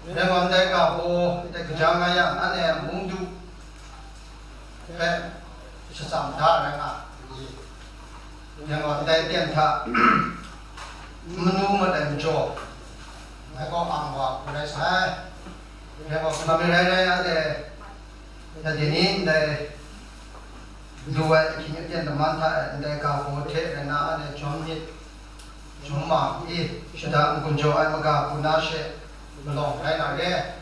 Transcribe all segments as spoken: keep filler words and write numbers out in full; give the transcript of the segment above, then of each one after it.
Rai wa ndai ga baw, ndai kaja nga yang, anhte a mung du hpe shatsam da rai nga ai. Rai wa ndai ten hta manu mat ai majaw, ngai gaw ang wa hku rai sai. Rai wa hkam rai rai, anhte, ya dai ni ndai lu ai ahkying aten laman hta e ndai ga baw hte rai na, anhte jawm myit, jawm ma i, shada n-gun jaw ai maga hku na she malawng rai na re.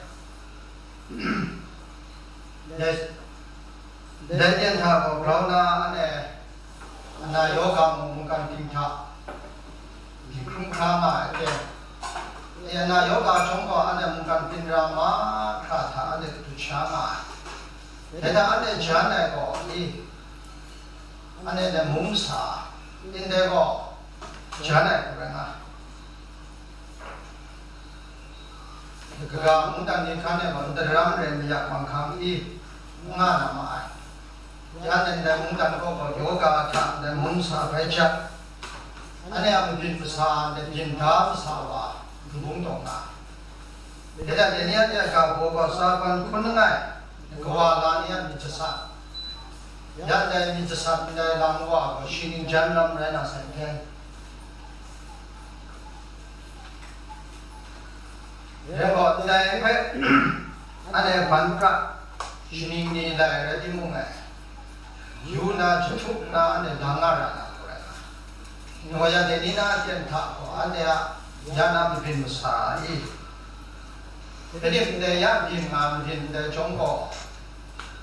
Dai, dai ten hta gaw grau na, anhte ana yawga mung mungkan ting hta dinghkrum hkra nga ai aten, e, ana yawga chyawm gaw, anhte mungkan ting ra mahkra hta anhte kadu sha nga ai. Dai hta anhte jan ai gaw, i, anhte ndai mung masa, ndai gaw jan ai hku rai nga ai. Kaga mungdan ni hkan e gaw ndaram rai mayak manghkang i, n nga na ma ai. Ya ndai mungdan kaw gaw yawga hta ndai mung sa bai jat, anhte a mabyin masa, ndai byin da masa wa n-, bung taw nga ai. Dai hta dai ni anhte a ga baw gaw tsaban hkun langai, kawa la ni a myit jasat, ya ndai myit jasat ndai lam wa gaw shi ning jan lam rai na sai hten. Rai gaw, ndai hpe, anhte ban pra, shaning ni lai rai timung e, yu na, jahtuk na, anhte lang nga ra na hku rai nga. Ngai wa ya dai ni na aten hta gaw, anhte a ya na mabyin masa i, dai ni ndai ya byin nga mabyin ndai chyawm gaw,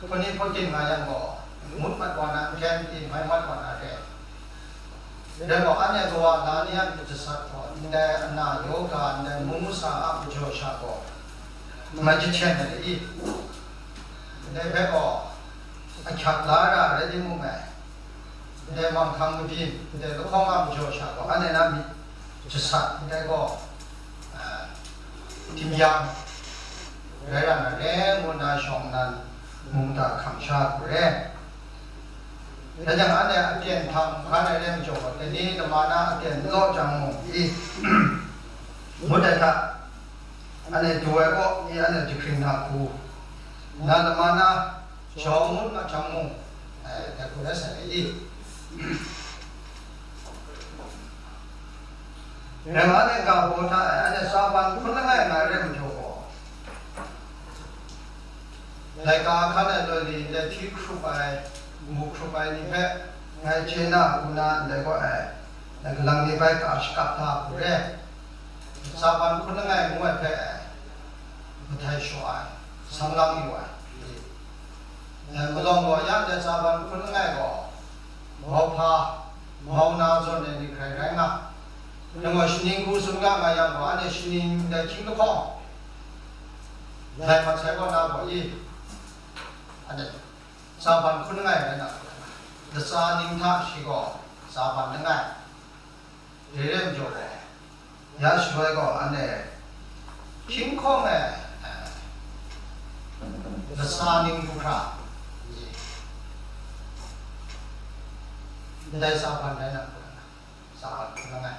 hpawt ni hpawt ting nga yang gaw, ngut mat wa na n-, hkyen pyi mai mat wa na re. Rai gaw, anhte kawa la ni a myit jasat gaw, ndai ana yawga, ndai mung masa a majaw sha gaw, mai jahten ai i? Ndai hpe gaw, ahkyak la ra rai timung e, ndai manghkang mabyin, ndai lahkawng a majaw sha gaw, anhte na myit jasat ndai gaw, a, tim yang rai ra na re, ngu nna shawng nnan mung da hkam sha hku re. Rai jang, anhte aten hta hkan ai re majaw gaw, dai ni lama na aten law jang mung i, ngut ai hta, anhte du ai kaw i, anhte jahkring na hku, na lama na jau ngut nga jang mung, e, dai hku rai sai ai i? Rai nga, anhte ga baw hta e, anhte tsaban hkun langai nga ai re majaw gaw, laika hkan ai loi li, ndai hti hkrup ai, mu hkrup ai ni hpe ngai chye na hku na ndai gaw e, ndai galang ni bai ka shakap da hku re. Tsaban hkun langai ngu ai hpe, mahtai shaw ai, sang lang yu ai. Dai malawng gaw, ya ndai tsaban hkun langai gaw, mauhpa, mau na zawn ai ni hkrai rai nga. Nang gaw shaning hku tsun ga nga yang gaw, anhte shaning dai hkying lahkawng lai mat sai kaw na gaw i? Anhte tsaban hkun langai rai na, latsa ning hta shi gaw tsaban langai. Dai re majaw gaw, ya shaloi gaw, anhte hkying hkawng e, eh, latsa ning du hkra, ndai tsaban rai na, tsaban hkun langai.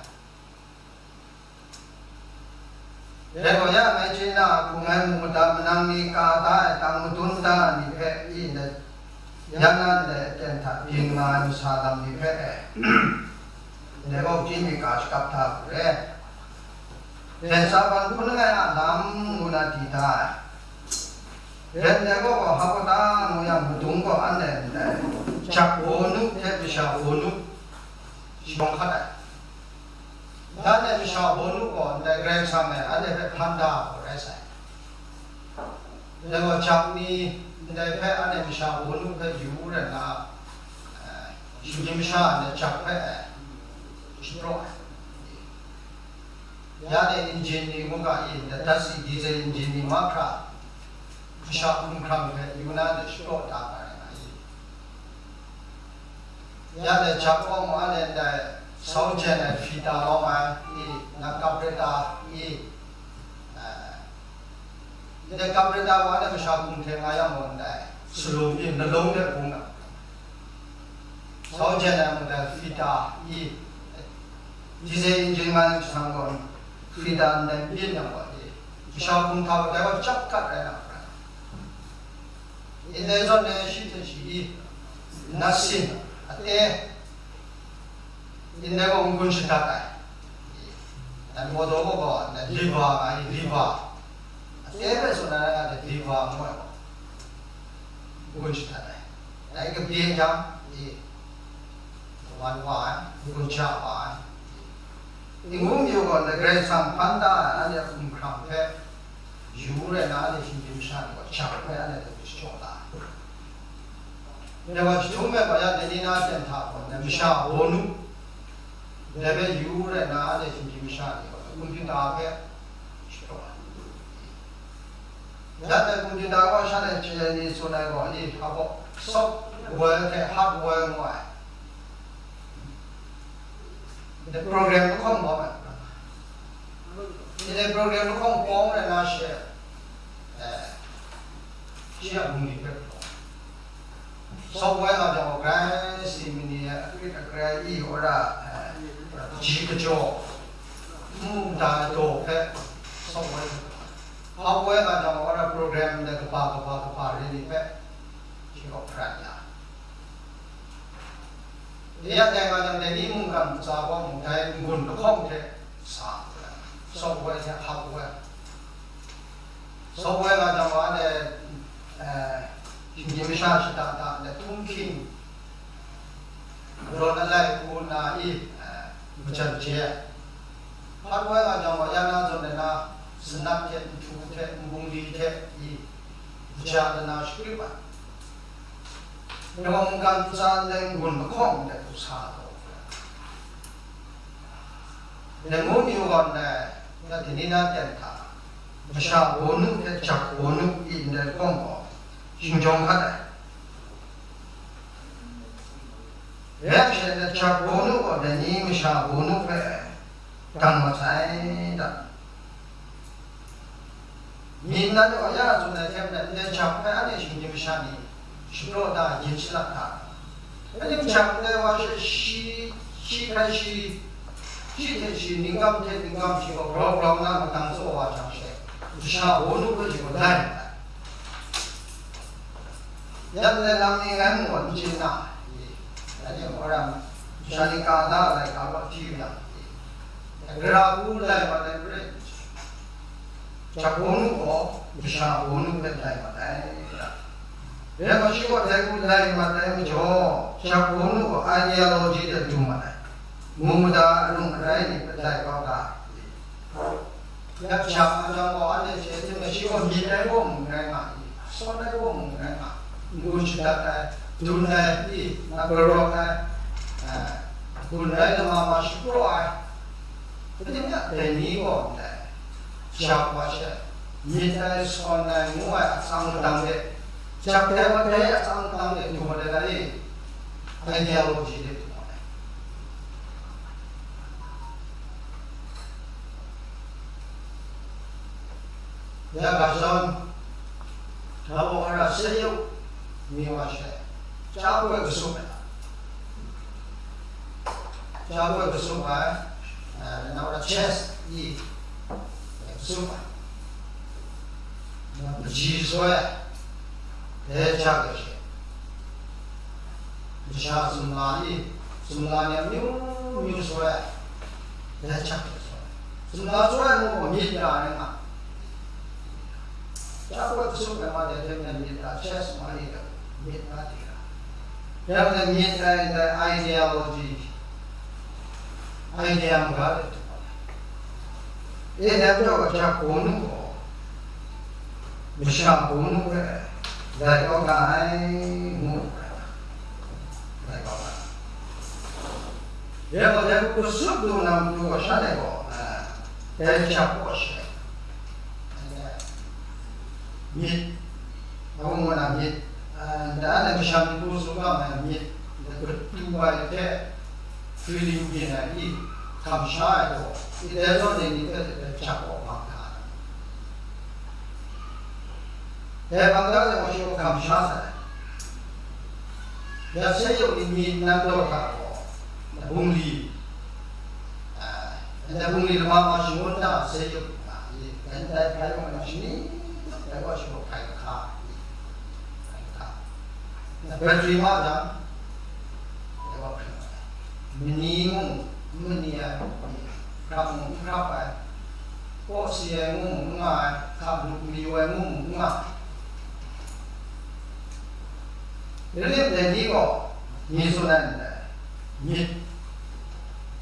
Dai gaw ya, ngai chye na a hku, ngai mu mada manang ni ka da ai, tang madun da ai ni hpe i ndai, ya na ndai aten hta byin nga ai masa lam ni hpe e, ndai gaw chyeju mi ka shakap hta hku re. Dai tsaban hkun langai a lam ngu na di da ai. Dai ndai gaw gaw, Hkapawta ngu yang madung gaw anhte ndai jak bawnu hte masha bawnu shawng hkat ai. Ndai masha bawnu gaw ndai Karai Kasang e anhte hpe hpan da ai gaw rai sai. Dai gaw, jak ni ndai hpe anhte masha bawnu hpe yu rai nna, eh, shinggyim masha ndai jak hpe, eh, shapraw ai. Ya dai injin ni ngu ga i, ndai datsi diesel injin ni mahkra, masha hkumhkrang hpe yu na ndai shapraw da nga ai nga i. Ya dai jak kaw mu a le ndai, sau jen ai fita lawm ai i, na kapreta i, eh, ndai kapreta wa na masha hkum hte nga yang gaw ndai, salum i, nalung hte bung na, sau jen ai mung dai fita i, diesel injin nga yang jahtam gaw, fita ndai byin yang gaw i, Masha hpung hta wa dai wa chyap gat rai na hkra. Ndai zawn e shi hte shi i, nat sin, ate, ndai gaw n-gun shadat ai. Nat mawdaw gaw, nat liver nga i, liver. Ate hpe tsun na rai nga, nat liver ngu ai gaw, n-gun shadat ai. Dai kabye jang, i, wan wa ai, n-gun ja wa ai. Ngu mayu gaw, ndai Karai Kasang hpan da ai, anhte a hkumhkrang hpe, yu rai na, anhte shinggyim masha ni gaw, jak hpe anhte hpe shachyaw la ai. Dai wa jahtum ai gaw, ya dai ni na ten hta gaw, ndai masha bawnu, dai hpe yu rai na, anhte shinggyim masha ni gaw, computer hpe shachyaw ai. Ya dai computer gaw, shanhte chye ai ni tsun ai gaw, i, hpa gaw, software hte hardware ngu ai. Ndai program lahkawng bawng ai. Ndai program lahkawng bawng rai na she, eh, shi a bungli hpe galaw. Software nga jang gaw, grai si mani, akrit agrai i, ora, eh, kaji kajaw, nmu nta ai daw hpe, software. Hardware nga jang gaw, ora program ndai kaba, kaba, kaba re ni hpe, shi gaw prat ya. Ya dai nga jang, dai ni mungkan ntsa gaw mung dai n-gun lahkawng hte sa, software hte hardware. Software nga jang wa dai, eh, shinggyim masha shada da, dai htunghking, rawn alai hku na i, eh, majan je ai. Hardware nga jang wa, ya na zawn ai na, sanat hte, nhtu hte, nbungli hte i, kaja lana shakrip ai. Dai wa mungkan ntsa ndai n-gun lahkawng ndai hku sa taw. Ndai ngu mayu gaw ndai, ya dai ni na ten hta, masha bawnu hte jak bawnu i ndai lahkawng gaw, shingjawng hkat ai. Rai yang she, ndai jak bawnu gaw dai ni masha bawnu hpe dang mat sai ta? Myit nat gaw ya tsun ai hte maren, ndai jak hpe anhte shinggyim masha ni shapraw da, yin shalat da. Anhte jak ndai wa she, shi, shi hkrai shi, shi hte shi, ningkam hte ningkam shi gaw grau grau na matang tsaw wa jang she, masha bawnu hpe shi gaw lai mat ai. Yan lai lam ni ngai mu n chye na, anhte mung ram, masha ni ka na laika gaw hti yang, gara hku lai mat ai n rai. Jak bawnu gaw, masha bawnu hpe lai mat ai. Rai gaw, shi gaw dai hku lai mat ai majaw, jak bawnu gaw ideology de du mat ai. Mu mada arung arai ni hpe lai kau ga. Ya jak a jang gaw, anhte chye hte maren, shi gaw myit ai gaw mung rai nga i, sawn ai gaw mung rai nga, n-gun shadat ai, dun ai, i, na karawt ai, eh, gun rai lama ma shapraw ai, kaning ya dai ni gaw ndai, jak wa she, myit ai, sawn ai, ngu ai atsang latang de, jak dai wa dai atsang latang de, du wa dai na i, ideology de du wa dai. Ya ga shadawn, na gaw ara se yu, mi wa she, cha koi kasup ai, cha koi kasup ai, eh, na wa chest i, kasup ai, na maji soi ai, dai cha koi she. Masha sumla ni, sumla ni amyu myu soi ai, dai hta soi ai. Sumla soi ai mung gaw myit ra ai nga. Cha koi kasup ai ma dai hte maren myit ra, chest ma ni gaw myit ra di ra. Dai hte myit ai, dai ideology, idea maga de. E, dai majaw gaw, jak bawnu gaw, masha bawnu hpe lai kau ga ai, ngu ai, lai kau ga ai. Ya gaw, dai hku kasup lu na matu gaw, shanhte gaw, eh, dai jak kaw she, myit, Amu na myit, ah, ndai anhte masha myit hku tsun ga ai myit, katu ai hte, feeling byin ai i, hkam sha ai gaw, ndai zawn e ni hpe jak gaw bang hta ai. Dai bang da gaw shi gaw hkam sha sai. Ya se yu ni myit nan daw hta gaw, bungli, ah, ndai bungli lama ma shangun da se yu nga, i, Dai hpai wa na shani, dai wa shi wa hpai hka, hpai hka. Na battery ma jang, dai wa hkring ai. Mani mung, mani ai, hkrap mung, hkrap ai. Kaw si ai ngu mung n nga ai, hkap lu mayu ai ngu mung n nga ai. Rilip dai ni gaw, ni tsun ai ndai, myit,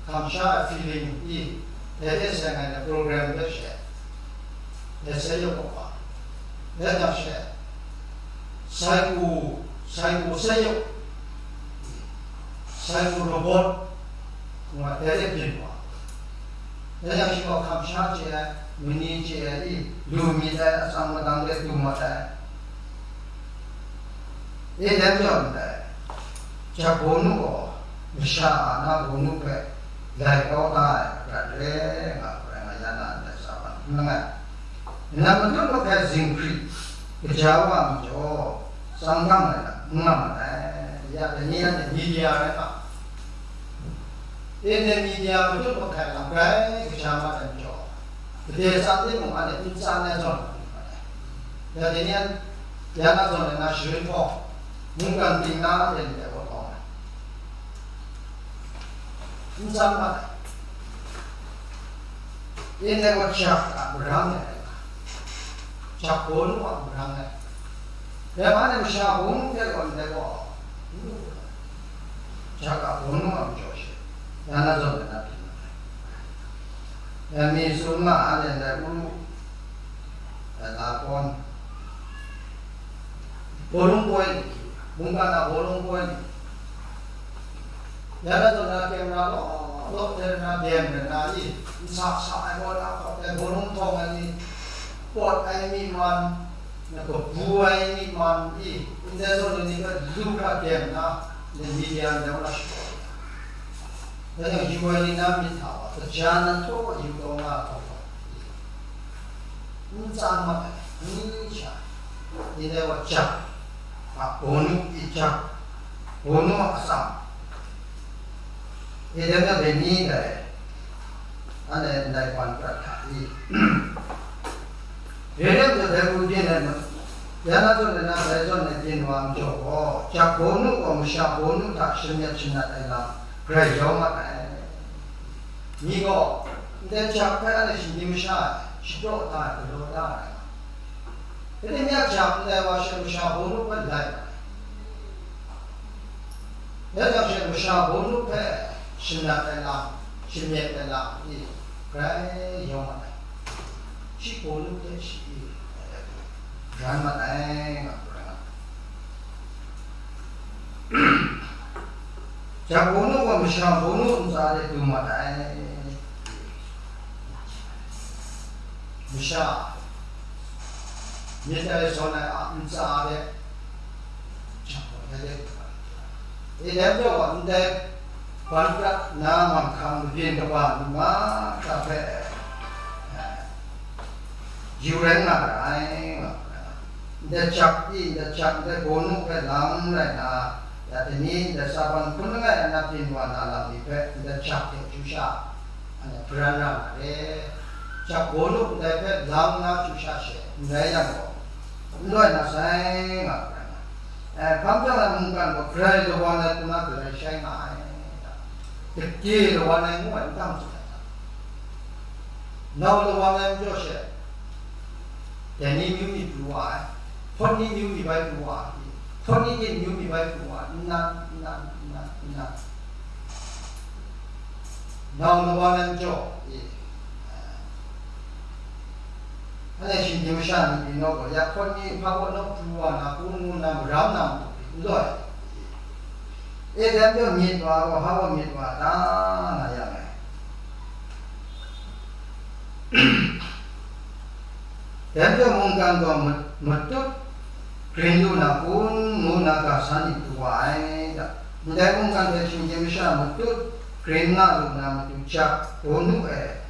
kamsha ai feeling i, dai hte seng ai na program hpe she, dai se yawk wa, dai jang she, psycho, psycho se yawk, psycho robot, nga dai hte byin wa. Dai jang shi gaw kamsha chye ai, mani chye ai, i, lu myit ai, atsam madang de du mat ai. E, dai majaw ndai, jak bawnu gaw masha a na bawnu hpe lai kau da ai, aprat re nga, rai nga ya na ndai sa ban hkrum langai. Nnan matut mahkai zinghkri kaja wa majaw, tsang dang ai lam n nga mat ai. Ya, dai ni anhte media rai nga, Internet media matut mahkai lam grai kaja mat ai majaw, gade tsan timung anhte n tsan ai zawn, ya, dai ni an, ya na zawn ai na sharin hpawng, mungkan ting na anhte myit ai wa hpawng ai. N tsan mat ai. Internet wa jak a marang ai, jak bawnu a marang ai. Dai hpa ni masha bawnu hte gaw ndai gaw, jak a bawnu a majaw she, ya na zawn na byin na ai. Dai mi tsun ma, anhte ndai Uru, dai Lakawn, bawlung poi ni, mungkan a bawlung poi ni, ya na zawn na camera law law hte na dem ai na i, nsa sa ai gaw na hkawt ai bawlung htawng ai ni, pawt ai myi man, na kabu ai myi man i, ndai zawn ni hpe lu hkra dem na, ni media ndai wa na shapraw ya. Dai jang yu ai ni na myit hta wa, kaja na htaw yu taw nga ai hkawm gaw, n tsan mat ai, ani sha, ndai wa jak, a, bawnu i jak, bawnu a atsam, e, dai na dai ni dai, anhte ndai ban prat hta i, Re ai majaw dai hku byin ai ma, ya na zawn ai na dai zawn ai byin wa majaw gaw, jak bawnu gaw masha bawnu hta shamyet shanat ai lam grai yawng mat ai. Ni gaw, ndai jak hpe anhte shinggyim masha e shadaw da ai, galaw da ai. Dai ni a jak ndai wa she masha bawnu hpe lai mat ai. Dai jang she masha bawnu hpe shanat ai lam, shamyet ai lam ni grai yawng mat ai. Shi bawnu hte shi, ran mat ai, nga hku rai nga. Jak bawnu gaw masha bawnu ntsa de du mat ai. Masha myit ai zawn ai a ntsa de, e, dai majaw gaw, ndai ban prat na manghkang mabyin kaba ngu mahkra hpe, e, yu rai nga ra ai, nga hku rai nga. Ndai jak i, ndai jak, ndai bawnu hpe lang rai na, ya dai ni, ndai sa ban hkun langai a na byin wa na lam ni hpe, ndai jak hte chyu sha, anhte pran ra na re. Jak bawnu ndai hpe lang na chyu sha she, n rai yang gaw, n loi na sai, nga hku rai nga. E, hpang jang ai mungkan gaw grai lawan ai hku na galai shai nga ai, gade lawan ai ngu ai n tam tsun ai. Nau lawan ai majaw she, dai ni amyu mi pru wa ai, hpawt ni amyu mi bai pru wa ai, hpawt ni hte amyu mi bai pru wa ai, nnan, nnan, nnan, nnan. Nau lawan ai majaw, e, anhte shinggyim masha ni pyi naw gaw, ya hpawt ni hpa kaw naw pru wa na, kun ngu na, maram na matu hpe n loi. E, dai majaw myit wa gaw, hpa wa myit wa ta nga yang e. Dai majaw mungkan gaw ma-, matut grin lu na kun ngu na ga san ni pru wa ai ta? Ndai mungkan hte shinggyim masha matut grin nga lu na matu jak bawnu e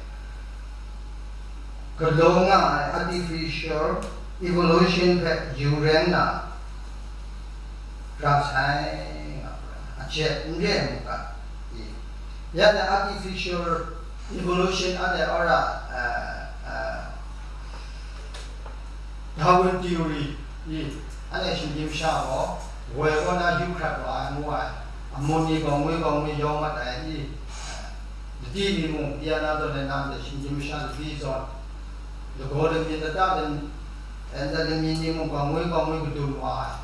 galaw nga ai artificial evolution hpe yu reng na ra sai, nga hku rai nga. Ajet n re ai mungkan i, ya na artificial evolution anhte ora, eh, eh, Darwin theory i, anhte shinggyim sha gaw, woi kaw na yu hkrat wa ai ngu ai, amun ni gaw ngwi gaw ngwi yawng mat ai i, ladi ni mung, pyi na zawn ai na ndai shinggyim sha ladi zawn, lagaw lamyin lata lam-, eh, ndai lamyin ni mung gaw ngwi gaw ngwi kadun wa ai,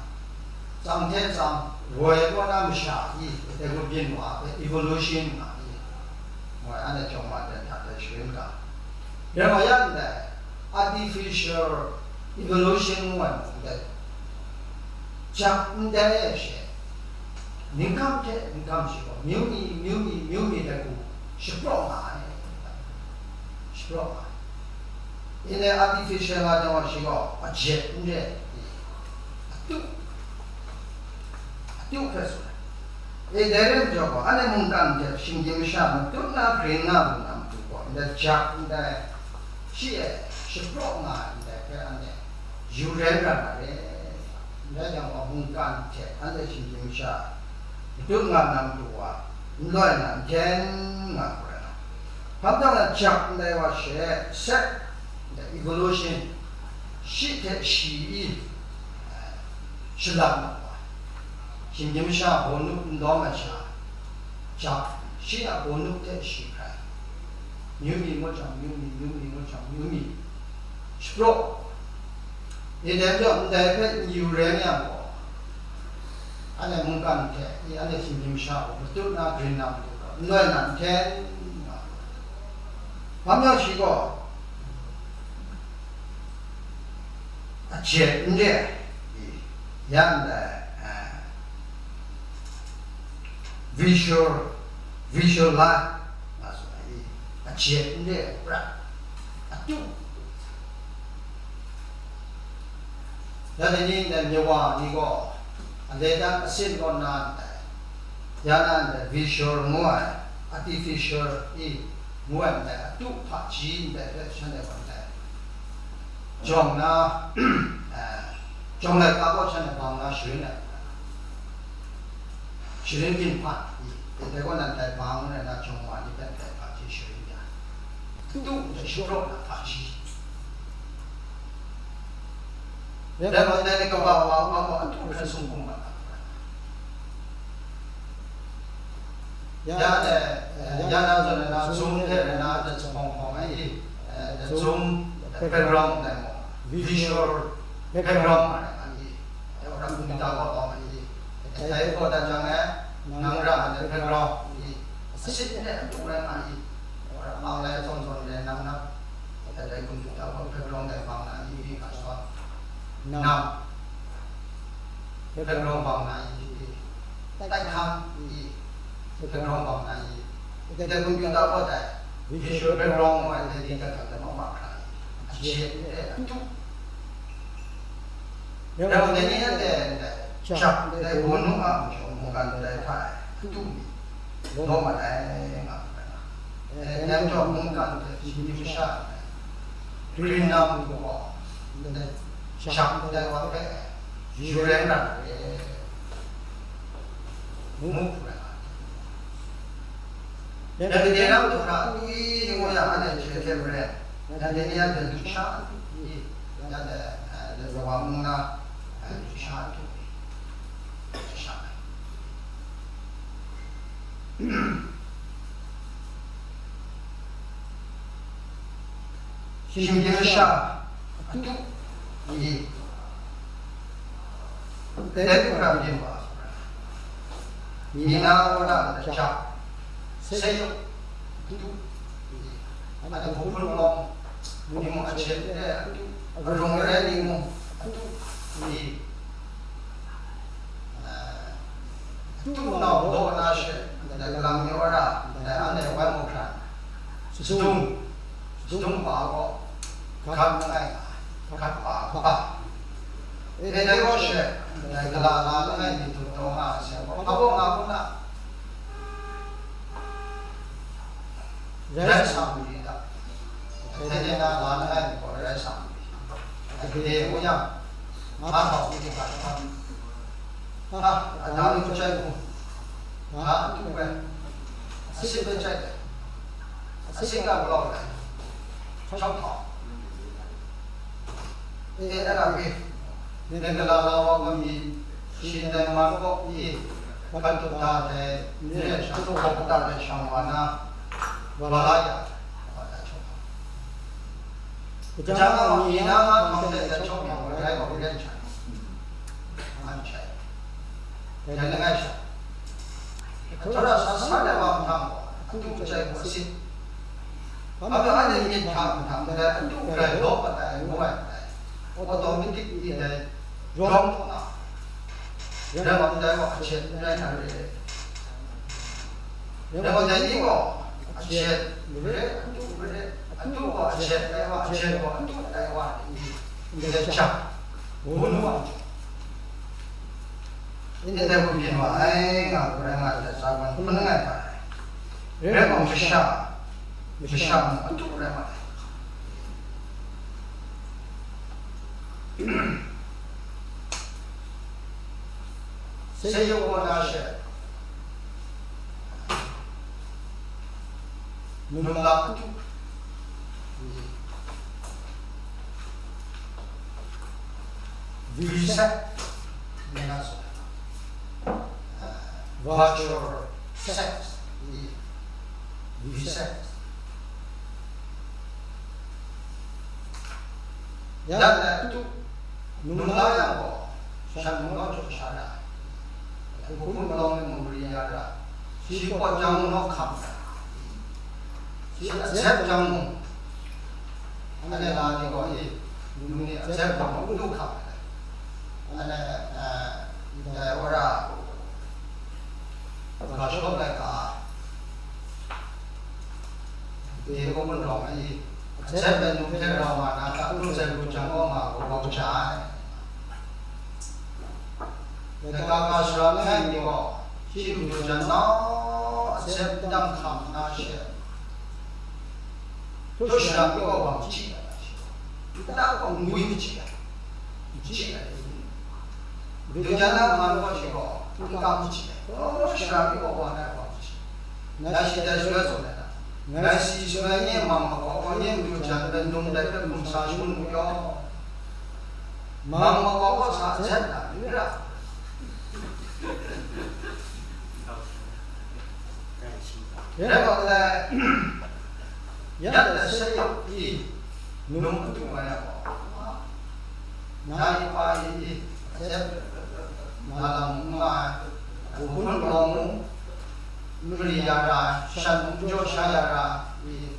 tsang hte tsang, woi kaw na masha i, dai gaw byin wa ai, evolution nga i, woi anhte jawng ma dan hta dai sharin ga. Rai wa yang ndai, artificial evolution ngu ai mung ndai, jak ndai ai she, ningkam hte ningkam shi gaw, myu mi, myu mi, myu mi dai hku shapraw nga ai, shapraw nga ai. Ndai artificial nga jang gaw shi gaw, ajet n re, atu, atu hpe tsun ai. E, dai rai majaw gaw, anhte mungkan hte shinggyim masha matut na grin nga lu na matu gaw, ndai jak ndai, shi e shapraw nga ai ndai hpe anhte yu rai ra na re. Ndai jang gaw, mungkan hte anhte shinggyim masha matut nga na matu wa, n loi na, n hten nga hkra na. Hpa majaw na jak ndai wa she, set, ndai evolution, shi hte shi i, shalam na wa, shinggyim masha bawnu n lawm ai sha, jak, shi a bawnu hte shi hkrai, myu mi ngut jang myu mi, myu mi ngut jang myu mi, shapraw. Ndai majaw ndai hpe n yu rai yang gaw, anhte mungkan hte i, anhte shinggyim masha gaw matut na grin na matu gaw, n loi na n hten nga. Hpa majaw shi gaw, ajet n re ai, i, ya ndai, eh, visual, visual light nga tsun ai, i, ajet n re ai, pra, atu. Ya dai ni ndai myawa ni gaw, a le dan asin kaw na ndai, ya na ndai visual ngu ai, artificial i, ngu ai ndai, atu hpaji ndai hpe shanhte gaw ndai, jawng na, eh, jawng laika gaw shanhte bang na sharin ai, sharin ginhpan i, dai gaw nan dai bang rai na, jawng wa ni hpe ndai hpaji sharin ya, atu ndai shapraw na hpaji. Dai gaw, dai ni kaba wa, wa gaw atu hkrai sung hkum mat ai. Ya, eh, eh, ya na zawn na, zum hte rai na, dai hpawng hpawng ai i, eh, dai zum background dai mung, visual background ai i, dai ram computer gaw lawm ai i, dai gaw dan jang e, nang ra ai dai background i, asit hte atu rai nga i, Ora mang lai zawn zawn le nang na, dai dai kum ta wa background dai bang na i, i ka sa. Nam. Background bang na i, i. Tai hkang i. Background bang na i. Dai kum ta wa dai. Visual background wa dai di ka ta ma ma ka. Aje de tu. Yang dai ni dai dai. Chap dai bonu a mungkan dai hpa. Tu. Lawm mat ai nga hpe na. E, nang chyawm mungkan hte shinggyim masha ai, Green Nam gaw, ndai shang ndai wa hpe yu rai nga ai, ngu hpe na. Nanhte ni nang du hkra i ngu yang, anhte hte hte maren, nanhte ni anhte lusha i, nanhte, e, wa mung na, e, lusha i, lusha ai. Shinggyim masha atu i, dai du hkra byin wa, mi na wa na lajang, seng atu i, anhte hpung hpun lawm ni mung, ajen de atu, arung arai ni mung atu i, Tung nau law na she, ndai galang ni ora, ndai anhte wai mu hkran, sadung, sadung hpa gaw, gat langai nga ai, gat hpa kaba. E, dai gaw she, ndai gala la langai mi dun taw nga ai, hpa baw nga kun na, rai sa mu li ta. Dai de na la langai mi gaw rai sa mu li. Dai de mu yang, nga hkau mi hkra hkam. A, a, na lu chyai hku, a, a tu ai, a sit ai chyai ai, a sit ga galaw ai, chyawm htau. E, ala e, Mingala la wa kami, shi ndai man kaw i, hkatu da dai, ni rai sha, hkatu da dai shang wa na, wa la ya, wa da chok. Kaja nga wa, i na nga hkawng dai da chok yang, wa rai wa rai sha. An chai. Dai langai sha. Hkatu da sa sa dai wa hkang gaw, atu chai wa sit. Hpa mung anhte myit hta hkam dai, atu grai lawp mat ai, ngu ai ndai. Automatic i dai, rawng hkawng a, rai wa ndai wa a jet n rai na re. Rai wa ndai ni gaw, a jet mare, atu mare, atu gaw a jet ai wa, a jet gaw atu ai wa, i ndai jang, wun wa. Ndai hku byin wa ai, nga gaw rai nga ai, sa man hpun langai hpa rai. Rai mung, masha, masha mung atu rai ma ai. Seyuk wa na she, numla atu. Visa. Nena so. Virtual sex. Visa. Ya na tu. Numla yang gaw, shan mung gaw jaw sha ra, hpun palawng ni mung ri ya ra, shi pawt jang mung gaw hkam ra, shi a zep jang mung, anhte la ni gaw, e, num ni a zep jang mung, n du hkam ra. Anhte, eh, ndai wora, ga shawt laika, Dai gaw wunrawng ai, a zep ai num hte rau nga na, ka lu zai lu jang gaw nga gaw, gaw ja ai. Laika ga sara langai mi gaw, shi lu lu jan nau, a zep dang hkam na she, hkru sara mi gaw wa machyi ai, nta gaw ngwi machyi ai, machyi ai. Lu jan na man gaw shi gaw, nka machyi ai, hkru sara mi gaw wa na wa machyi. Ngai shi dai shaloi tsun ai ta? Ngai si shaloi nye mang makau gaw, nye matu jan ai num dai hpe hkum sa shangun mu yaw. Mang makau gaw sa hten na, n ra. Rai gaw, ya, ya, sai yawng pyi, num adu ai gaw, na yi pa yi, na lam n nga ai, hpun palawng mung, n ri ya ra ai, shan mung jaw sha ya ra ai,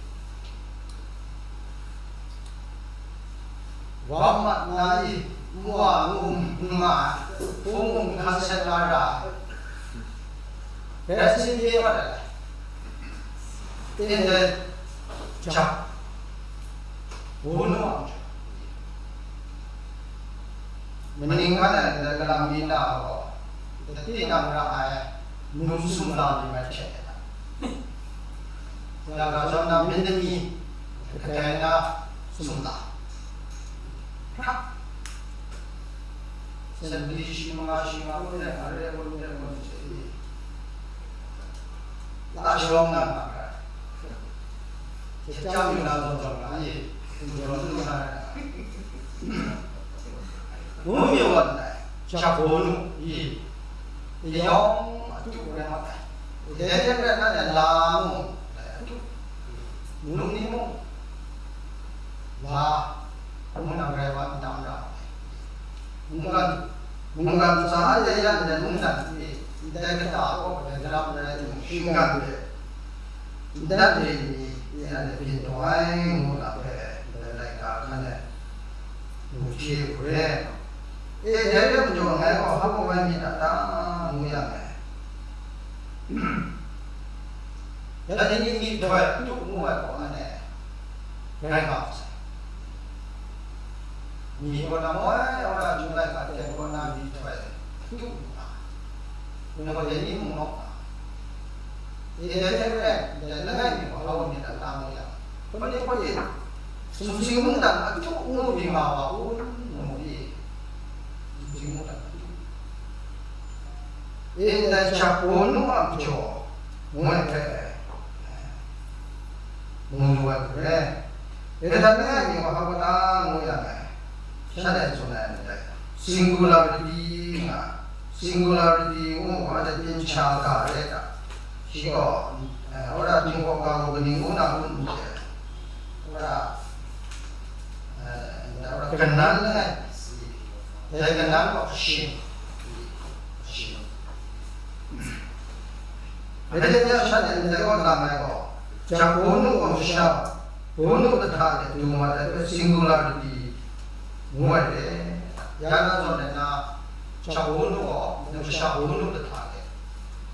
wa mat na i, nwa ngu n nga ai, hpung mung hkan seng na ra ai, rai sin pye mat ai, ndai jang, wun wa, maning hkan ai ndai galang mi na gaw, tinang ra ai, num sumla mi mai hte, ya ga zawn na myit nami, kadai na sumla, hkrak, Assembly shi manga shi nga wun rai, nga re wun rai, wun rai, la shawng na nga rai. Hkye chyam yu na zawn zawn nga ye, zawn lu na rai. Ngu mi wan dai, jahpaw nu i, yawng atu rai mat ai. Dai hte rai na, la mung, dai atu, num ni mung, la, ngu na rai wa n dang ra ai. Mungkan, mungkan ntsa anhte yan ai mungdan hpe, ndai kata kaw ai galam rai timung, shinggan hpe, ndat re ni, anhte byin taw ai, ngu na hpe, ndai laika hkan e, mu hte hkru e. E, dai re majaw, ngai gaw hpa gaw wai myit a ta, ngu yang e. Dai ni myihtoi adu ngu ai gaw, anhte rai nga sai. Myi kaw na moi, wora chyum laika teng kaw na myihtoi adu ngu na, nang gaw dai ni mung nawk na, e, dai hte maren, dai langai mi gaw, hpa gaw myit a ta ngu yang, hpawt e hpawt e, sumsing mungdan adu ngu di nga wa u, ngu i, sumsing mungdan adu. E, ndai jahpaw nu a majaw, ngu ai hpe, mu lu ai hku re. E, dan langai mi gaw hpa gaw ta ngu yang e, shanhte tsun ai ndai, singularity nga, singularity ngu wa de, byin sha ga re ta. Shi gaw, eh, wora tingkawk ga gaw kaning ngu na kun n hte, wora, eh, ndai wora kanan langai, dai kanan gaw kashin, kashin. Rai timung, shanhte ndai kaw lam ai gaw, jak bawnu gaw masha bawnu kahta de du mat ai hpe singularity ngu ai re. Ya na zawn ai na, jak bawnu gaw masha bawnu kahta de,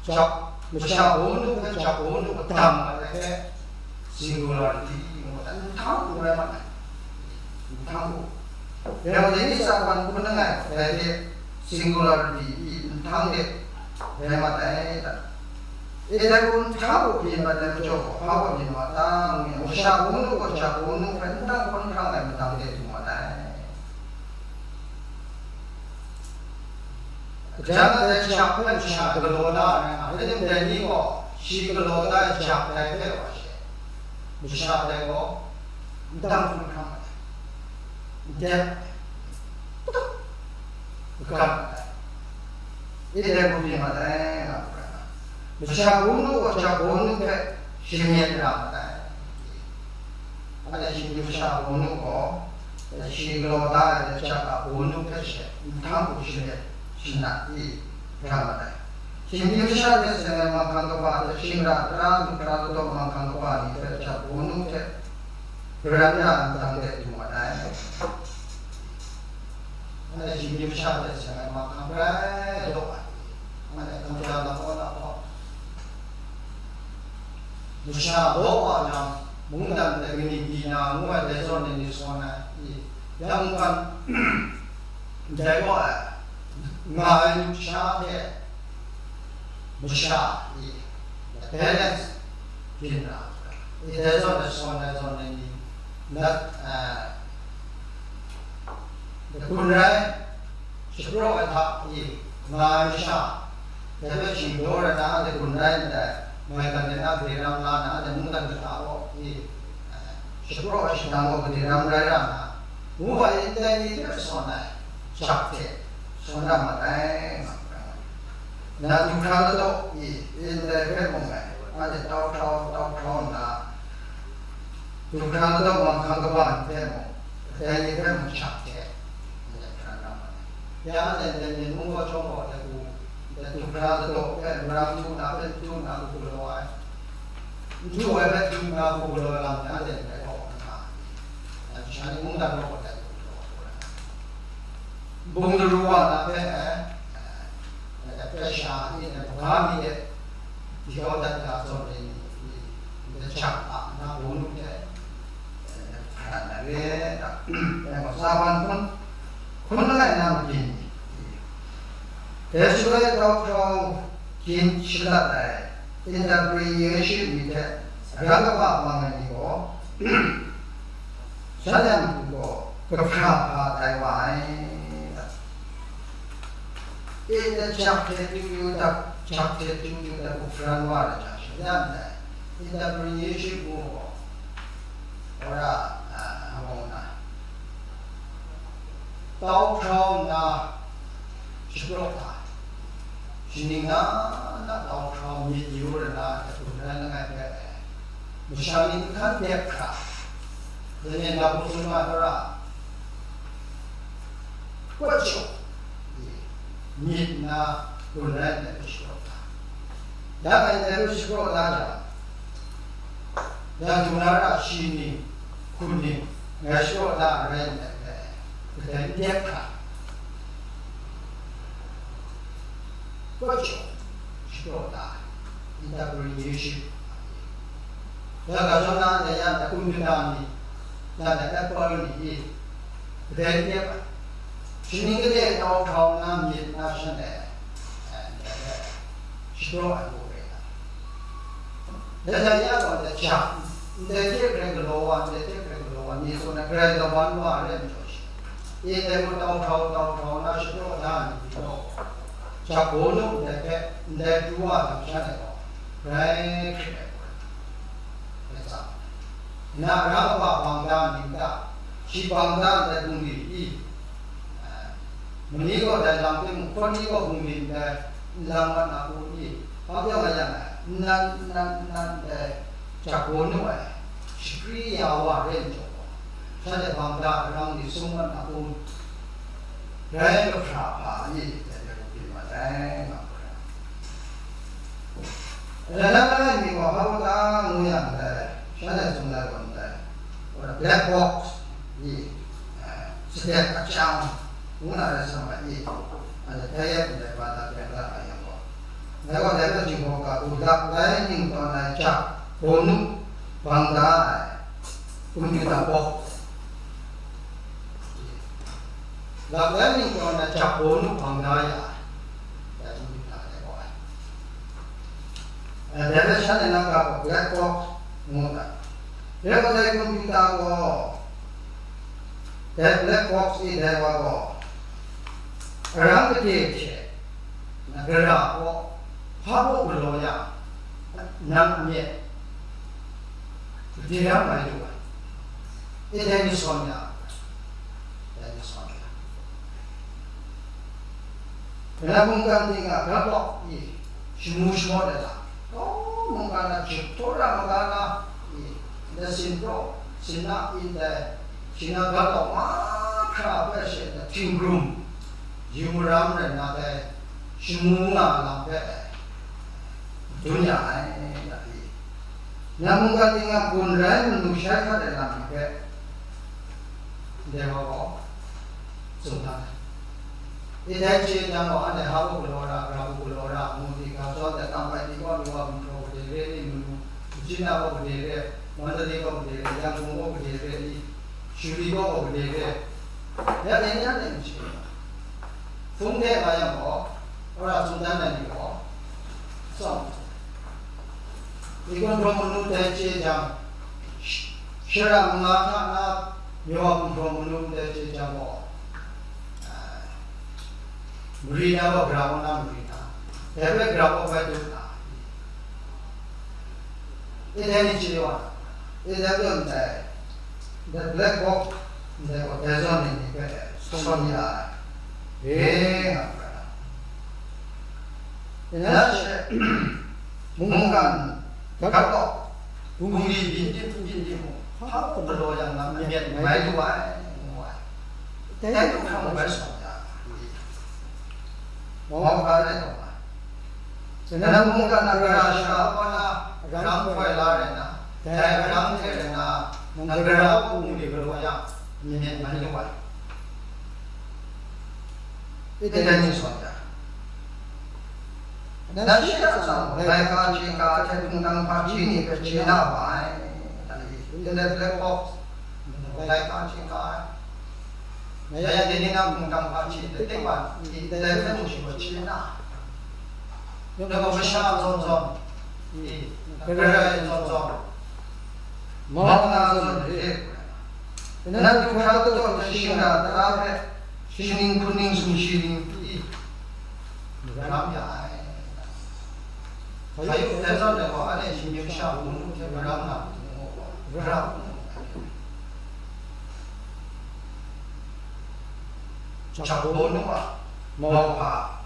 jak, masha bawnu hpe jak bawnu kadam mat ai hpe singularity ngu ai, nhtang hku rai mat ai. Nhtang hku. Yawng dai ni tsa hpan hpun langai, dai hte singularity i nhtang de rai mat ai ta? E, dai gaw nhtang hku byin mat ai majaw gaw, hpa gaw byin wa ta? Ngu yang, masha bawnu gaw jak bawnu hpe nhtang hkun hkrang ai madang de du mat ai. Jan a dai jak hpe masha galaw da ai nga, rai timung, dai ni gaw shi galaw da ai jak dai hpe wa she, masha dai gaw n dang hkun hkrang ai, n dep, n gat ai, e, dai hku byin mat ai nga, masha bawnu gaw jak bawnu hpe shamyet ra mat ai. Anhte shinggyim masha bawnu gaw, shi galaw da ai jak a bawnu hpe she, nhtang hku shamyet shanat i hkra mat ai. Shinggyim masha hte seng ai manghkang kaba hte, shingra tara du hkra ladaw manghkang kaba ni hpe jak bawnu hte garan ya nhtang de du mat ai. Anhte shinggyim masha hte seng ai manghkang grai daw ai, anhte hkungga lam kaw na hkawm, masha law wa jang, mungdan hte kaning di na ngu ai dai zawn ai ni sawn ai, i, ya mungkan ndai gaw ai, nga ai lusha hte masha, i, balance byin ra, i, dai zawn ai sawn ai zawn ai ni, nat, eh, kun rai, shapraw ai hta i nga ai masha, dai hpe shingdaw rai na, anhte kun rai ndai, maigan de na gade ram la na, anhte mungdan kata gaw i, shapraw ai shadang gaw gade ram rai ra na, ngu ai ndai ni hpe sawn ai, jak hte sawn na mat ai, nga ai. Na du hkra ladaw i, ndai hpe mung e, anhte tau hkrau, tau hkrau nna, du hkra ladaw manghkang kaba ni hpe mung, dai ni hpe mung jak hte, anhte hkra na mat ai. Ya anhte ndai myen mung gaw chyawm gaw hte du, ndai du hkra ladaw hpe marang htu na hpe n htu na hku galaw ai, n htu ai hpe htu na hku galaw ai lam ni anhte ndai gaw hkra na, sha ni mungdan gaw hkra na, bung daru wa na hpe, eh, eh, prat sha ni, eh, hpaga mi de, di kau dat ga zawn ai ni, ni, ni, jak a na bawnu hte, eh, hparan ai re, da, eh, sa ban hkun, hkun langai na mabyin ni, dai shaloi tau hkrau gyin shalat ai entrepreneurship ni hte, aran kaba bang ai ni gaw, shan yang hku gaw, kahpra hpa tai wa ai. E, jak hte pyu pyu tak, jak hte pyu pyu tak, gumhpraw wa ai hta sha, ya ndai, entrepreneurship ngu gaw, wora, a, a bawng na, tau hkrau nna, shapraw hta, shaning na na tau hkrau myit yu ra na, hta hkun rai langai hpe, masha ni n hkan dep hkra, langai na hku tsun ai hkra, kawt jaw, myit nna gun rai nna hpe shapraw da. Ya ngai ndai hpe shapraw da jang, ya du na ra shi ni, hkun ni, ngai shapraw da ai rai nna hpe, kadai n dep hkra, kawt jaw, shapraw da, entrepreneurship. Ya ga jaw na, ya, ya, kun kata ni, ya, ya, apple ni, kadai n dep ai. Shaning gade tau hkrau nna myit nna shan e, eh, shapraw ai hku rai nga. Dai hta ya gaw, dai hpyak, ndai hte hkrai galaw wa, ndai hte hkrai galaw wa, ni tsun ai Karai Kaban wa re ai majaw shi, e, dai gaw tau hkrau, tau hkrau nna shapraw da ai ni gaw, jak bawnu ndai hpe, ndai pru wa ai lam shan e gaw, grai hkrit ai hku rai. Rai sa, na ra kaba bang da myit n ta? Shi bang da ndai bungli i, Ni gaw dai lam timung, hkawhni gaw bungli ndai nlang mat na pu i? Hpa pyaw nga yang, nnan, nnan, nnan dai jak gaw nu ai, shakri ya wa re n jaw gaw, shanhte bang da arang ni sung mat na pu? Rai mahkra hpa i? Dai hpe byin mat ai, nga hkra. Dai na na mi gaw hpa gaw ta ngu yang dai, shanhte tsun ai gaw ndai, black box i, eh, sadet achyang ngu na rai sa ma i? Anhte hpe yet ndai ba da beng la ai yang gaw, dai gaw dai hpe jinghpaw ga du lap lai ning tawn ai jak gaw nu bang da ai computer box. Lap lai ning tawn ai jak gaw nu bang da ya ai, dai computer dai gaw ai. Eh, dai hpe shanhte na ga gaw black box ngu ai. Dai gaw dai computer gaw, dai black box i dai wa gaw, arang gade hte na gara gaw hpa baw galaw yang, nang a myit gade ra mai lu ai. E dai ni sawn ya, dai ni sawn ya. Kanan mungkan ting a grap lawk i shamu shamu ai lam, kaw mungkan a jip taw ra maga na i, nda sin praw, sin na i ndai, sin na grap lawk mahkra hpe she na htinggrum, yu maram rai na dai shamu nga lam hpe dun ya ai, da i. Nang mungkan ting a gun rai manu shai hkat ai lam ni hpe, ndai wa gaw tsun dan ai. I dai chye jang gaw, anhte hpa baw galaw ra, gara baw galaw ra, mu di ga zawn ai, tang bai di gaw, ni wa gumhpraw gade re ni, manu, Machyin na gaw gade re, Mandalay gaw gade re, Yangon gaw gade re ni, Shuri gaw gaw gade re, ya ning ya ning chye. Hpung de nga yang gaw, wora tsun dan ai ni gaw, tsawm. Ni gumhpraw manu dai chye jang, sh-, shara manga hta na, Myawa gumhpraw manu dai chye jang gaw, ah, mari na gaw gara kaw na mari na, dai hpe gara kaw bai dum na, e dai ni chye wa, e dai gaw ndai, ndai black box, ndai gaw dai zawn ni ni hpe sawn ya ai, e nga hkra na. Ina she, mungkan, gat kaw, bungli byin dim byin dim mung, hpa mung galaw yang na myit mai lu ai, ngu ai. Dai du hkra mung bai sawn ya, mau hpa rai taw ai. Ina mungkan a gara shara wa na, rang hkoi la rai na, dai rang hte rai na, na gara bungli galaw yang, myit mai lu ai. E dai ni sawn ya. Nan shi a tsang, laika chye ka hte hpungtang hpaji ni hpe chye na wa ai, hta i, ndai black box, laika chye ka ai. Dai dai ni na hpungtang hpaji, dai tingman, i, dai hpe mung shi gaw chye na. Dai gaw masha zawn zawn, i, karai zawn zawn, mau na zawn re, Nang du hkra taw hte shing-, shingkang tara hpe, shingning hpungning sumshi ning pyi, maram ya ai. Hpa yu, dai zawn ai gaw, anhte shinggyim sha hpung hte maram na matu gaw, maram ai. Jahpawnu a mauhpa,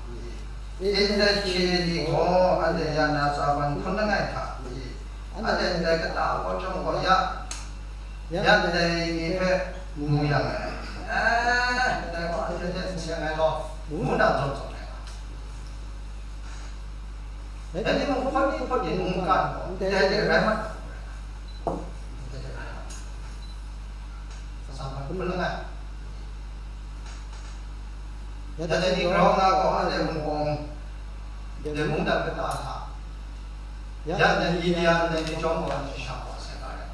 Israel hkye ni gaw anhte ya na tsa ban hkun langai hta, anhte ndai kata gaw chyawm gaw ya, ya ndai ni hpe mu yang e, e, ndai gaw anhte hte n seng ai law, ngu na zawn zawn ai. Dai timung, hpawt ni hpawt ni mungkan gaw ndai de rai mat. Tsa ban hkun langai. Ya dai ni grau na gaw, anhte mung gaw, dai mungdan kata hta, ya ndai India ndai ni chyawm gaw, anhte sha wa sai ga rai.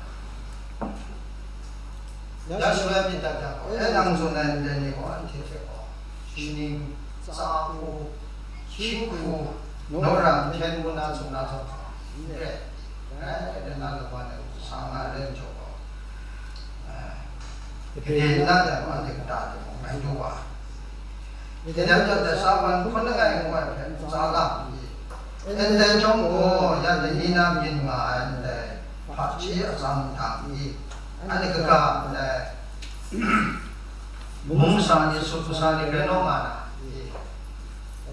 Ya shaloi myit dat yang gaw, e nang tsun ai ndai ni gaw, anhte hte gaw, shingning, tsa hku, hkying hku, naw ra, nhten ngu na tsun na zawn gaw, n re, rai, rai na laban ai, sa nga ai rai majaw gaw, eh, gade na dai wa, anhte kata dai wa, mai du wa. Dai lam jaw dai sa ban hkun langai ngu ai hpe ntsa lam i, ndai chyawm gaw, ya dai ni na byin nga ai ndai hpaji atsam hta i, anhte kaga ndai mung masa ni, sut masa ni rai naw nga na,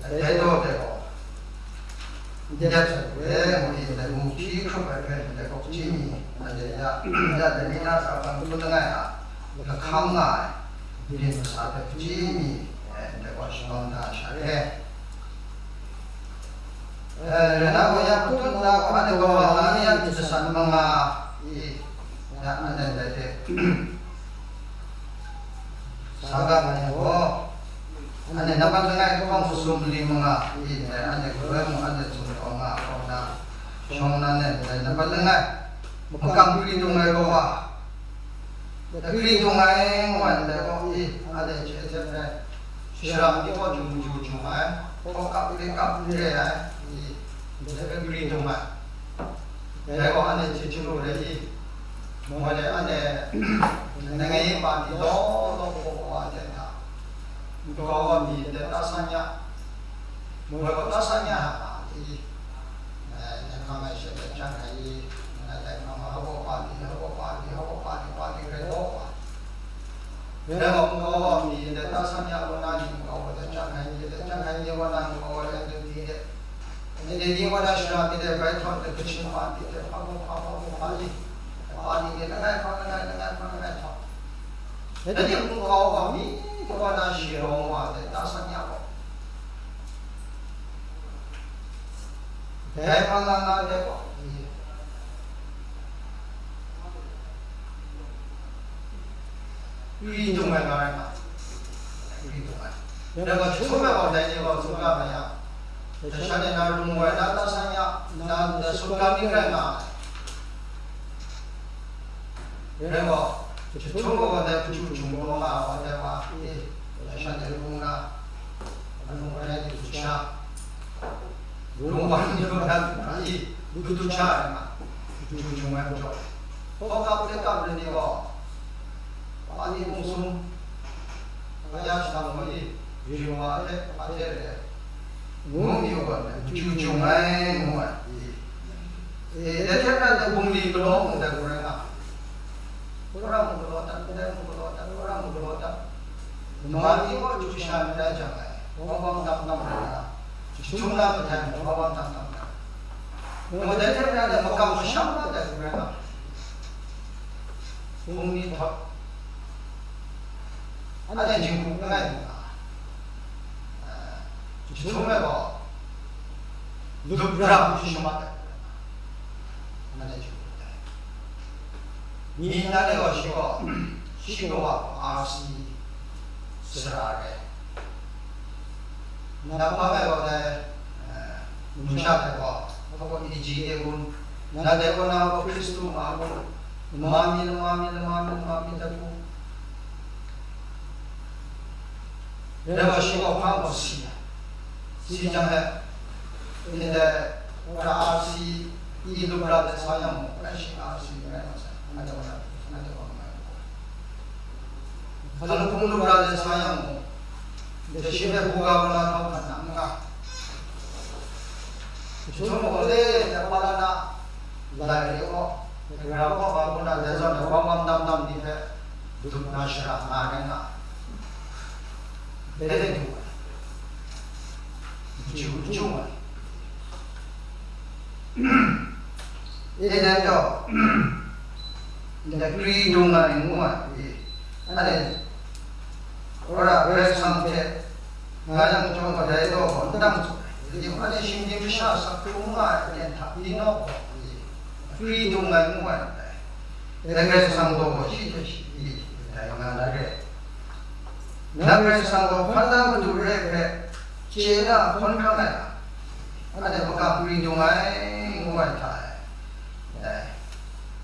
Dai daw de gaw, ndep sai hpe mu i, ndai mu hpyi hkrup ai hpe ndai kaw chyi mi, anhte ya, ya dai ni na sa hkang tun langai a, lahkam nga ai, byin masa hpe chyi mi, eh, ndai kaw shamang da sha re. Eh, rai na gaw, ya patut na gaw, anhte gaw, nga ni ya myit jasat manga i, ya, anhte ndai hte, Sa ga ai gaw, anhte nambat langai hkawng masum mali manga, i ndai anhte galoi mung anhte zuntaw nga ai kaw na, shawng na ne ndai nambat langai, makam kri dung ai gaw, kri dung ai ngu ai ndai gaw, i anhte hte hte ai, shara ni gaw jung ju jung ai, hkaw kap re kap re ai, i ndai hpe kri dung ai. Dai gaw anhte hte chyalu rai i, moi le anhte, ngai pa ni law law hpaw wa ai hte hta, nkau wa mi de ta san ya, moi gaw ta san ya ai ma hte i, eh, ngai hkang ai she let chyang ai i, ngai dai hkang ai hpaw pa ni, hpaw pa ni, hpaw pa ni, pa ni rai law wa. Dai gaw nkau wa mi de ta san ya wa na ni nkau wa de chyang ai ni de, chyang ai ni wa na nkau wa de, de di de. Anhte ni wa na shara mi de bai htawt de, kachin ma mi de hpa mu hpa, hpa mu hpa i, hpa ni de langai hpa langai, langai hpa langai htawt. Anhte nkau wa mi wa na shi rawng wa de ta san ya gaw, dai hpa nga nga de gaw, Ri dung ai nga rai nga, ri dung ai. Dai gaw, jahtum ai gaw, dai ni gaw, tsun ga ai yang, shanhte na rung wai na, ta san ya, na, na sut ga myit rai nga ai. Rai gaw, jahtum gaw, dai hpyu jung daw nga ai, dai wa, e, shanhte rung na, rung wai na ni hpyu sha. Lungwan ni gaw dan hkra i, du du sha ai nga, du jung ai majaw, hkawkap de kap ai ni gaw, pa ni mung sum, kaya shadang gaw i, yu wa hte, pa hte re, ngu mi gaw, du jung ai ngu ai i. E, dai hte maren bungli galaw mung dai gaw rai nga, Wora mung galaw dat, ndai mung galaw dat, wora mung galaw dat. Duma ni gaw chyu sha myit dai jang ai, wang wang dam dam rai na, jahtum na mahtang wang wang dam dam rai. Nang dai hte maren makam masham na dai hku rai nga, hpung ni htawt, anhte jinghku langai lu nga, jahtum ai gaw, lup ra hku shamat ai, anhte jinghku dai. Ni nan e gaw shi gaw, shi gaw R C sara re. Nang hpa ngai gaw dai, eh, numsha hte gaw, hpa gaw E G A gun, nang dai kaw na gaw Hkristu ma gun, lama mi, lama mi, lama mi, lama mi dat u. Dai gaw shi gaw hpa gaw si ai. Si jang e, ndai, wora R C i lup ra let sa yang mung, rai shi R C rai nga sai, anhte wa, anhte wa nga ai. Hkalup hpung lup ra let sa yang mung, ndai shi hpe hkungga kaw na htawng hkan nang n nga. Jahtum gaw le, ndai Palana lai re gaw, Gara gaw ga kaw na, dai zawn e wam wam dam dam ni hpe, dup na shara nga rai nga ai. Dai du ai. Ju ju ai. E dai gaw, ndai kri dung ai ngu ai, e, anhte, wora Karai Kasang hte nga yang chyawm gaw dai daw gaw n dang tsun ai. Ning anhte shinggyim masha sak hkrum nga ai aten hta, tinau gaw, e, kri dung ai ngu ai ndai. Dai Karai Kasang gaw gaw shi hte shi, i, dai nga na re. Nang Karai Kasang gaw hpan da Madu re ai hpe chye na hkawn hkrang ai a, anhte makam kri dung ai, ngu ai hta e. Dai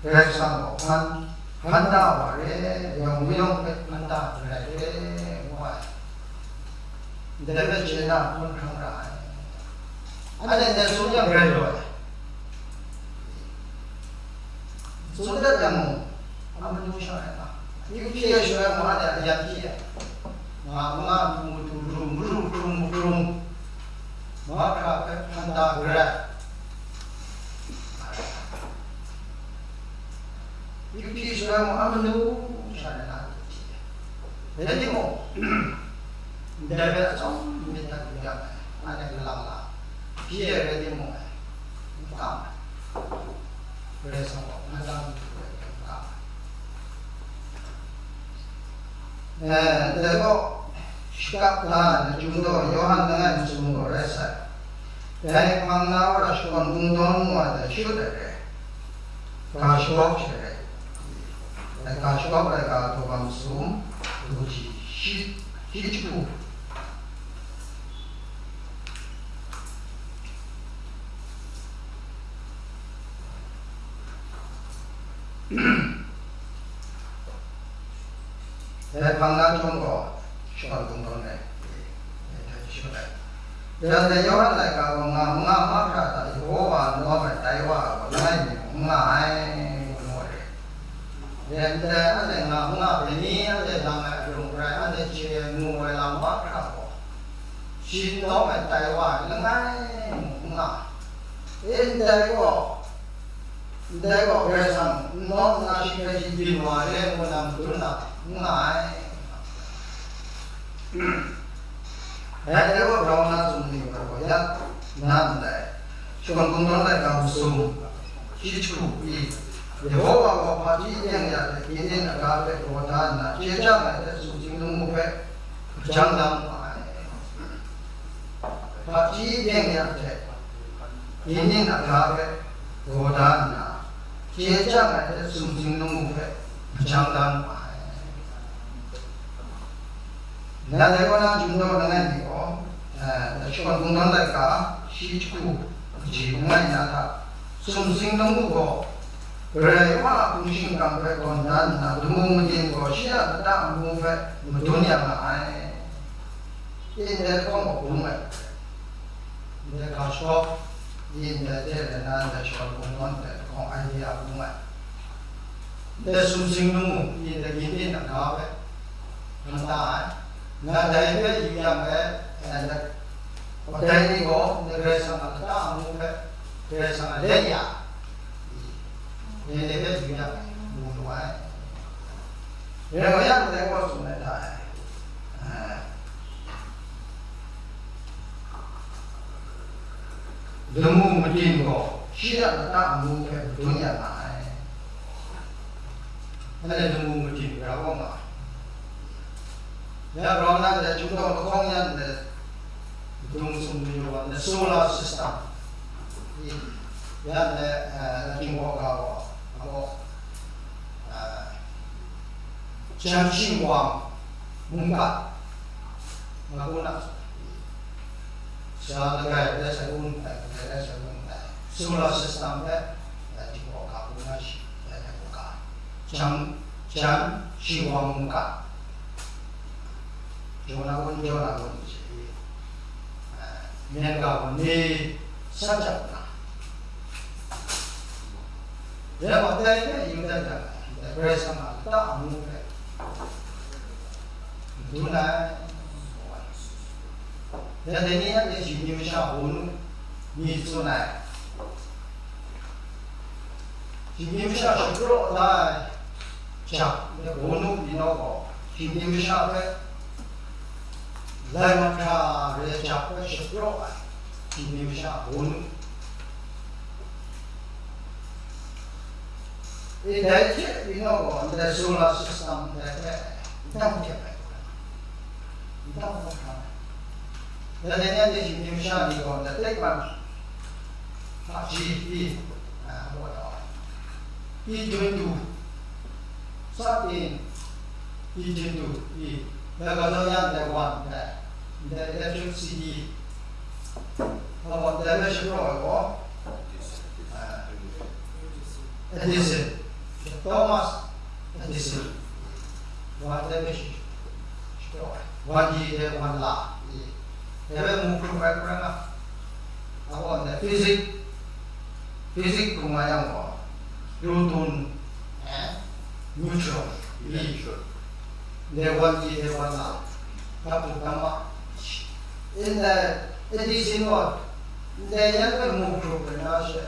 Karai Kasang gaw hpan, hpan da wa re, yawng mayawng hpe hpan da rai re, ngu ai. Ndai hpe chye na hkawn hkrang ra ai. Anhte ndai tsun yang rai lu ai. Tsun dat yang mung, a manu sha ai nga. Yu hpyi ai shaloi mung, anhte a yan hpyi ai. Nga manga, mung matu, ru maru, hkrum mahkrum, mahkra hpe hpan da garai. Yu hpyi shaloi mung, a manu sha ai nga. Rai timung, Ndai hpe atsawm myit hta du yang e, anhte galang la, hpyi ai rai timung e, n kam ai. Karai Kasang gaw hpan da mung hkru ai hpe n kam ai. Eh, dai gaw, shakap da ai, Chyum daw Yawhan langai masum gaw rai sai. Dai hpang na wa shakawn kungdawn ngu ai hta shut ai re, ga shagawp she re. Dai ga shagawp ai ga daw ga masum, daw ji shi, shi jahku. Dai hpang na chyawm gaw, shakawn kungdawn ai, dai hte shut ai. Rai nna, Yawhan laika gaw nga, nga mahkra hta Yehova lawm ai tai wa gaw langai mi mung n nga ai, ngu mu ai. Rai nna, anhte nga, nga ai ni, anhte lang ai arung rai, anhte chye ai, mu ai lam mahkra gaw, shi n lawm ai tai wa ai langai mung n nga ai. E, ndai gaw, ndai gaw Karai Kasang n lawm nna shi hpe shi byin wa ai re ngu na madun na, n nga ai. Dai hte gaw, grau na tsun ni gaw ya na ndai, shakawn kungdawn laika masum, shi jahku pyi, Yehova gaw hpaji teng ya hte kyi nin aga hpe gaw da nna, chye chyang ai hte sumsing lamu hpe hpajang da mu ai. Hpaji teng ya hte kyi nin aga hpe gaw da nna, chye chyang ai hte sumsing lamu hpe hpajang da mu ai. Nanhte kaw na Chyum daw langai mi gaw, eh, shakawn kungdawn laika, shi jahku, kaji langai na hta, sumsing lamu gaw, Karai Wa a hpung shingkang hpe gawn dan nna, lamu matin gaw shi a lata amu hpe madun ya nga ai. Ndai lahkawng gaw bung ai. Ndai ga shagawp, ndai hte rai nna, ndai shakawn kungdawn hte lahkawng ai ni a bung ai. Ndai sumsing lamu, ndai kyi nin aga hpe hpan da ai. Nga dai hpe yu yang e, eh, ndai, dai ni gaw, ndai Karai Kasang a lata amu hpe, Karai Kasang a let ya, ndai hpe yu yang e, mu lu ai. Rai wa yang, ndai gaw tsun ai hta e. Eh. Lamu matin gaw shi a lata amu hpe madun ya nga ai. Anhte lamu matin grau wa nga ai. Ya grau na de, Chyum daw lahkawng yan de, dung sum mayu wa de, solar system. Ya de, eh, Chyum gaw ga wa, ga wa, eh, Jan Shi Wang Mungkan, nga kun na, sha lagai de sai un, lagai de sai un, solar system de, eh, di ko ka kun na shi, eh, ko ka. Jan, Jan Shi Wang Mungkan. Jaw na kun, jaw na kun shi, eh, myen ga kun ni san jang na. Dai gaw, dai hpe yu dat yang, dai Karai Kasang a lata amu hpe madun ai. Dai ni anhte Jinghpaw masha Bawnu mi tsun ai. Jinghpaw masha shapraw da ai jang, Bawnu pyi naw gaw, Jinghpaw masha hpe lai mahkra re ai jang hpe shapraw ai, Jinghpaw masha Bawnu. E, dai hte pyi naw gaw, ndai solar system ndai hpe n dang hte ai, n dang hte ai. Dai ni anhte Jinghpaw masha ni gaw, ndai tengman hpaji pyi, a, gaw, pyi dun du, sa pyi, pyi dun du, pyi, dai ga zawn ya ndai wan ndai, ndai electricity, a gaw, ndai hpe shapraw ai gaw, a, Edison, Thomas Edison, wan ndai hpe shi, shi, wan di de wan la, i, dai hpe mu hkrup ai hkra nga, a gaw ndai physics, physics hkrum nga yang gaw, proton, eh, neutron, i, ndai wan di de wan la, kap hkrup tam ma, ndai Edison gaw, ndai yan hpe mu hkrup ai na she,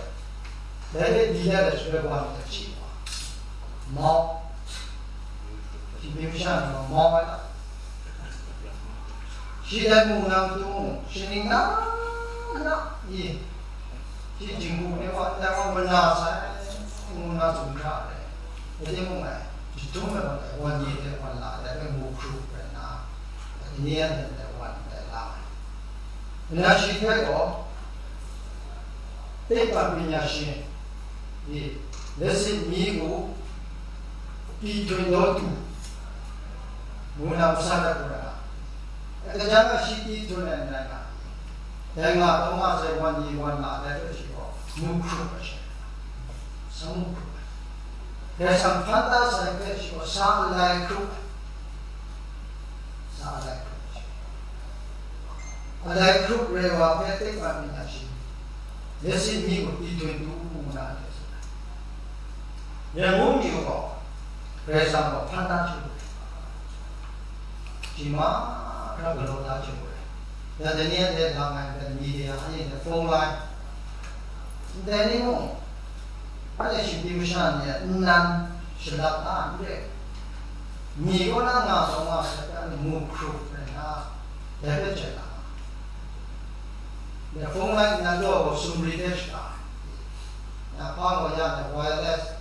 dai hpe di ya ai shaloi wan de shi wa, mau, Jinghpaw masha ni gaw mau ai ta? Shi dai mu na matu mung, shaning na na i, shi jingku ni wa, dai wa mana sai, ngu na tsun hkra ai. Rai timung, ai, jahtum ai wa dai, wan ye dai, wan la dai, dai mu hkru rai nna, ni yan dai, dai wan dai la ai. Nna shi hpe gaw, Teikpan panya shin, i, lesin mi u, pyi dun daw tu, ngu na masa dat pru ai. Kaja nga shi pyi dun ai n rai nga, dai nga taw nga sai wan ni wan na dai hpe shi gaw, mu hkrup ai she, sa mu hkrup ai. Karai Kasang hpan da sai hpe shi gaw, sa alai hkrup ai. Sa alai hkrup ai she. Alai hkrup rai wa hpe teikpan mi na shi, lesin mi gaw pyi dun tu ngu na, ya ngu mi gaw, Karai Kasang gaw hpan da hte, shi mahkra galaw da hte, ya dai ni anhte lang ai, dai ni de a, anhte phone line, ndai ni mung, anhte shinggyim masha ni a nnan shalap na n re, mi kaw na nga taw nga sai hpe anhte mu hkrup rai nna, dai hpe chye na, dai phone line nnan daw gaw sumri hte shada ai. Ya hpa gaw ya na wireless,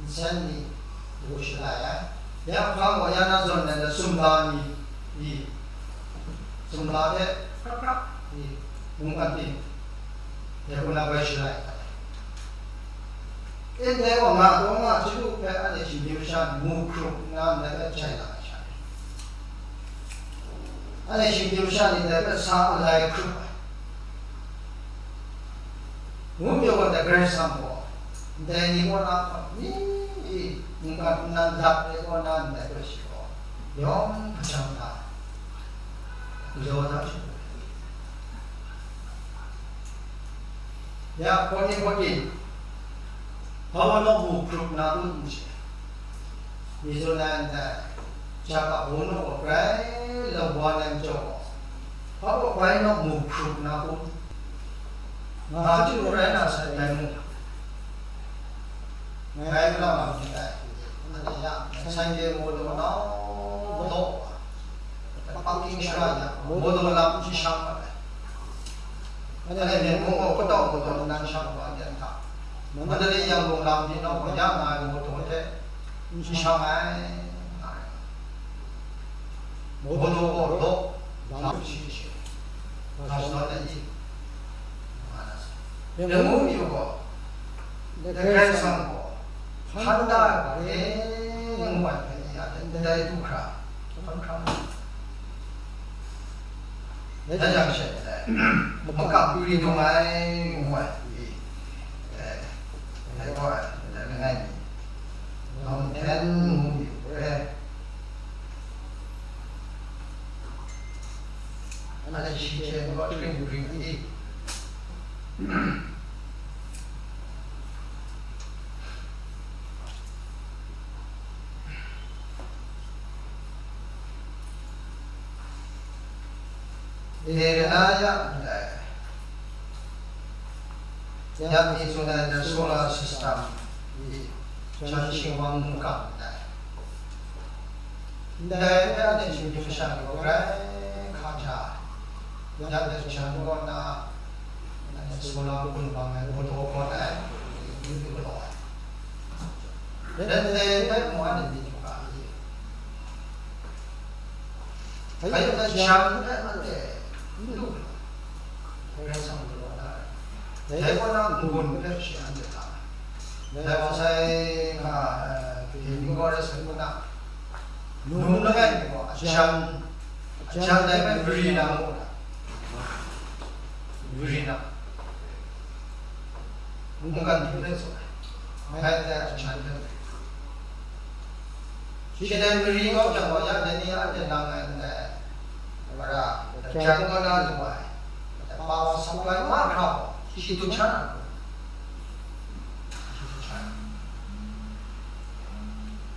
nsen ni, daw shalai ai. Ya hpa gaw ya na zawn na sumla ni, i, sumla hte hkrak hkrak, i, mungkan ting, ya hku na bai shalai ai. Ndai wa nga taw nga chyalu hpe anhte shinggyim masha ni mu hkrup nna ndai hpe jai la ai sha ni, anhte shinggyim masha ni ndai hpe sa alai hkrup ai. Ngu pyaw gaw, dai Karai Kasang gaw, ndai ni kaw na hkawt mi, mungkan nnan lat ai kaw na ndai hpe shi gaw, yawng hpajang da ai, galaw da hte. Ya, hpawt ni hpawt ni, hpa wa nawk mu hkrup na kun n chye. Mi tsun ai ndai, ja ka wunau gaw grai lawa ai majaw gaw, hpa wa grai nawk mu hkrup na kun? Nga chyalu rai na sai, dai mung, ngai galaw na myit dai. Anhte ya, Sunday mawtaw nau law, parking shara ya, mawtaw lam n shang mat ai. Anhte Myen mung gaw kataw mawtaw nnan shang wa ai hta, Mandalay Yangon lam ni nau gaw ya nga ai mawtaw hte n shang ai, nga ai. Mawtaw gaw law, lam shi shi, nga shadawn ai i, nga na sa. Yangon myu gaw, Karai Kasang gaw hpan da ai wa e ngu ai hpe ni a, ndai du hkra, hkan hkra nga. Dai jang she, makam kuri dung ai ngu ai, e, dai gaw ai, dai langai mi, Mountain ngu mi hpe, anhte shi hte gaw hkring hkring ai. Nehemiah ndai, ya mi tsun ai the solar system i, jan shingwang mungkan ndai, ndai hpe anhte shinggyim masha ni gaw grai hkaja ai. Ya dai jan kaw na, anhte solar kun bang ai, mawtaw kawn ai, n du galaw ai. Ndai hpe mung anhte myit yu ga ai. Hkrai hkrai jan hpe anhte n lu, Karai Kasang galaw na ai. Dai kaw na n-gun hpe shi anhte la ai. Dai wa sai hka, eh, Dai ni gaw rai sa nu na, num langai mi gaw a jan, a jan dai hpe mari na mu na, mari na, mungkan hpung hte tsun ai, ngai ndai a jan hpe mari. Shi dai mari kau jang gaw, ya dai ni anhte nang ngai ndai, mara, jan kaw na lu ai, power supply mahkra gaw, shi dut sha na lu.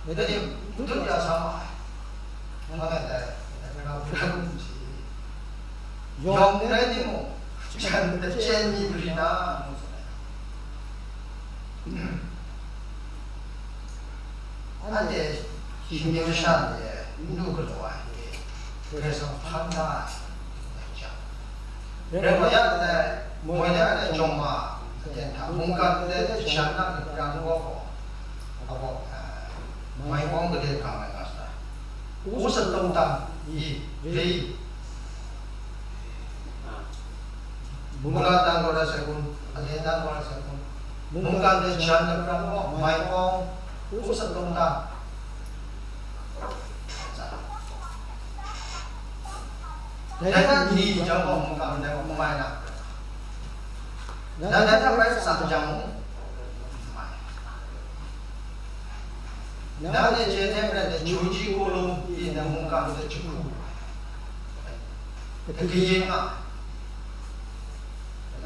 Dai ni, dut ya sa ma ai. Nga dai, dai hpra hpra n chye. Yawng n rai timung, jan hte chyen mi mari na, ngu tsun ai. Anhte shinggyim masha ni e n du galaw ai, Karai Kasang hpan da ai. Rai wa yang, dai moi ya ai jawng ma aten hta, mungkan ndai hte jan na myit pran gaw gaw, a gaw, eh, mai kawng gade gang ai nga sa ai. U sat tawng dan i, re i, mula dan gaw rai sai kun, ale dan gaw rai sai kun, mungkan ndai jan na pran gaw, mai kawng, u sat tawng dan. Dai hta ni jang gaw mungkan ndai gaw n mai na. Nang dai hta rai tsang jang mung, nanhte chye hte maren dai chyu ji hku lung pyi na mungkan ndai jahku, dai kayin nga.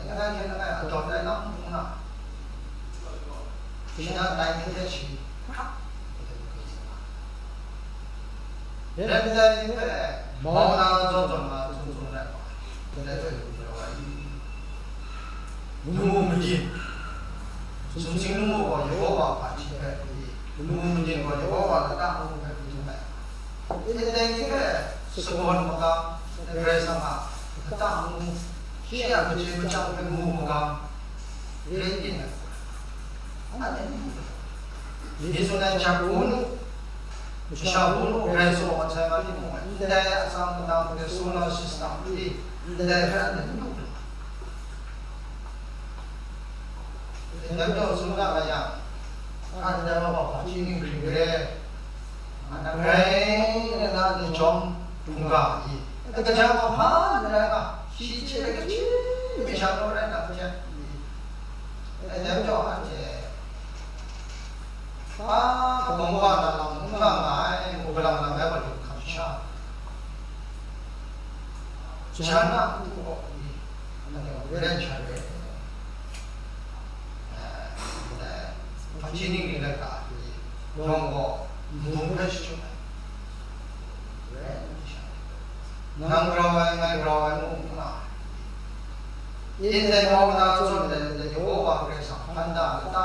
Langai hte langai a dawt ai lam hpung na, shi na tai ni hte shi hkrak, Rai ndai ni hpe, mau na zawn zawn na tsun tsun ai wa, ndai hpe lu jaw ai. Lamu mayin, sumsing lamu gaw Yehova hpaji hpe pyi, lamu mayin gaw Yehova lata lamu hpe pyi ai. Ndai ni hpe sagawn magam, Karai Kasang a lata lamu, shi a machye machyang hpe mu magam, rai byin ai. Anhte ni tsun ai, jak u nu, masha u nu, grai tsaw mat sai ma timung, ndai atsam madang hte solar system hte ndai hpe anhte n du lu. Dai majaw tsun ga nga yang, anhte wa hpaji ning ring re, anhte grai na na ni jawm hkungga i, kaja wa hpa n rai nga, shi hte kaji mi sha law rai na hte, dai majaw anhte hpa kabawng wa na lam n nga nga ai, mung galang lang ai wa lu hkam sha, jan na npu gaw ni, anhte gaw ren sha re. Hpaji ning ring laika hte, yawng gaw nbung hpe shachyut ai. Nang grau ai, ngai grau ai, ngu n nga. Ndai mau na zawn ai, Yehova Karai Kasang hpan da ai lata,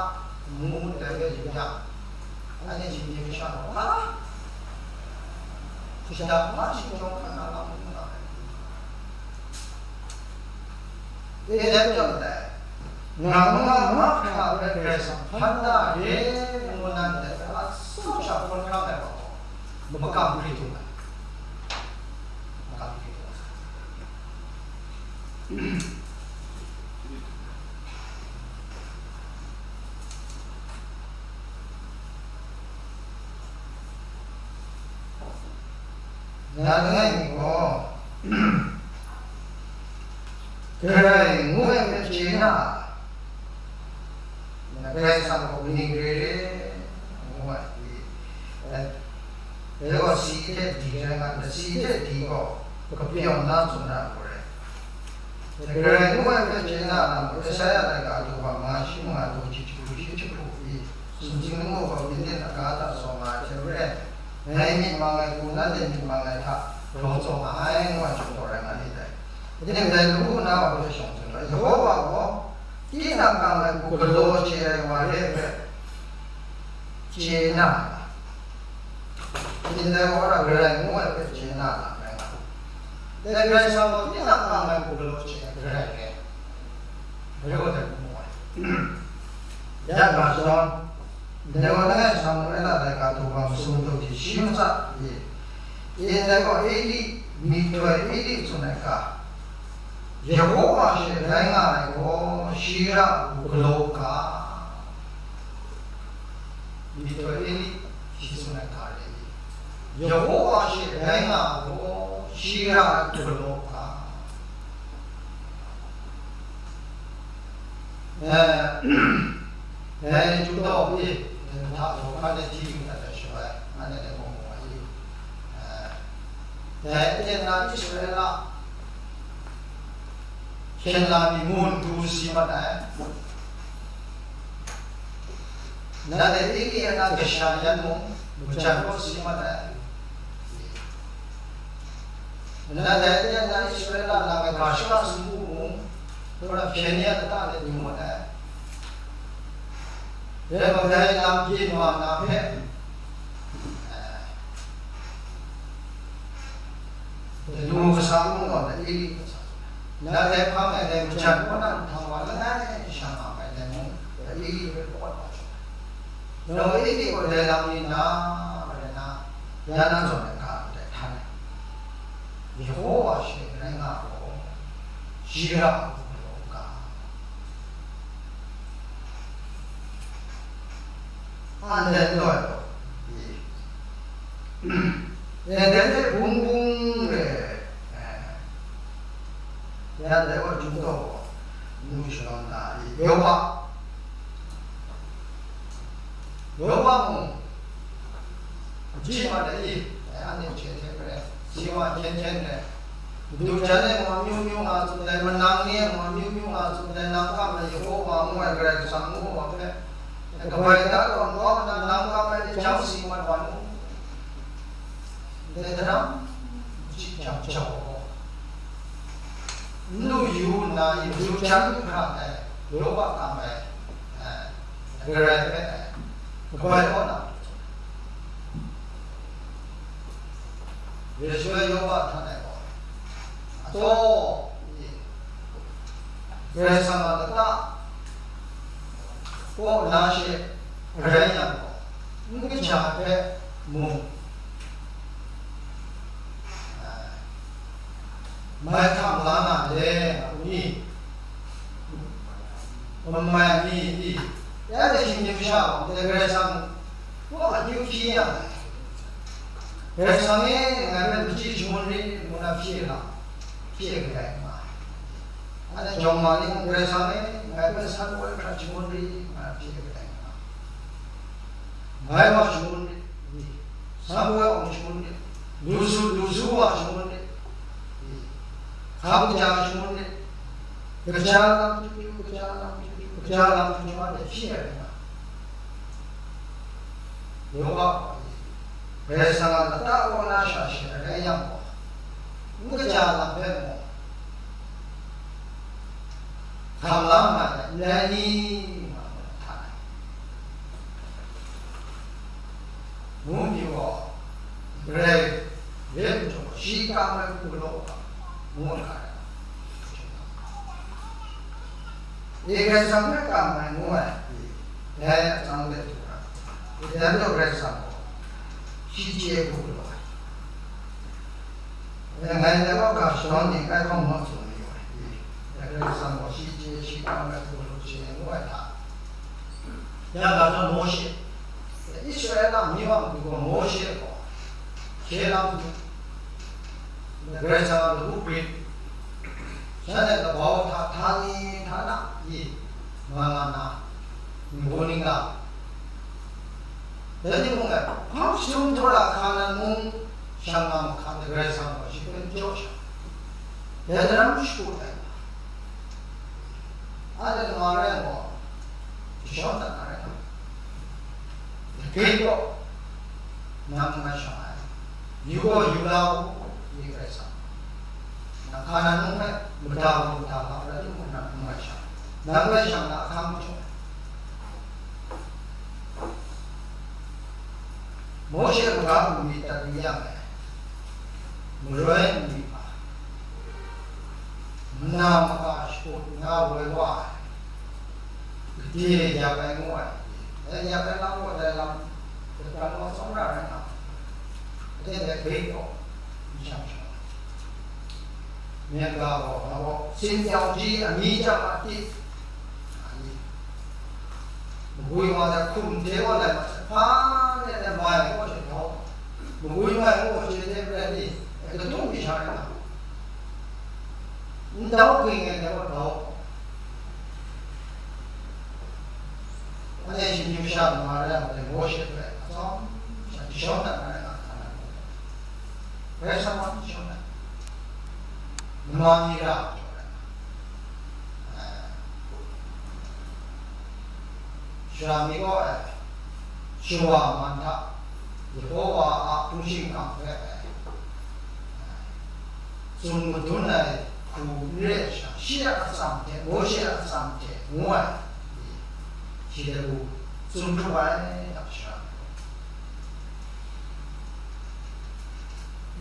ngu ndai hpe yu yang, anhte htingnu masha gaw, a, shada hpa shingtawng hkan na lam n nga ai. E, dai majaw dai, nang nga mahkra hpe Karai Kasang hpan da re ngu na ndai hpe atsawm sha hkawn hkrang ai wa gaw, makam hkri dung ai. Makam hkri dung ai. Nang langai mi gaw, Karai ngu ai hpe chye na, Karai Kasang gaw kaning re re ngu ai, dai gaw si hte di rai nga, si hte di gaw kapyawn na tsun na gaw rai. Karai ngu ai hpe chye na lam gaw, Esaia laika daw hpa manga shi manga daw shi jahku shi jahku pyi, sumsing lamu gaw byin de na ga hta saw nga ai hte maren, ngai myit mang ai hku, nanhte myit mang ai hta grau tsaw nga ai, ngu ai chyawm gaw rai nga li dai. Ning dai lamu na wa hpe shawng tsun ai, Yehova gaw tinang kang ai hku galaw chye ai wa re ai hpe chye na, ndai wa hta Karai ngu ai hpe chye na lam rai nga. Dai Karai Kasang gaw tinang kang ai hku galaw chye ai Karai re. Majaw dai hku mu ai. Ya ga shadawn, dai wa langai Samuela laika daw hpa masum daw hti shi matsa pyi, ndai gaw Eli, myihtoi Eli tsun ai ga, Yehova she rai nga ai gaw, shi ra hku galaw u ga. Myihtoi Eli, shi tsun ai ga re. Yehova she rai nga ai gaw, shi ra hku galaw u ga. Eh, dai Juda wa e, dai hta hkawhkam de hti yu dat ai shaloi, anhte dai gaw mu ai. Eh, dai aten na Israela hpyen la mi mun du si mat ai. Nanhte Eli a na kasha yan mung, majan kau si mat ai. Nanhte aten na Israela na ai ga shaka sumpu mung, hpyen ni a lata de du mat ai. Rai nme, dai lam byin wa na hpe, eh, Dalu kasa mung gaw, Eli kasa. Ndai hpang ai dai majan kaw na nhtang wa langai sha nga ai dai mung, Eli hpe pawt wa shawng ai. Dawng Eli gaw dai lam ni na, rai na, ya na zawn ai ga ndai htan ai. Yehowa she rai nga gaw, shi ra ai hku galaw u ga. An dai n dawt ai gaw, e, dai hte bung bung re, e, ya dai wa, Chyum Taw gaw, nu shalawng na, e, Yoba, Yoba mung, Ji ma dai i, dai anhte hte hte maren, si wa hkyen hkyen maren, madu jan e mung amyu myu nga tsun dai, manang ni e mung amyu myu nga tsun dai, nang kam ai Yehowa ngu ai Karai Kasang ngu wa hpe, kabai da tawn kau nna, nang kam ai hte jang si mat wa nu. Dai daram chyi jang jau gaw, n lu yu nna, i madu jan hkra ai, Yoba kam ai, eh, Karai hpe, eh, kabai kau na, Yesu e Yoba htan ai gaw, ataw, Karai Kasang a lata kaw na she rai yang gaw, n kaja hpe mung, maihtang la na le, a ni, Mamai ni i, ya de shinggyim sha gaw, ndai Karai Kasang kaw akyu hpyi yang, Karai Kasang e, ngai hpe machyi shangun rit ngu na hpyi lam, hpyi kadai nga ai. Anhte jawng ma ni mung, Karai Kasang e, ngai hpe san woi hkrat shangun rit ngu na hpyi kadai nga ai. Mai wa shangun rit, Samuel awng shangun rit, lu su, lu su wa shangun rit, hkam kaja shangun rit, kaja lam chyu chyu, kaja lam chyu chyu, kaja lam chyu chyu, anhte hpyi ai rai nga. Yoba gaw, Karai Kasang a lata kaw na sha she rai yang gaw, n kaja lam hpe mung, hkam la nga ai, ndai ni nga mu hta ai. Munpyu gaw, Karai re majaw, shi kam ai hku galaw u ga, ngu nga ai. E, Karai Kasang hpe kam ai ngu ai, dai atsam hpe du ai. E, dai majaw Karai Kasang gaw, shi chye ai hku galaw ai. Ngai ndai wa ga shadawn ni kai hkawng naw tsun mayu ai. Dai Karai Kasang gaw shi chye, shi kam ai hku galaw chye ngu ai hta, ya ga tawn Mawshe, Israela amyu a matu gaw Mawshe gaw hkye lam hku, Karai Kasang a lawu grit, shanhte labau hta htani htana i nga nga na, ngu ningla, dai ni mung e, hpang jahtum htaw ra Hkanan mung shang nga mahkra, Karai Kasang gaw shi hpe n jaw sha, dai daram shakut ai nga, anhte lama rai yang gaw, jashawn dat na rai nga, lagrit gaw, nang n mai shang ai, yu gaw yu la u, i Karai Kasang, nang Hkanan mung hpe mada gaw mada ga rai timung, nang n mai shang, nang mai shang na ahkang majaw ai. Mawshe kaga bungli dat yu yang e, maroi nni hpa, mana maka shakut nga woi wa ai, gade yak ai ngu ai, dai yak ai lam gaw dai lam, Karai Kasang gaw tsawmra rai nga, gade dai grit gaw n shang shang ai. Myen ga gaw, nga gaw, sin jau ji amyi jang a ti, a ni, magwi wa ai hkum de wa lai mat sai, hpa ne ne mai gaw she dau, magwi mai gaw she de rai ni, e, kadum mi sha rai nga, n dau ging ai dai gaw dau. Anhte shinggyim masha lama rai yang, Mawshe hpe atsawm sha jashawn dat na rai nga, Hkanan mung, Karai Kasang wa jashawn dat, lama ni ra jaw ai, eh, Sara mi gaw ai, shawa man hta, Yehowa a hpung shingkang hpe, tsun madun ai hku n re ai sha, shi a atsam hte, Mawshe a atsam hte ngu ai, shi de lu tsun hkrup ai, dak sha.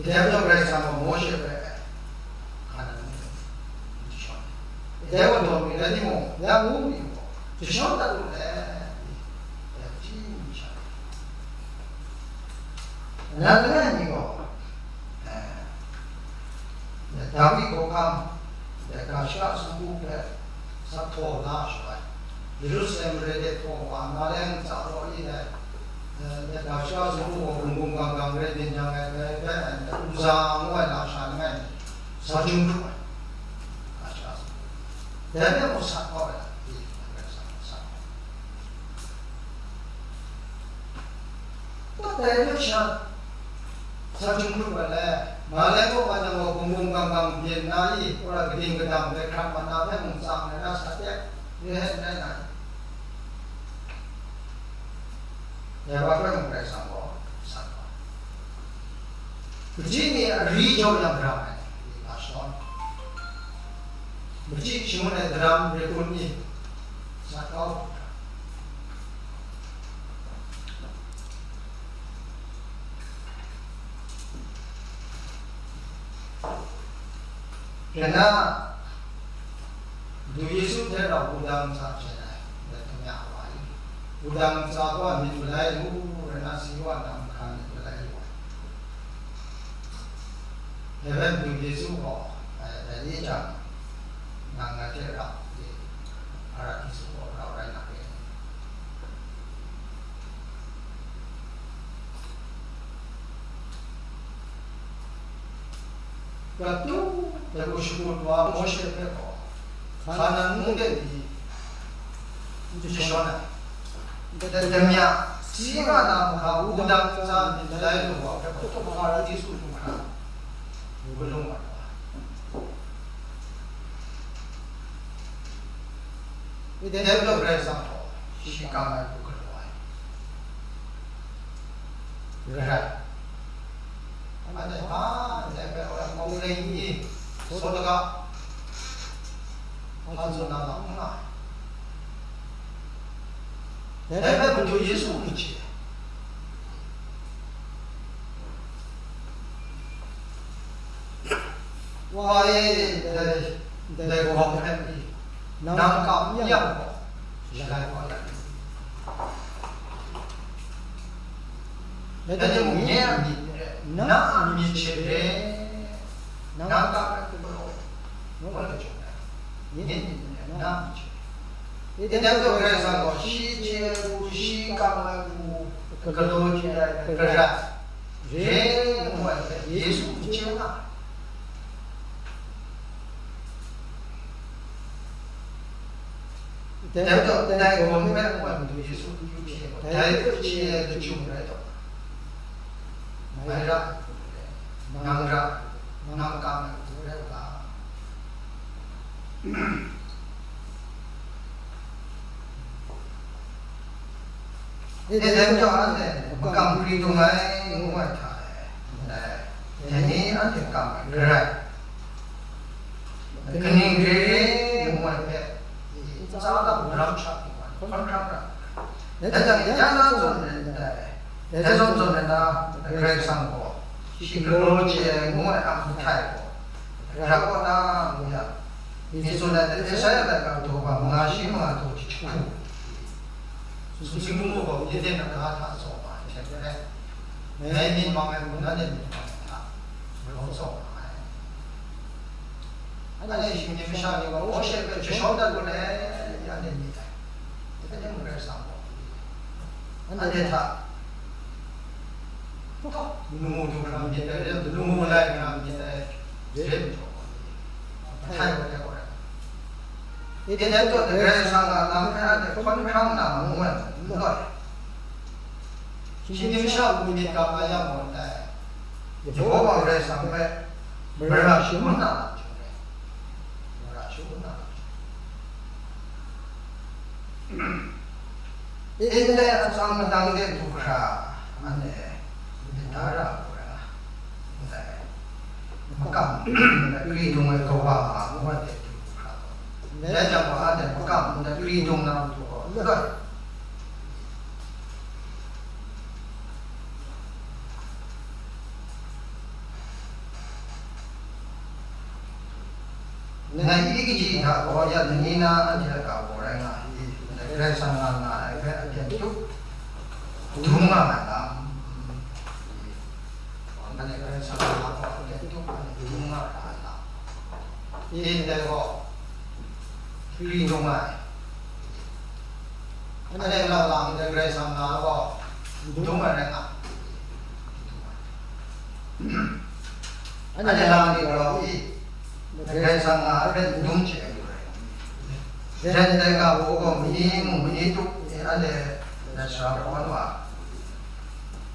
Dai majaw Karai Kasang gaw Mawshe hpe, Timung, ya ngu mi gaw, jashaw dat lu let, ya hpyi mi sha. Nan langai mi gaw, eh, Dawi hkawhkam, ya ga shaka sumpu hpe sa htaw la shaloi, Yerusalem mare de hpaw wa, Naleng ntsa raw i ai, eh, ya ga shaka sumpu gaw hkungkung gang gang rai byin yang ai, dai hpe, eh, Uza ngu ai lasha langai mi, sa chyum hkrup ai. Ga shaka sumpu. Dai hpe mung sat kau ai, i, Karai Kasang mung sat kau ai. Dai hpe sha, sa chyum hkrup ai le, ma le gaw, ma jang gaw, hkungkung gang gang byin na i, wora kadim kadam hpe hkrat mat na hpe mung tsang ai na, sa tep re ai n rai na i? Dai wa hpe mung Karai Kasang gaw sat kau ai. Kaji ni ari jau yang ram ai, i, nga shawn. Machyi shangun ai daram rai kun ni, sat kau. Hkyen na, Madu Yesu hte rau wudang ntsa hpyen ai, dai hkyen ya wa i. Wudang ntsa gaw myit malai lu, rai na, si wa nang hkan myit malai lu ai. Dai bai Madu Yesu gaw, eh, dai ni jang, nang ngai hte rau i, Hparadisu gaw rau rai na re. Katu, dai gaw shakut wa Mawshe hpe gaw, Hkanan mung de ni n jashawn ai. Dai, dai mi a, si nga na mahkra wudang ntsa myit malai lu wa hpe gaw, Hparadisu hkra, wulung wa. Dai majaw Karai Kasang gaw shi kang ai hku galaw ai. Karai. Anhte hpa, anhte hpe wa komplain i, saw laga, hpa tsun na lam n nga ai. Dai hpe Madu Yesu n chye ai. Wa e, dai, dai gawng hpe pyi, nang kam n yang gaw, shalai kau ya. Rai timung, nye a myit re, na a myit hte re, nang kam ai hku galaw, ngu ai chyawm rai, nye myit re, na a myit hte re. Tinang gaw Karai Kasang gaw shi chye ai hku, shi kam ai hku, galaw chye ai Karai re ngu ai hpe Yesu n chye nga ai. Dai majaw, dai gawng hpe ngu ai Madu Yesu n yu hpyi ai gaw, dai hpe chye ai lachyum rai taw, mai ra ai hku re, nang ra ai hku, nang kam ai hku rai u ga. E, dai majaw anhte makam grai dung ai ngu ai hta e, dai ni anhte kam ai Karai, kaning re re ngu ai hpe, ntsa lam maram sha hpyi wa, hkawn hkrang ra. Dai jang, ya na zawn ai, dai, dai zawn zawn ai na, Karai Kasang gaw, shi galaw chye ai ngu ai a hku htai gaw, ra kaw na ngu yang, myit tsun ai hte Esaia laika daw ga manga shi manga daw jahku, sumsing lamu gaw Eden aga hta tsaw nga ai hte maren, ngai myit mang ai hku nanhte myit mang ai hta grau tsaw nga ai. Anhte shinggyim masha ni gaw Mawshe hpe jashaw dat lu let, ya anhte myit ai. Dai hte mung Karai Kasang gaw, anhte hta, lamu du hkra myit ai, lamu lai hkra myit ai, re majaw, htai wa hte gaw rai. Tinang gaw Karai Kasang a lam hpe anhte hkawn hkrang na ngu ai n law ai. Shinggyim masha hku myit ga nga yang gaw ndai, Yehova Karai Kasang hpe mara shangun na lam chyawm rai. Mara shangun na lam chyawm rai. Ndai atsam madang de du hkra, anhte myit da ra ai hku rai nga, ndai makam, ndai grai dung ai kawa ma ngu ai de du hkra, ndai jang gaw anhte makam, ndai grai dung na matu gaw n loi. Ngai i kaji hta gaw, ya ni na anhte a ga gaw rai nga i, Karai Kasang nga nga ai hpe a ten tup dum nga ai lam, anhte Karai Kasang nga gaw a ten tup anhte dum nga ra ai lam, i ndai gaw, hpri dung ai. Anhte lang lang, ndai Karai Kasang nga gaw, dum ai rai nga. Anhte lang ni gaw i, Karai Kasang nga hpe dum chye ai lu rai. Jen dai ga hku gaw, mani mung mani tup, anhte dai sara kaw wa,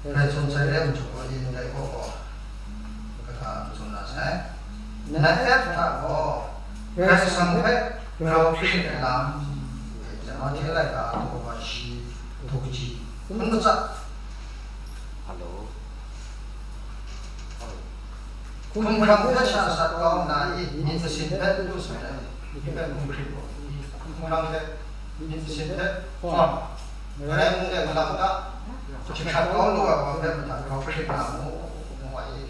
Karai Kasang sai re machyu gaw, i ndai gaw gaw, kaga tsun na sai. Na ep hta gaw, Karai Kasang hpe grau hpri ai lam, Mahte laika daw shi, daw kaji, hkun matsat. Hello. Hkum hkrang hpe sha sat kau nna i, myit masin hpe n lu sai ai, myit hpe hkum hkrit gaw, hkum hkrang hte myit masin hpe hkawn, ngarai mung de galang ga, jahkrat kau lu ai wa hpe mada grau hkrit nga mu, ngu ai.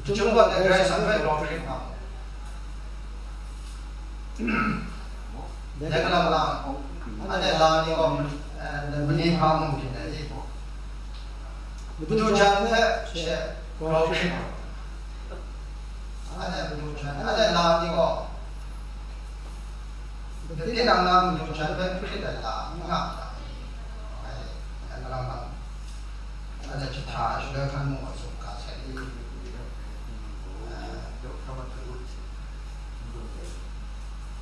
Chyum gaw dai Karai Kasang hpe grau hkrit nga mu. Dai galang lang, anhte la ni gaw, eh, mani hpa mung byin ai i? Madu jan hpe she grau hkrit nga mu. Anhte madu jan, anhte la ni gaw, tinang na madu jan hpe n hkrit ai la n nga ai. Ai, dai galang lang, anhte jahta shaloi hkan mung gaw tsun ga sai i?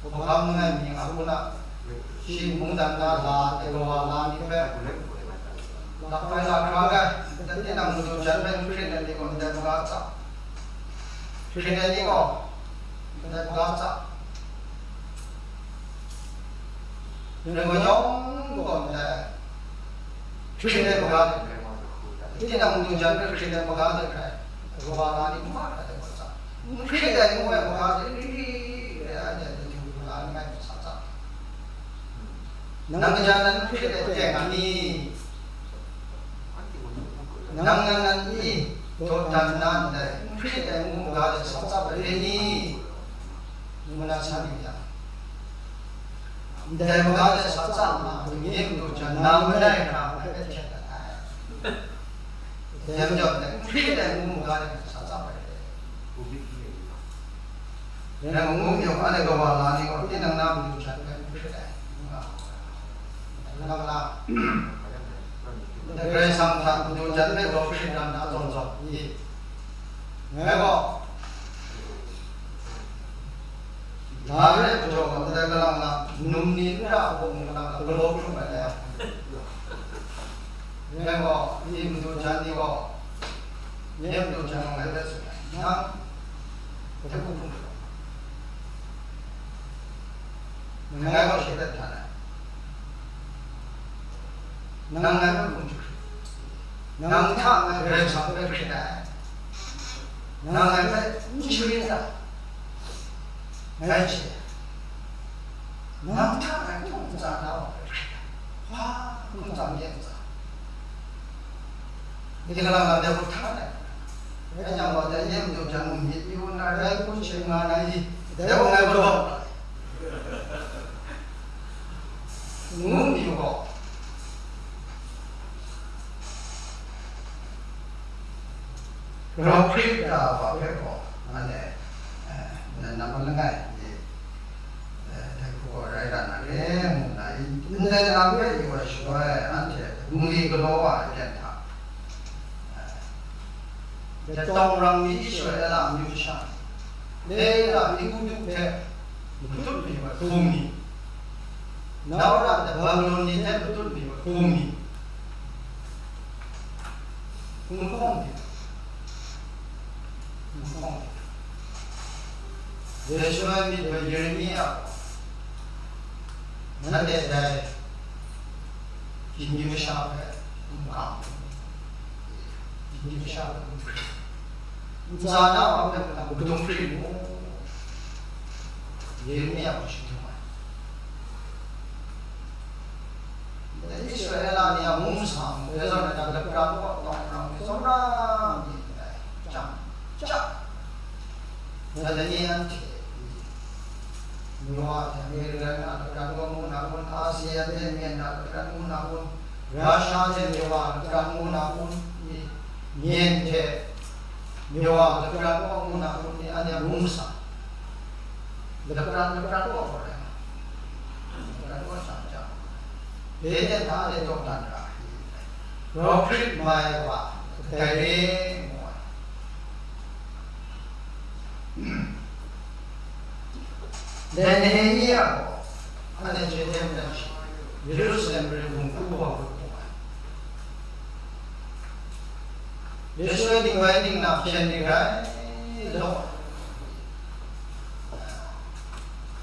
Hkawhkam langai mi nga hku na, shi mungdan na la, dai kawa la ni hpe, lakpai lahkra ai, tinang madu jan hpe n hkrit ai ni gaw ndai maga tsap, hkrit ai ni gaw ndai maga tsap, rai gaw yawng gaw ndai hkrit ai maga de, tinang madu jan hpe hkrit ai maga de rai, kawa la ni n ma hkra ai gaw tsap, n hkrit ai ngu ai maga de, ri ri rai ai de, madu la ni ngai sa tsap. Nang kaja nan n hkrit ai teng a ni? Nang nan nan i dawdan na ndai n hkrit ai ngu ga de sa tsap ai re ni? Ngu na san yu yang, ndai maga de sa tsap na, nye madu jan na madai hkra ngai hpe hten dat ai. Dai majaw ndai n hkrit ai ngu maga de sa tsap ai re. Rai ngu myit, anhte kawa la ni gaw tinang na madu jan hpe n hkrit ai. Kalang lang, Karai Kasang hta madu jan hpe grau hkrit dan na zawn zawn i? Ngai gaw, la re majaw gaw, ndai kalang lang, num ni n ra hpung ni kalang lang, galaw hkrum ai le. Ngai gaw, i madu jan ni gaw, nye madu jan gaw ngai hpe tsun ai, nang hte hku hpung hkrum, ngai gaw shi hpe htan ai, nang ngai hpe hpung hkrum, nang hta ngai Karai Kasang hpe hkrit ai, nang ngai hpe n sharin ai, ngai hte nang hta ngai hkungga na wa hpe hkrit ai, hpa hkungga n yen n tsa? Myi kalang lam de hkut htan ai. Rai yang gaw, dai nye madu jan mung myit yu nna rai hkun she nga na i? Dai gaw ngai galaw ai, ngu myit gaw, grau hkrit da wa hpe gaw, anhte, eh, nan nang langai, eh, dai hku gaw rai ra na re, ngu nna, ndai lam hpe yu ai shaloi, anhte bungli galaw wa ai ten hta, eh, dai tawng rang mi Israela amyu sha ni, Lela Egutu hte matut mi wa hkung ni, Nawra de Babilon ni hte matut mi wa hkung ni, hkung lahkawng hte, hkung lahkawng hte, dai shaloi myit hpe Yeremia gaw, nanhte dai Htingnu masha hpe n kam, Htingnu masha hpe n hkrit, ntsa na wa hpe mung kadum hkrit mu, Yeremia gaw shi dum ai. Israela ni a mung sa mung, dai zawn na, lepra kaw tawng rang, tsawmra myit ndai, chyam chyam, Dai ni anhte, Myanmar hte American a lapran kaw ngu na kun, ASEAN hte Myanmar a lapran ngu na kun, Russia hte Myanmar a lapran ngu na kun, Myen hte Myanmar a lapran kaw ngu na kun, ni anhte mung sa. Lapran, lapran kaw rai. Lapran kaw sa jang. Dai hta e tawk dan ra. Grau hkrit mai wa, kadai re ngu ai. Dai Nehemia gaw, anhte chye teng maren shi, Yerusalem mare hpung hku wa hku hpung ai. Yesu e dingbai dingna hpyen ni grai law,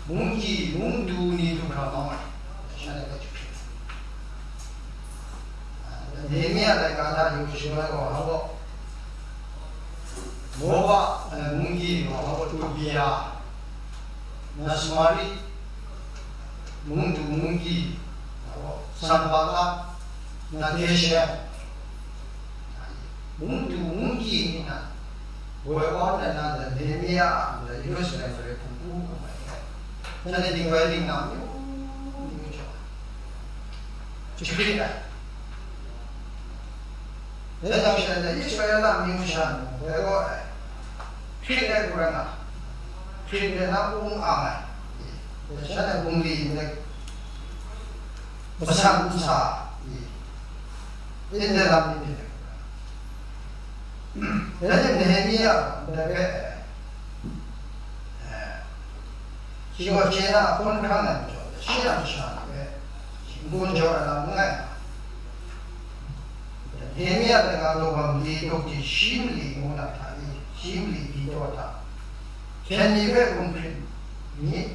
mungki mungdu ni du hkra kau ai, shanhte hpe jahkring ai. Nehemia laika hta yu shaloi gaw, hpa gaw, Moba, eh, mungki gaw, hpa gaw, Tobia, Nasamari, mungdu mungki, hpa gaw, Sanballat, na Geshem, mungdu mungki ni na, woi wa na na, Nehemia a, Yerusalem mare hpung hku hpung ai. Shanhte dingbai dingna myu myu jaw ai. Jahkring ai. Dai jang shanhte Israela amyu masha ni mung dai gaw ai. Hkrit ai hku rai nga, hkrit ai na ung ang ai. Dai shanhte bungli ndai, masan nsa, ndai lam ni hte, dai ni Nehemia ndai hpe, eh, shi gaw chye na hkawn hkrang ai majaw, shi a masha ni hpe n-gun jaw ai lam n rai nga. Nehemia laika daw gam li, daw kyi shi mali ngu na hta e, shi mali byi taw hta, hpyen ni hpe hkum hkrit myit,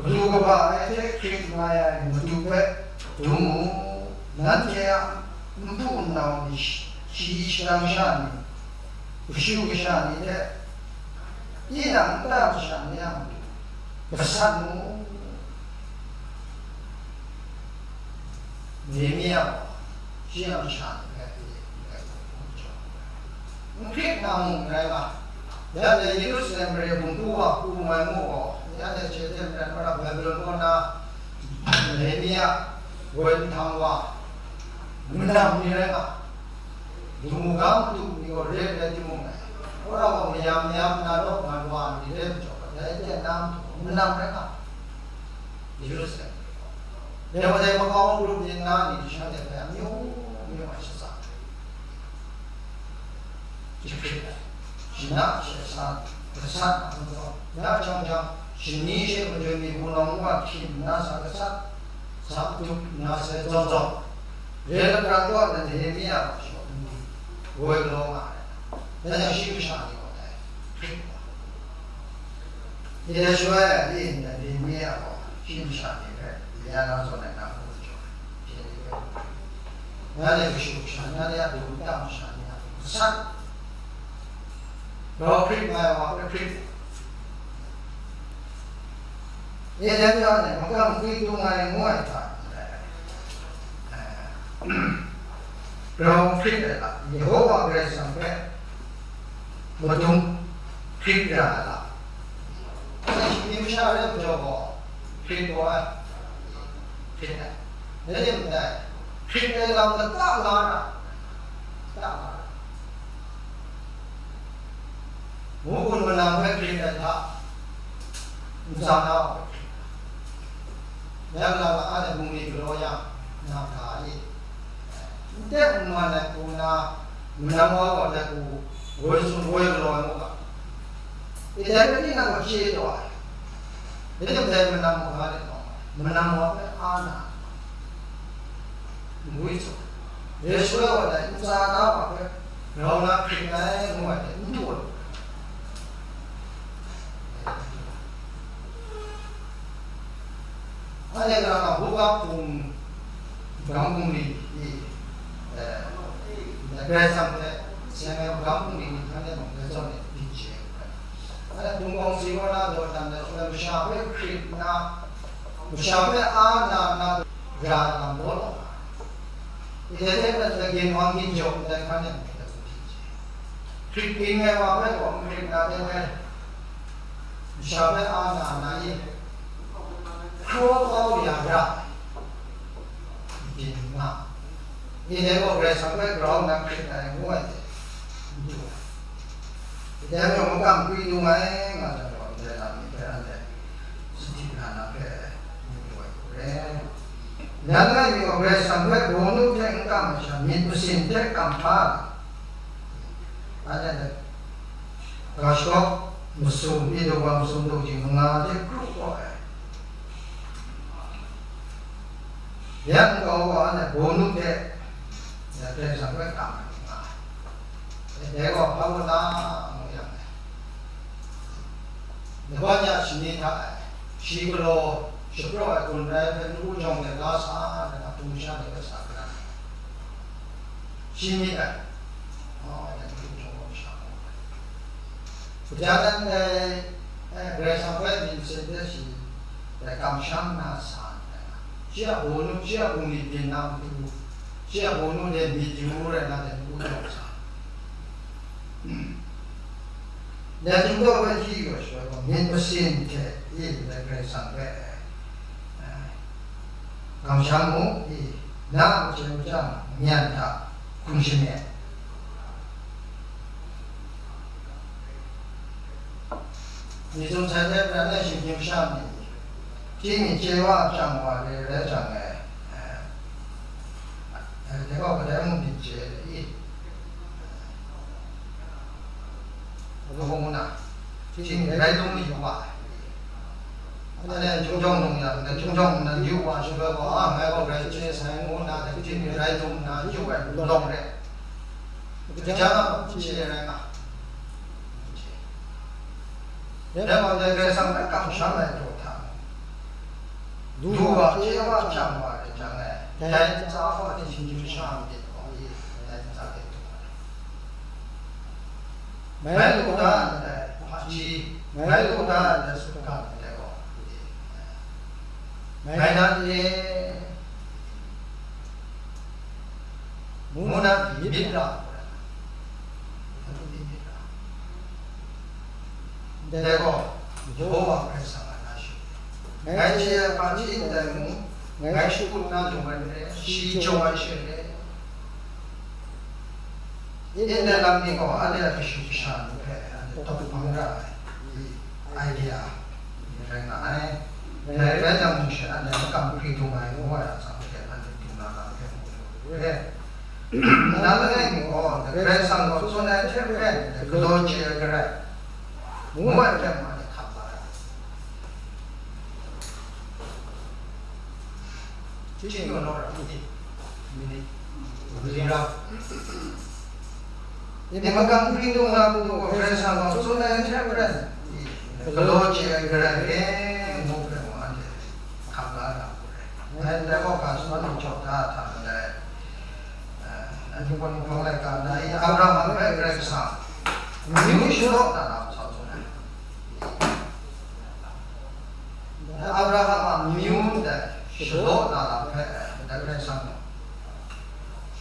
galu kaba ai hte hkrit mai ai madu hpe dum mu, nanhte a npu nnau ni, shi shadang sha ni, kashu kasha ni hte, tinang nta masha ni a matu gasat mu. Nehemia gaw shi a masha ni hpe, n hkrit na mung n rai nga, ya dai Yerusalem mare hpung hku wa hku mai mu gaw, ya dai hte maren, wora Babilon kaw na Nehemia woi nhtang wa, manam ni rai nga, Lu mu ga matu ni gaw re ai rai timung, wora gaw mayam mayam na naw man wa ai ni re ai majaw, dai aten na matu gaw manam rai nga, Yerusalem ni gaw. Dai wa dai makau grup myit na ni shanhte hpe amyu myu ai shatsam jahkrit ai, shana she sa, gasat ai majaw, ya jang jang, shani she majaw mi hpunau nwa hkyin nna sa gasat, sa tup nna sai zawn zawn, re lapran kaw na Nehemia gaw shaw n di, woi galaw nga ai. Dai jang shi masha ni gaw dai hkrit wa. Ndai shaloi a, Nehemia gaw shi masha ni hpe, ya na zawn ai na hku jaw ai, hpyen ni hpe, nanhte kashu kasha, nanhte a daw nta masha ni a hku gasat, grau hkrit mai wa hpe hkrit. Eden ga e makam kwi tung ai ngu ai hta, grau hkrit ai lam, Yehova Karai Kasang hpe madung hkrit ra ai lam. Shinggyim masha re majaw gaw, hkrit gaw ai, hkrit ai. Rai timung, hkrit ai lam lata la ra, lata la ra. Ngu kun manam hpe hkrit ai hta, ntsa na wa hpe hkrit ai. Yang na la a de bungli galaw yang, na hta e, n tep n man ai hku na, manam wa gaw dat hku, woi tsun woi galaw ai mu ga. Ndai hpe tinang gaw chye taw ai. Dai ning dai manam wa ga de gaw, manam wa hpe a na, ngwi tsun. Yesu gaw dai ntsa na wa hpe grau na hkrit ai ngu ai hte n du ai. Anhte gara na hkungga hpung, gang hpung ni, eh, Karai Kasang hte seng ai gang hpung ni, ni hkan e mung dai zawn e byin chye ai. Anhte hpung kawng si kaw na dawdan ai shaloi, masha hpe hkrit nna, masha hpe a na na ra ai lam law law nga ai. Ndai hte maren lagyin wa ginjaw ndai hkan e mung dai zawn e byin chye ai. Hkrit byin ai wa hpe gaw n hkrit na teng e, Masha hpe a na na i, hkraw kau ya ra, byin nga. Ni dai gaw Karai Kasang hpe grau nna hkrit ai ngu ai hte, n du ai. Dai majaw, makam kwi dung ai nga jang gaw, ndai lam ni hpe anhte sahti na na hpe n du ai hku re. Nan langai mi gaw Karai Kasang hpe bawnu hte n kam ai sha, myit masin hte kam hpa ai. Anhte ga shawk masum, Edaw wa masum daw jing manga hte kru kau ai. Ya nkau wa anhte bawnu hte ya Karai Kasang hpe kam ai nga ai. Dai gaw hpa ngu ta ngu yang ai. Laban ya shani hta e, shi galaw shapraw ai gun rai hpe, ngu jawng de la sa ai, na hpung sha de la sa ai. Shi myit ai. Oh, ya hpung jawng gaw sha gaw. Kaja nan dai, eh, Karai Kasang hpe myit masin hte shi dai kamsham na sa ndai. Shi a bawnu, shi a bungli byin na matu, shi a bawnu de myit yu rai na de ngu jawng sa. Dai htingdaw hpe hti yu ai shaloi gaw, myit masin hte i ndai Karai Kasang hpe, eh, kamsham mu i, na a machyen machyang nyan hta hkum shamye. Myit sumsai hte pran ai shinggyim sha ni, hti mi chye wa, chyang wa re rai jang e, eh, eh, dai gaw kadai mung myit chye i, Hpa ngu na, hti mi rai lum yu wa ai. Anhte chyum jawng nung yang, dai chyum jawng nang yu wa, shaloi gaw, a, ngai gaw grai chye sai ngu nna, dai hti mi rai lum nna yu ai lawng re. Kaja na mung chye rai nga. Dai majaw dai Karai Kasang hpe kamsham ai pru hta, lu wa, chye wa, chyang wa rai jang e, dai ntsa hpa hte shinggyim sha myit gaw i, dai ntsa hte du ai. Ngai lu da ndai hpaji, ngai lu da ndai sutgan ndai gaw, ngai na e, ngu na myit ra, ndai gaw, Yehowa Karai Kasang a na shi. Ngai chye ai hpaji ndai mung, ngai shakut na lung ai re, shi jaw ai she re. Ndai lam ni gaw anhte a kashu kasha ni hpe anhte tawk bang ra ai idea ni rai nga ai. Dai rai yang mung she, anhte makam hkri dung ai ngu ai atsam hte anhte dung na lam hpe mu lu re. Nang langai mi gaw, Karai Kasang gaw tsun ai hte maren, galaw chye ai garai, ngu ai hpe mung anhte hkap la ai. Chyeju naw ra, minit mali ra. Ni makam hkri dung na matu gaw, Karai Kasang gaw tsun ai hte maren, galaw chye ai garai re, ngu hpe mung anhte hkap la na hku rai. Ngai ndai gaw ga shangun ni jaw da hta malai, eh, anhte gaw ni hpang laika na i, Abraham hpe Karai Kasang amyu shalaw na lam sa tsun ai. Abraham a amyu ndai shalaw na lam hpe, ndai Karai Kasang gaw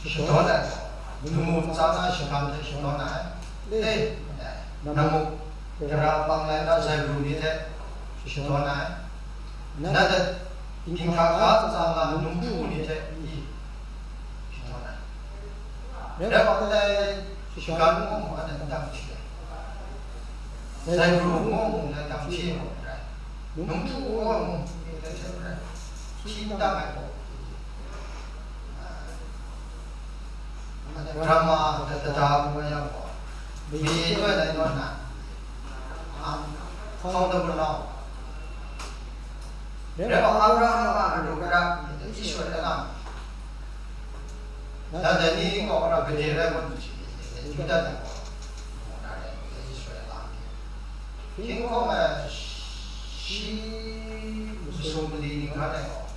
shadawn ai gaw, lamu ntsa na shakam hte shadawn ai, e, na muk tara pang lai na zai ru ni hte shadawn ai, na dat ginhka ga ntsa na numhpu ni hte i shadawn ai. Rai wa ndai shinggan ngu mung anhte n dang hti ai. Zai pru ngu mung dai dang hti ai gaw n rai. Numhpu ngu mung dai hte n rai. Hti n dang ai gaw, anhte drama, dada ngu ai yang gaw, mi toi lai naw nna, hpang, hpang daw galaw. Rai wa, Abraham a alu gara, Israela, Nang dai ni gaw ra gade rai wa nu shi, Yuda ni gaw, na rai, Israela ni. Hkying hkawm ai shi masum mali ni hkra ai gaw,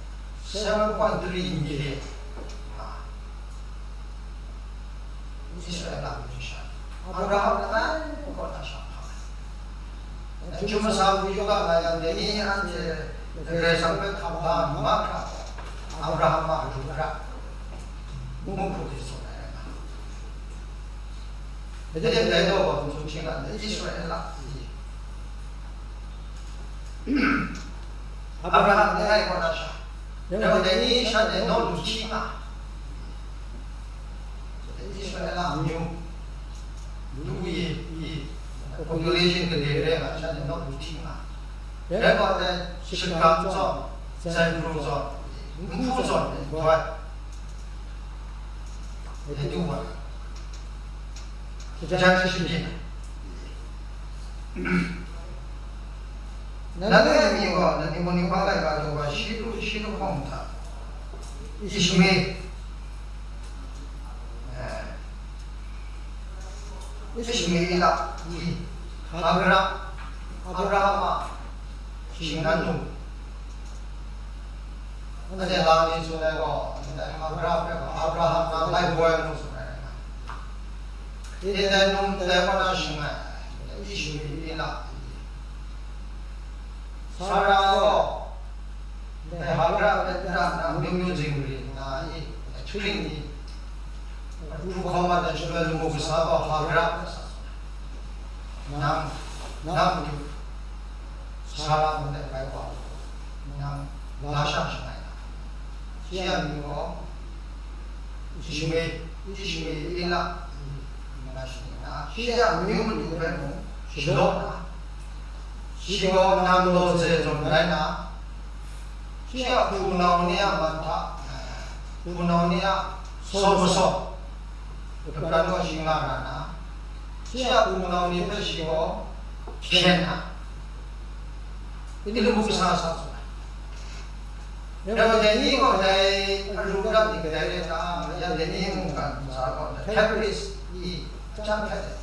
seven point three million, a, Israela myu sha, Abraham langai kaw na sha hpa ai. Hkrum masha hku yu ga nga yang, dai ni anhte Karai Kasang hpe hkam ga ai mahkra gaw, Abraham a alu gara, ngu hku hte tsun ai rai nga. Dai dai gaw, tsun hpyi ga ndai, Israela, i, Abraham langai kaw na sha, dai gaw dai ni shan e naw lu hti nga, Israela amyu, lu yu, population gade re nga, shan e naw lu hti nga, dai gaw dai shakam zawn, zai pru zawn, nhpu zawn, dai du wa, jan shapyi. Nanhte a mying gaw, nanhte Mawning Hpang laika daw wa shi pru shi lahkawng hta, Ishmael, eh, Ishmaela, Hagara, Abraham a shinggan lu. Anhte la ni tsun ai gaw, anhte Hagara hpe gaw Abraham nang lai boi mu tsun ai rai nga. Ndai num ndai kaw na shing ai, Ishmaela, Sara gaw, ndai Hagara hpe nta nna amyu myu zingri nna i, ahkying ni, pru hkawm ai shaloi lamu kasa gaw Hagara hpe sa, nang, nang matu Sara ngu ai bai wa, nang la sha shangai na. Shi a mying gaw Ishmael, Ishmaela ngu na shani na, shi a amyu matu hpe mung shalaw na, shi gaw nang lawze zawn rai na, shi a hpunau ni a man hta, hpunau ni a saw masaw, lapran gaw shi nga ra na, shi a hpunau ni hpe shi gaw hpyen na, i lamu kasa sa tsun ai. Dai gaw dai ni gaw dai aru lam ni kadai rai ta, ya dai ni mungkan ntsa gaw dai Hebrews i chyang hkrat ai.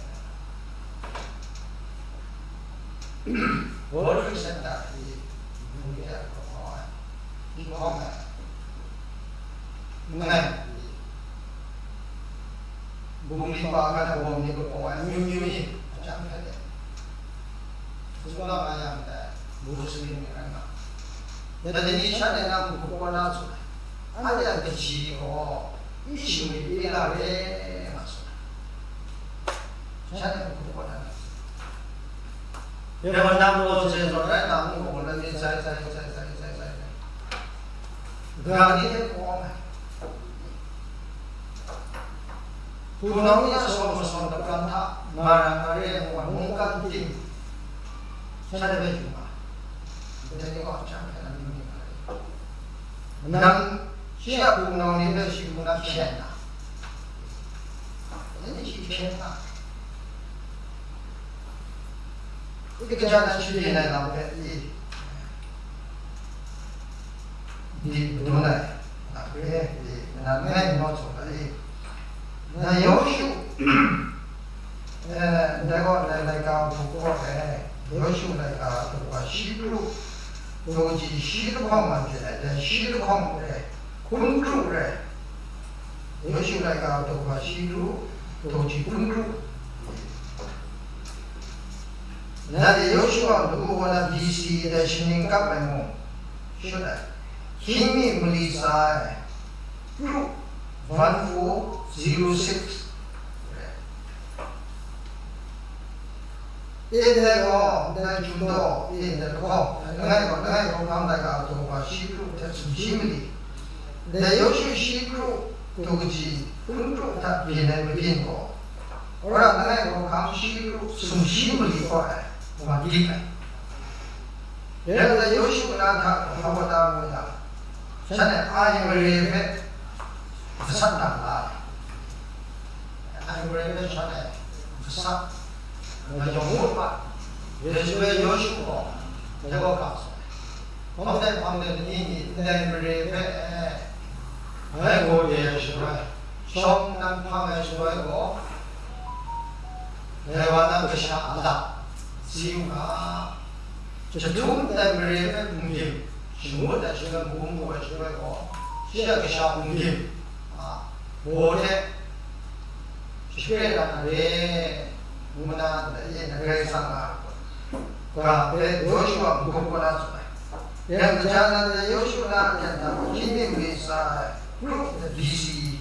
World Trade Center i mung de a hkawng ai. Hkawng ai. Langai. Bungli pa hkan a bawm ni lahkawng ai amyu myu i, a chyang hkrat ai. Sumla nga yang dai, Muslim ni rai nga. Ya dai ni shan e na mung hkawng na tsun ai. Anhte a kaji gaw, Ishmaela re nga tsun ai. Shan e mung hkawng na. Ya gaw nang lawze zawn rai na, ngu gaw, lani zai, zai, zai, zai, zai, zai. Ga ni hte hkawng ai. Hpunau ni a saw masaw lapran hta, nga ra nga re ai mungkan ting, shan hpe yu nga. Ndai ni gaw chyang hkrat na myit ni nga re. Nang shi a hpunau ni hpe shi hku na hpyen na, nanhte shi hpyen na, i kaja na shi byin ai lam hpe i, di madun ai, a hpe i, na langai nau tsun ai. Na Yawshu, eh, ndai gaw ndai laika hpung kaw ai, Yawshu laika hpung wa shi pru, daw kaji shi lahkawng man hte ai, dai shi lahkawng re, hkun kru re, Yawshu laika daw wa shi pru, daw kaji hkun kru. Nanhte Yawshu a matu gaw na B C dai shaning kap ai mung shut ai. Hkying mi mali tsa ai, Pru one four zero six. E ndai gaw, ndai Jun daw, e ndai lahkawng, langai gaw, langai hkawhkam laika daw wa shi pru hte sumshi mali, ndai Yawshu shi pru, daw kaji hkun kru hta byin ai mabyin gaw, wora langai hkawhkam shi pru sumshi mali kaw ai, wa dik ai. Dai gaw Yawshu na hta gaw hpa wa ta mu yang, shan e ai mare hpe gasat na la ai. Ai mare hpe shan e gasat, mayawng ngut ma, dai shaloi Yawshu gaw dai kaw ga sa ai. Hpang de hpang de ni ni ndai mare hpe, bai gaw de ai shaloi, shawng nnan hpang ai shaloi gaw, dai wa na kasha a lam si u ga, jahtum ndai mare hpe hpungdim shangut ai shaloi, magum mu ai shaloi gaw, shi a kasha hpungdim a baw hte shakre dat na re, ngu na ndai e na Karai Kasang a ga hpe Yawshu a hkup kaw na tsun ai. Yang kaja nan e Yawshu na aten hta gaw hkying mi mali tsa ai, Pru B C,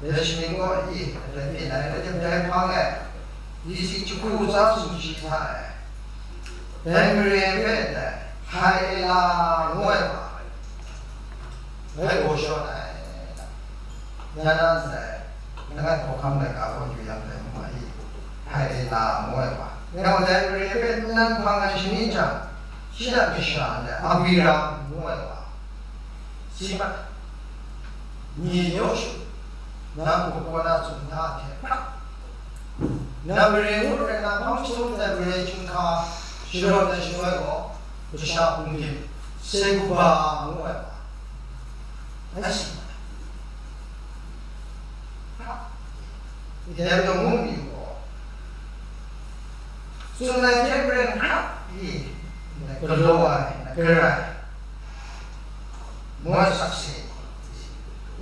dai shaning gaw i, dai byin ai, dai hpang e, B C jahku tsa sumshi hta e, dai mare hpe ndai, Hpaila ngu ai wa, ngai gaw shawt ai, ya na nsai, langai hkawhkam laika gaw yu yang dai mu ai, Hpaila ngu ai wa. Ngai gaw dai mare hpe nnan hpang ai shani jang, shi a kasha ndai Abiram ngu ai wa, si mat, nye yaw shu, nang hku kaw na tsun na hte hkra, nang mare ngut rai na, hpang jahtum ai mare chyum hka shadawn ai shaloi gaw, kasha hpung gim, Sekuba ngu ai wa, anhte hkra, dai majaw ngu mi u gaw, tsun ai hte maren hkra pyi, galaw ai, garai, ngu ai sakse,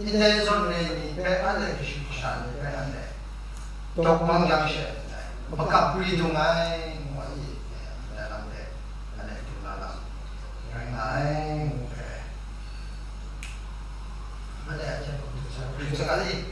ndai zawn re ni hpe anhte kashu kasha ni hpe anhte dawk mang yang she, makam pri dung ai, ngu ai, ndai lam hpe anhte du na lam rai nga ai, ngu hpe anhte a hte du sa, du sa ga i?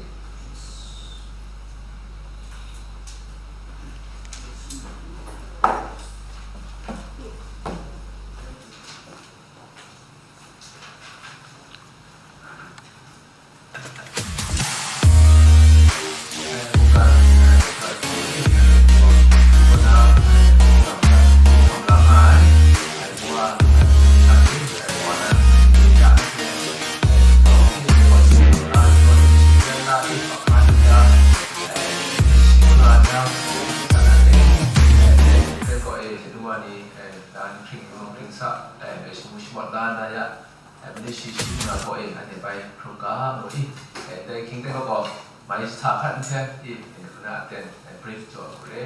Ai, mali shi shi nna gaw e, anhte bai hkrum ga mu i, e, dai hkying de gaw, mai jahta hkat nhteng i, e, hpuna aten, e, brief jaw ai hku re.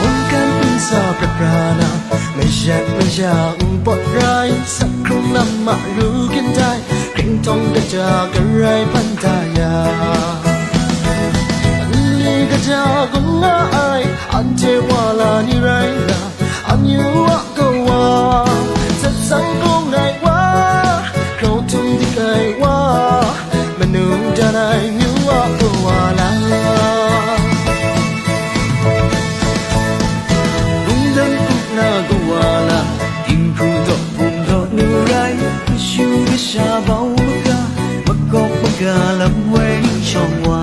Mungkan nsa prat pra na, mayat maya npawt rai, sak hkrung lam a ru kyin tai, hkringhtawng kaja garai ban da ya. Nli kaja gun nga ai, anhte wa la ni rai na, amyu a kawa, zatsang kung ai wa, grau htum dik ai wa, manu dan ai myu a kawa la. Bungdan up na kawa la, dinghku daw bung daw nu rai, kashu kasha bau maga, makawp maga lam woi ning shawng wa.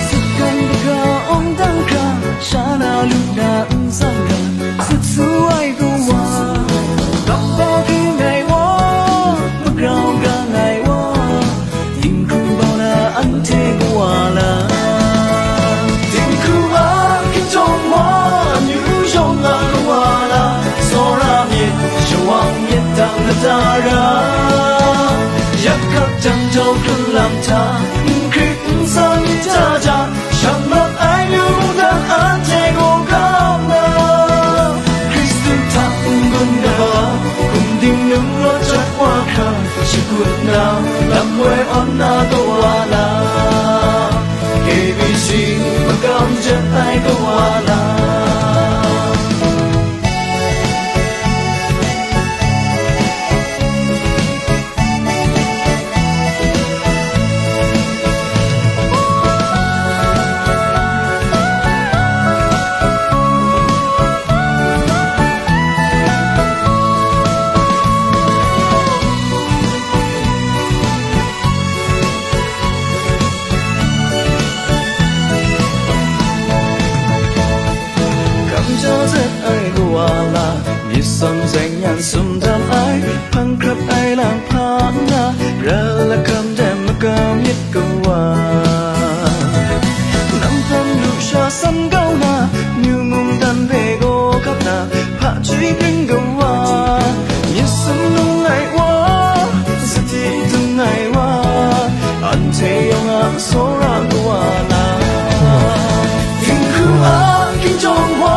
Sutgan daga awng dang hkra, sha na lu na n tsang ga, sut su ai kawa, kap ba hkring ai wa, magrau gang ai wa, dinghku bau na anhte kawa la. Dinghku a hkingtawng wa, amyu yawng a kawa la, tsawra myit, shawang myit dang na da ra, yak hkap jang jau hkrun lam hta, n hkrit n san myit ja ja, shang mat ai lu mungdan anhte gaw kau na, Hkristu hta n-gun ga, hkum ding num rawt jat wa hkra, shakut na, lam woi awn na kawa la, K B C makam jet ai kawa la. Kamsham zet ai kawa la, myit sam zaing yan sum dam ai, hpang hkrap ai lang hpa nna, ral lakam de makam myit kawa. Nang hpang lusha san kau na, myu mungdan hpe gaw kap na, hpa chyoi hpring kawa, myit sumnung ai wa, sadi dung ai wa, anhte yawng a tsawra kawa la. Dinghku a hkinjawng wa,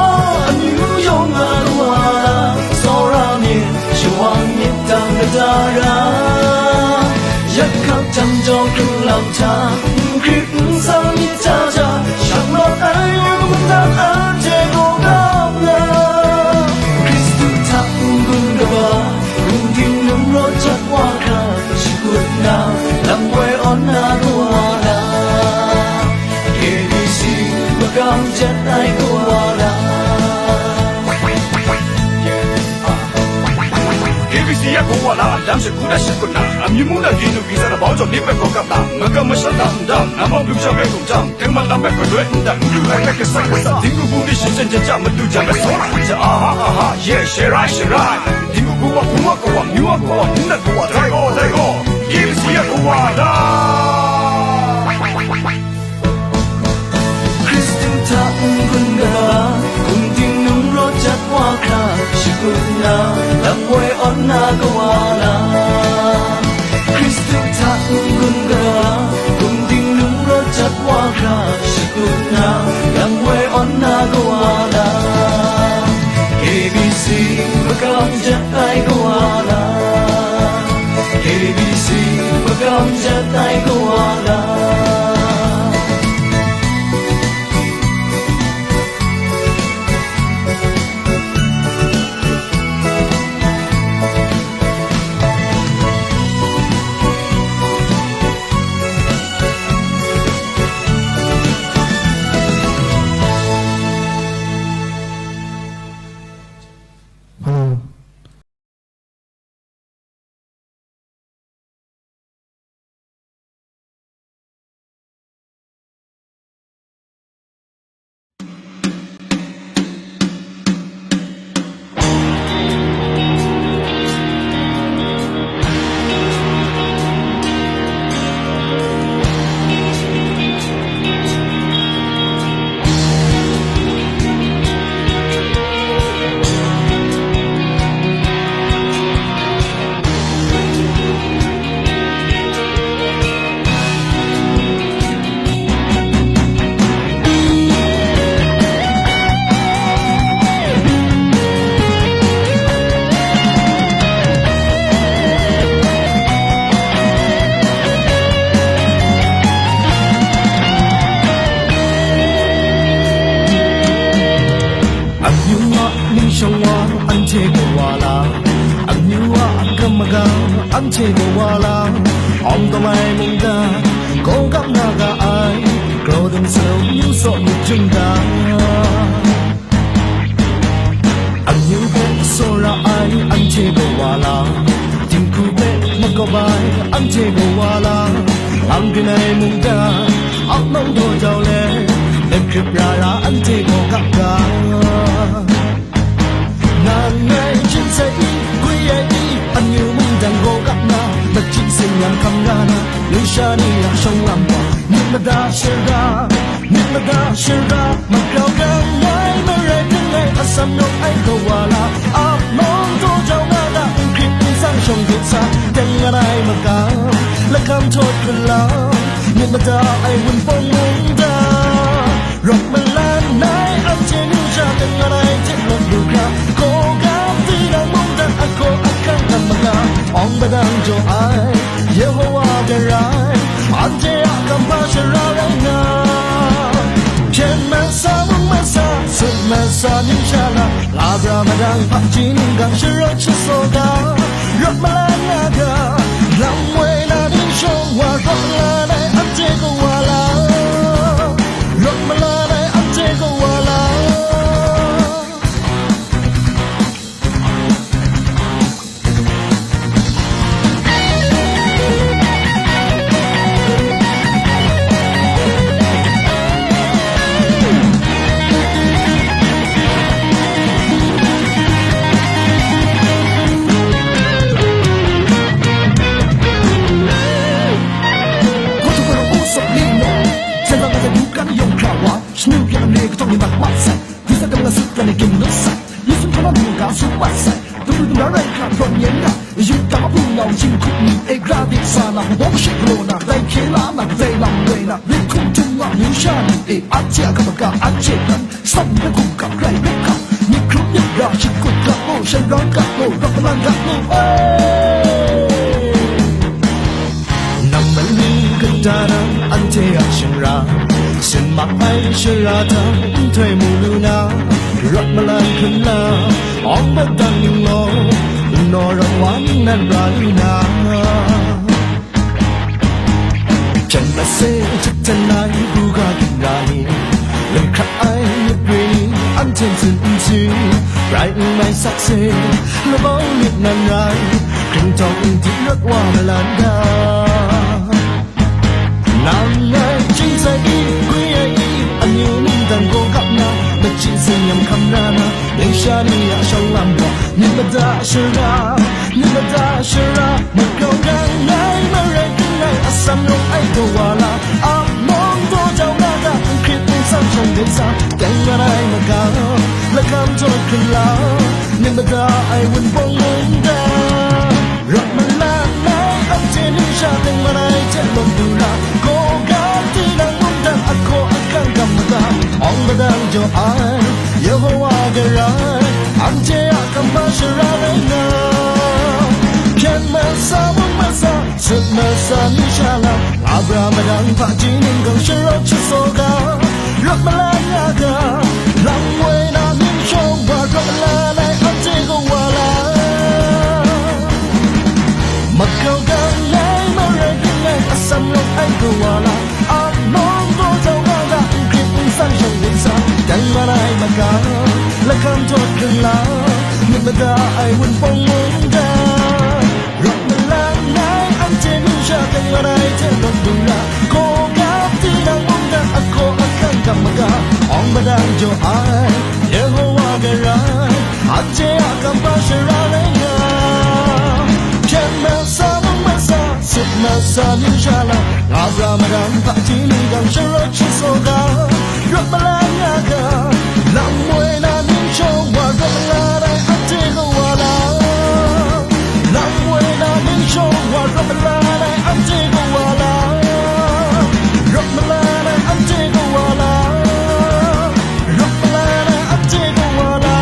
amyu yawng a kawa la, tsawra myit, shawang myit dang da ra, Hkak jang jaw hkrung lam hta, n hkrit n tsang myit hta ja, shang lawt ai mungdan anhte gaw kap nga. Hkristu hta n-gun kaba, hkungding num rawt jat wa hkra, shakut nna, lam woi awn na kawa na, K B C magam jet ai kawa na. K B C ya kawa la, lam shagu da shakut na, amyu mungdan di nu visa na bau jaw ni bai kaw kap na, magam masha dam dam, na bau lu sha bai kum jam, teng ma lam bai kaw loi n dan, lu bai bai kasa kasa, ding ru bu ni shin shin ja ja, madu ja bai saw, ja aha aha, ye, she rai she rai, ding ru bu wa bu wa kawa, myu wa kawa, n dan kawa, dai gaw, dai gaw, K B C ya kawa la. Hkristu hta n-gun kaba, hkungding num rawt jat wa hkra, shakut nna, lam woi awn na kawa na. Hkristu hta n-gun kaba, hkungding num rawt jat wa hkra, shakut nna, lam woi awn na kawa na. K B C magam jet ai kawa na. K B C magam jet ai kawa na. Hello. Amyu a ningshawng wa anhte kawa la, amyu a gam maga anhte kawa la, awng talai mungdan gaw gap na ga ai, grau dum salau myu saw myit jung da. Amyu hpe tsawra ai anhte kawa la, dinghku hpe makawp ai anhte kawa la, ang byin ai mungdan, aknawng daw jau let, lemhkrip ra ra anhte gaw gap ga. Nang ngai hpyen sai i, gwi ai i, amyu mungdan gaw gap na, lachyip singlam hkam ra na, lusha ni a shawng lam gaw, myit mada shara, myit mada shara, magrau gang ai, marai nang ai, atsam rawng ai kawa la, ap nawng daw jau nga na, n hkrit n tsang shawng hkrit sa, teng nga ai makam, lakam htawt hkun lam, myit mada ai wunpawng mungdan. Rawt malan ai anhte nu sha teng nga ai hte lawt lu hkra, gaw gap tinang mungdan ahkaw ahkang hkam maga, awng padang jaw ai, Yehowa garai, anhte a kamhpa shara rai nga. Hpyen masa, mung masa, sut masa, ning sha la, labra madang hpaji ninggang sharawt shasaw ga, rawt malan nga ga, lam woi na ningshawng wa, rawt malan ai anhte kawa la, rawt malan ai anhte kawa la. Shanu kya le katong ni mat mat sai. Bisa kang la sut kane kin no sai. Yesu hpang na mung ga sut mat sai. Dum dum na rai hkra hprawng yen ga. Yuda mapung nau shing hkup ni e gra dik sa na, bawng shing galaw na, dai hkye la na, dai lam loi na, lit hkum htum wa, nu sha ni e, anhte a kabaga, anhte hkan, sam na hkum ga, rai rai hkam, myit hkrum myit ra, shing kut ga, oh, shan rang ga, oh, rap malang ga, oh, eh. Danang anhte a shingran, sin mak ai shara hta nhtoi mu lu na, rawt malan hkrum na, awng bat dan ning law, n naw rawt wa ning nan ra lu na. Hpyen mase, htet ten ai buga ginra ni, lung hkrat ai myit re ni, anhte ntsun n tsun, rai n mai sakse, labau myit nan rai, hkringtawng n di rawt wa malan da. Nang ngai chying sai i, gwi ai i, amyu mungdan gaw gap na, machyi tsin-yam hkam na na, ningsha ni a shawng lam gaw, myit mada shara, myit mada shara, magrau gang ngai, marai kring ngai, atsam rawng ai kawa la, a mawng daw jau na ga, n hkrit n tsang shawng de sa, teng mat ai maga, lakam jaw hkrum la, myit mada ai wunpawng mungdan. Rawt malan ai, anhte ningsha teng mat ai hte lawt du ra, gaw ga tinang mungdan ahkaw ahkang gam maga, awng madan jaw ai, Yehowa garai, anhte a kamba shara rai nga. Hpyen masa, mung masa, sut masa, ningsha lam, Abraham madang hpaji ning gang sharawt shasaw ga, rawt malan nga ga, lam woi na ning shawng wa rawt malan ai, anhte kawa la. Magrau gang ai, marai kring ai, atsam rawng ai kawa la, a mawng daw jau nga ga, n hkrit n tsang shawng de sa, dang mat ai maga, lakam jaw hkrum la, myit mada ai wunpawng mungdan. Rawt malan ai, anhte ningsha teng mat ai hte lawt du ra, gaw ga tinang mungdan ahkaw ahkang gam maga, awng madan jaw ai, Yehowa garai, anhte a kamba shara rai nga. Hpyen masa, mung masa, sut masa, ningsha lam, Abraham madang hpaji ning gang sharawt shasaw ga, rawt malan nga ga, lam woi na ning shawng wa rawt malan ai, anhte kawa la. Lam woi na ning shawng wa rawt malan ai, anhte kawa la. Rawt malan ai, anhte kawa la. Rawt malan ai, anhte kawa la.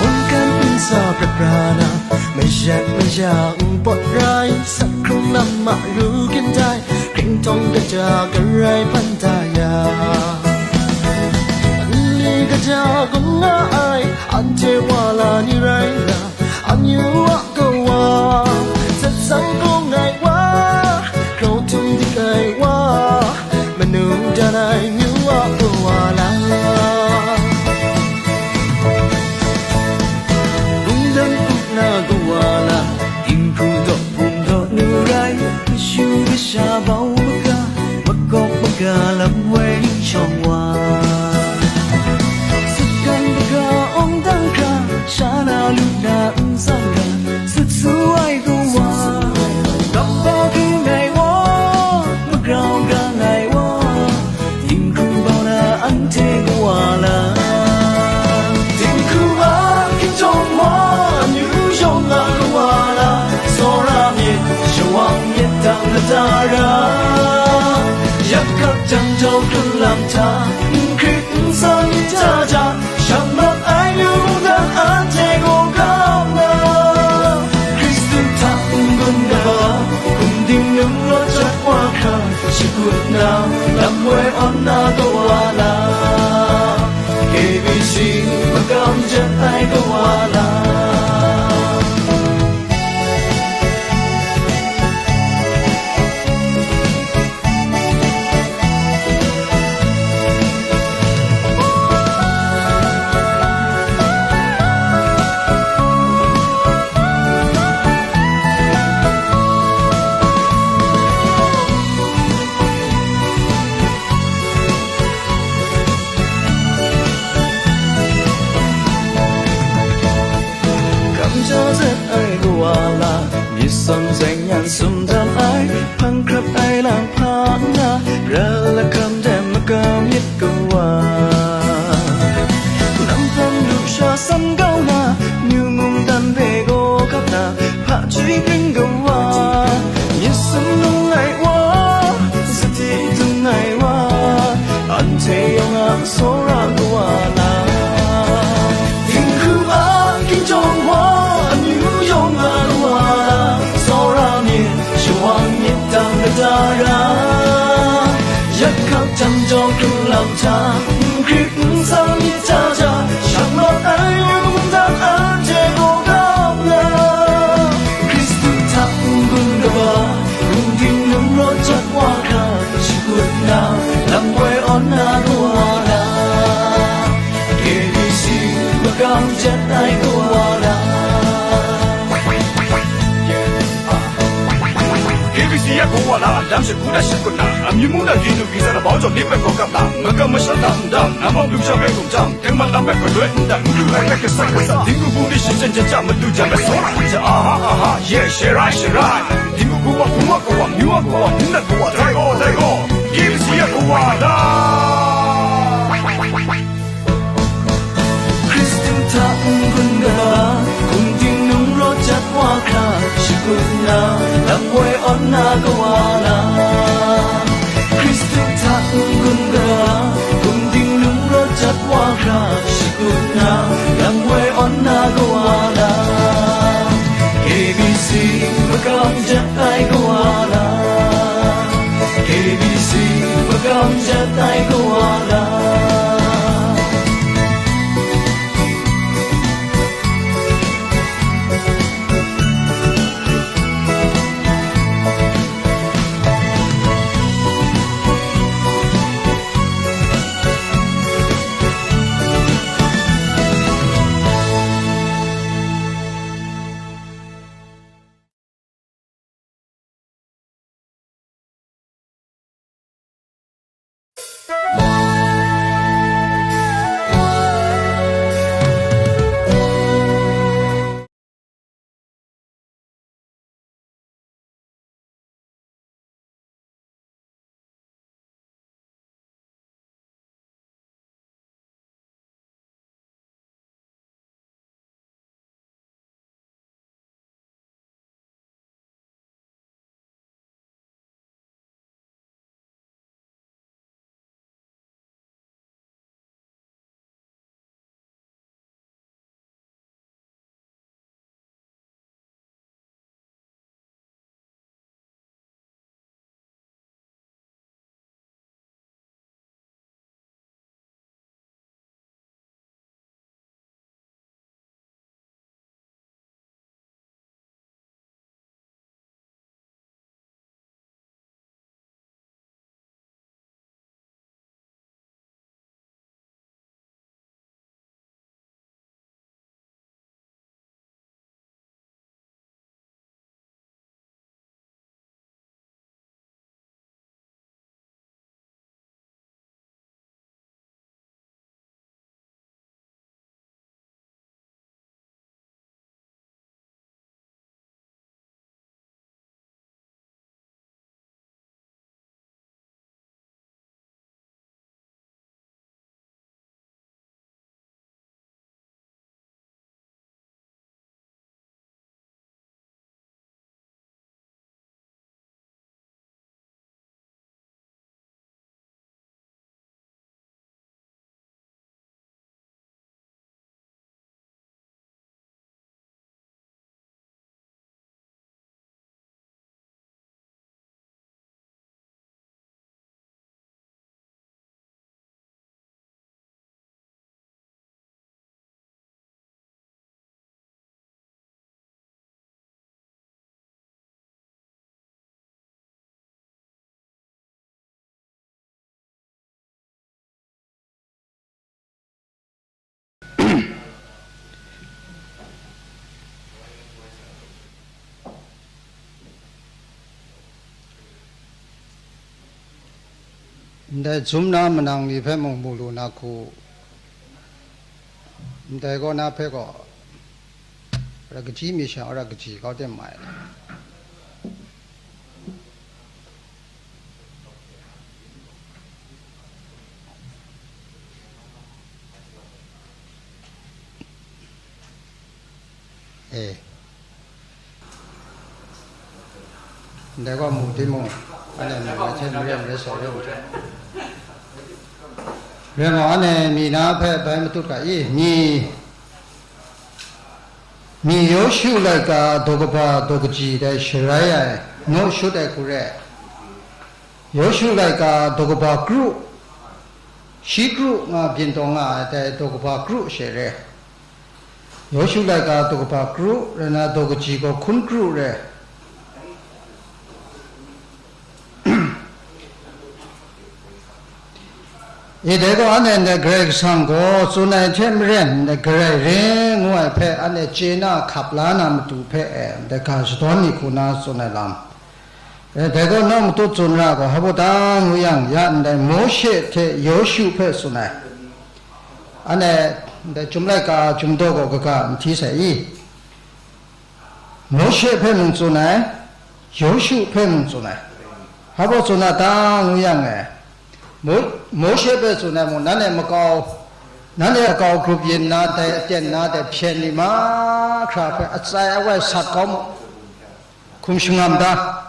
Mungkan nsa prat pra na, mayak maya npawt rai, sak hkrung lam a ru kyin dai, hkringtawng kaja garai hpan da ya. Nli kaja gun nga ai, anhte wa la ni rai nga, amyu a kawa, zatsang kung ai wa, grau htum dik ai wa, manu dan ai myu a kawa la. Wundan up na kawa la, dinghku daw bum daw nu rai, kashu kasha bau maga, makawp maga lam woi ning shawng wa. Sutgan kaga awng dang hkra, sha na lu na n tsang ga, sut su ai kawa, kap ba hkying ai wa, magrau gang ai wa, dinghku bau na anhte kawa la. Dinghku a hkinjawng wa, amyu yawng a kawa la, tsawra myit, shawang myit dang lata ra, yak hkak jang jau hkrun lam hta, n hkrit n sa myit hta ja, shang mat ai lu mungdan anhte gaw kau nga. Hkristu hta n-gun kaba, hkum ding num rawt jat wa hkra, shakut na, lam woi awn na kawa la, K B C magam jet ai kawa la. Hta san kau na, amyu mungdan hpe gaw kap na, hpa chyoi kring kawa, myit sumlung ai wa, sadi dung ai wa, anhte yawng a tsawra kawa la. Dinghku a ginjawng wa, amyu yawng a kawa la, tsawra myit, shawang myit dang kata ra. Yak hkap jang jaw hkrung lam hta, n hkrit n tsang myit hta ja, shang lawt ai mungdan anhte gaw kau nga. Hkristu hta n-gun kaba, hkum dinglung rawt jat wa hkra, shakut nna, lam woi awn na kawa la, K B C magam jat ai kawa la. K B C a kawa la, lam shagu da shakut na, amyu mung na, di nu, gisa na, bau jaw, lim ai kaw kap la, makam masham da, n dam, namau lu sha rai hkum jam, tengman lam ai galoi n dat, n lu ai rai kasa kasa, dinghku bungli shingchyen jen ja, madu jam ai saw na, ja, aha, aha, ye, she rai, she rai, dinghku kawa, hpung wa kawa, myu wa kawa, mung na kawa, dai gaw, dai gaw, K B C a kawa la. Hkristu hta n-gun kaba, hkum dinglung rawt jat wa hkra, shakut nna, lam woi awn na kawa la. Hkristu hta n-gun kaba, hkum dinglung rawt jat wa hkra, shakut nna, lam woi awn na kawa la. K B C magam jat ai kawa la. K B C magam jat ai kawa la. Ndai zum na manang ni hpe mung mu lu na hku, ndai kaw na hpe gaw, ra kaji mi sha, ra kaji kau de mai. E. Ndai gaw mu timung, anhte mu ai hte maren rai sa rai u hte. Rai gaw, anhte mi na hpe bai matut ga i, mi, mi Yawshu laika daw kaba daw kaji dai sharai ai, naw shut ai hku re. Yawshu laika daw kaba kru, shi kru nga byin taw nga ai dai daw kaba kru she re. Yawshu laika daw kaba kru, rai na daw kaji gaw hkun kru re. E dai gaw anhte ndai Karai Kasang gaw tsun ai hte maren, ndai Karai re ngu ai hpe anhte chye na hkap la na matu hpe e, ndai ga shadawn ni hku na tsun ai lam. E, dai gaw nawng matut tsun ra gaw, hpa baw ta ngu yang, ya ndai Mawshe hte Yawshu hpe tsun ai. Anhte ndai Chyum laika Chyum daw gaw kaga n hti sai i? Mawshe hpe mung tsun ai, Yawshu hpe mung tsun ai. Hpa baw tsun a ta ngu yang e, Mo-, Mawshe hpe tsun ai mung, nanhte makau, nanhte makau grup yin na dai, aten na dai hpyen ni mahkra hpe atsai awai sat kau mu, hkum shangam da.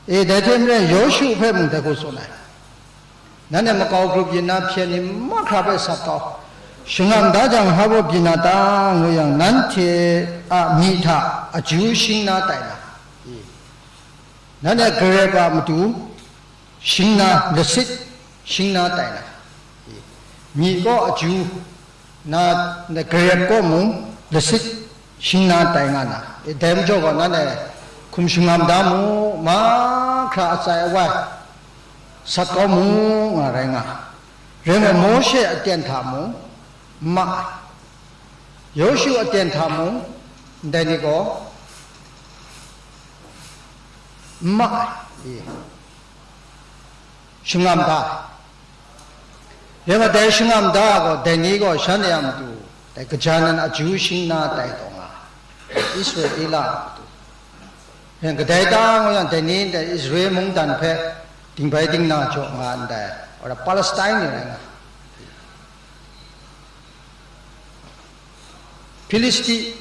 E, dai hte maren Yawshu hpe mung dai hku tsun ai. Nanhte makau grup yin na hpyen ni mahkra hpe sat kau, shangam da jang, hpa baw byin na ta ngu yang, nanhte a myi hta aju shing na tai na, nanhte garep a matu shing na, lasit shing na tai na, myi kaw aju na, na garep kaw mung lasit shing na tai nga na, e, dai majaw gaw, nanhte hkum shangam da mu, mahkra atsai awai sat kau mu nga rai nga. Rai nme, Mawshe aten hta mung n ma ai, Yawshu aten hta mung ndai ni gaw n ma ai, e, shangam da ai. Rai nme, dai shangam da ai gaw, dai ni gaw shanhte a matu, dai kaja nan aju shing na tai taw nga, Israela a matu. Rai nme, kadai ta ngu yang, dai ni ndai Israel mungdan hpe dingbai dingna jaw nga ndai, ora Palestine ni rai nga, Hpilisti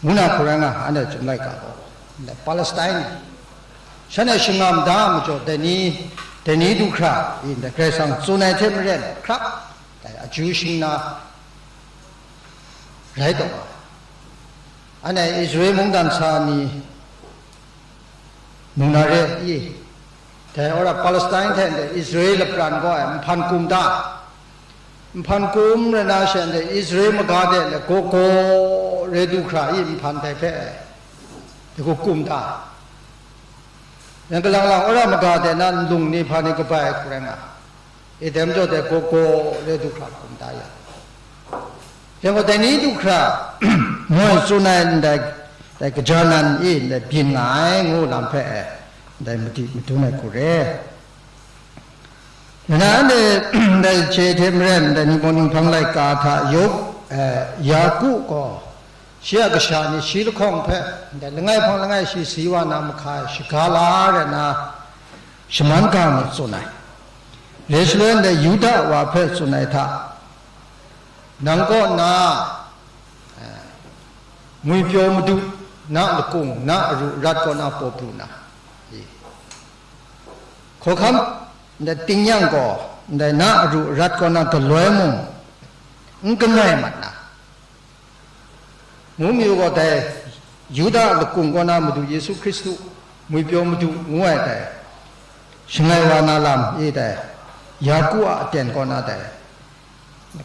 ngu na hku rai nga, anhte Chyum laika gaw, ndai Palestine ni, shanhte shangam da ai majaw, dai ni, dai ni du hkra, i, ndai Karai Kasang tsun ai hte maren, hkrap, dai aju shing na rai taw nga. Anhte Israel mungdan sa ni mung na re i? Dai ora Palestine hte ndai Israel lapran gaw ai nhpan kum ta? Nhpan kum rai na she, ndai Israel maga de le gaw gaw re du hkra i, nhpan dai hpe dai hku kum ta? Yang galang lang ora maga de na nlung ni hpa ni kabai ai hku rai nga, e, dai majaw dai gaw gaw re du hkra hkum da ya. Yang gaw dai ni du hkra moi tsun ai ndai, dai kaja nan e ndai byin nga ai ngu lam hpe e, ndai madi madun ai hku re. Nna anhte ndai hte hte maren, ndai Ningpawng Ninghpang laika hta Yawk-, eh, Yaku gaw shi a kasha ni shi lahkawng hpe ndai langai hpang langai shi si wa na mahka e shaga la rai na, shaman ga mi tsun ai. Dai shaloi ndai Yuda wa hpe tsun ai hta, nang kaw na, eh, ngwipyaw madu, na lakung, na aru arat kaw na paw pru na, hkawhkam ndai tingnyang gaw, ndai na aru arat kaw na galoi mung n kangai mat na, ngu mayu gaw, dai Yuda lakung kaw na Madu Yesu Hkristu, ngwipyaw madu ngu ai dai, shangai wa na lam e dai, Yaku a aten kaw na dai,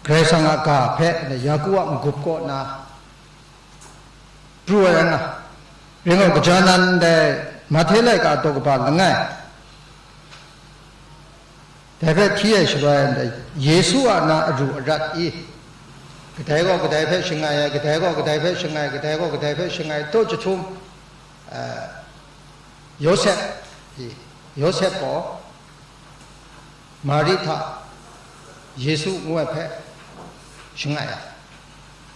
Karai Kasang a ga hpe dai Yaku a n-gup kaw na pru ai rai nga. Rai nga, gaja nan dai Mahte laika daw kaba langai, dai hpe hti ai shaloi, ndai Yesu a na aru arat i, kadai gaw kadai hpe shangai ai, kadai gaw kadai hpe shangai, kadai gaw kadai hpe shangai, taw jahtum, eh, Yawsep i, Yawsep gaw Mari hta Yesu ngu ai hpe shangai ai.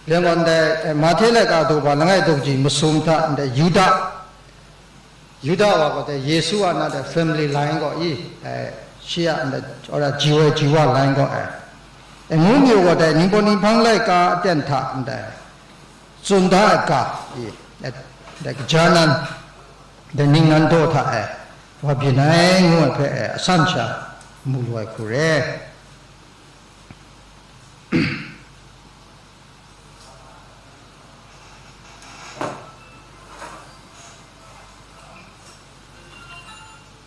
Rai nme ndai, eh, Mahte laika daw kaba langai daw kaji masum hta ndai Yuda, Yuda wa gaw dai Yesu a na dai family line gaw i, eh, shi a ndai, ora ji woi ji wa line gaw ai. E, ngu mayu gaw dai Ningpawng Ninghpang laika aten hta ndai tsun da ai ga, i, dai gaja nan, dai ningnan daw hta e, wa byin ai ngu ai hpe e, asan sha mu lu ai hku re.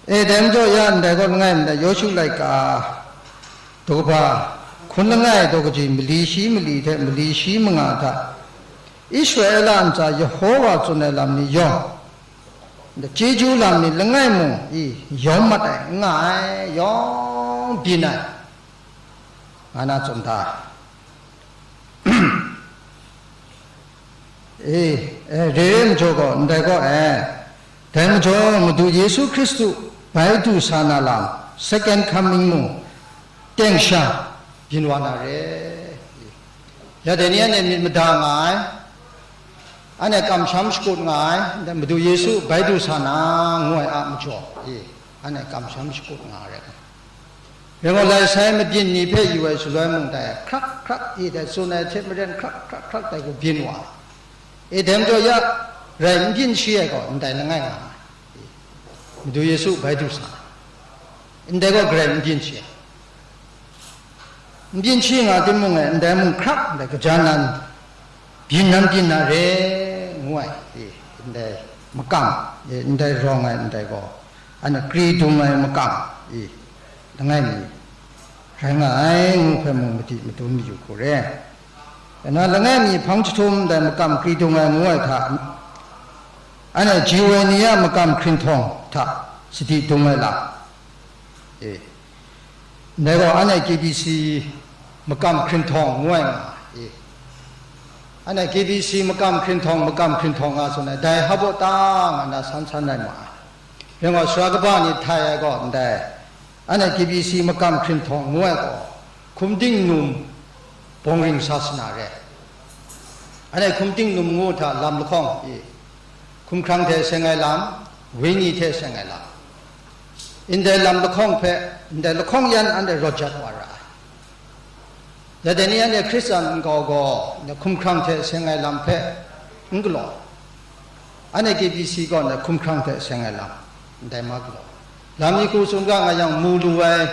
E, dai majaw ya ndai gaw langai mi ta, Yawshu laika daw kaba hkun langai daw kaji mali shi mali hte mali shi manga hta, Israela ntsa Yehova tsun ai lam ni yawng, chyeju lam ni langai mung i yawng mat ai, n nga ai, yawng byin ai, nga na tsun da. E, e, re re majaw gaw, ndai gaw, e, dai majaw Madu Yesu Hkristu bai du sa na lam, second coming mung, teng sha byin wa na re. Ya dai ni anhte myit mada nga ai, anhte kamsham shakut nga ai, ndai Madu Yesu bai du sa na ngu ai a majaw, e, anhte kamsham shakut nga ai rai. Rai gaw, lai sai mabyin ni hpe yu ai shaloi mung dai, hkrak hkrak i dai tsun ai hte maren hkrak hkrak hkrak dai gaw byin wa ai. E, dai majaw ya rai n byin shi ai gaw ndai langai nga ai. Madu Yesu bai du sa ai. Ndai gaw garai n byin shi ai. N byin shi nga timung e, ndai mung hkrak ndai gaja nan byin nan byin na re ngu ai, e, ndai makam, e, ndai rawng ai ndai gaw, anhte kri dung ai makam, e, langai mi rai nga ai ngu hpe mung madi madun mayu hku re. Nna langai mi hpang jahtum ndai makam kri dung ai ngu ai hta, anhte ji woi ni a makam hkrinhtawng hta sadi dung ai lam, e, ndai gaw anhte K B C makam hkrinhtawng ngu ai nga, e, anhte K B C makam hkrinhtawng, makam hkrinhtawng nga tsun ai, dai hpaw ta nga na san san rai ma ai. Rai gaw, sara kaba ni htai ai gaw ndai, anhte K B C makam hkrinhtawng ngu ai gaw, hkum ting num bawng ring sa sa na re. Anhte hkum ting num ngu hta lam lahkawng, e, hkumhkrang hte seng ai lam, wenyi hte seng ai lam, ndai lam lahkawng hpe, ndai lahkawng yan anhte rawt jat wa ra ai. Ya dai ni anhte Hkristan nkau gaw, ndai hkumhkrang hte seng ai lam hpe n galaw, anhte K B C gaw ndai hkumhkrang hte seng ai lam, ndai ma galaw. Lam mi hku tsun ga nga yang, mu lu ai,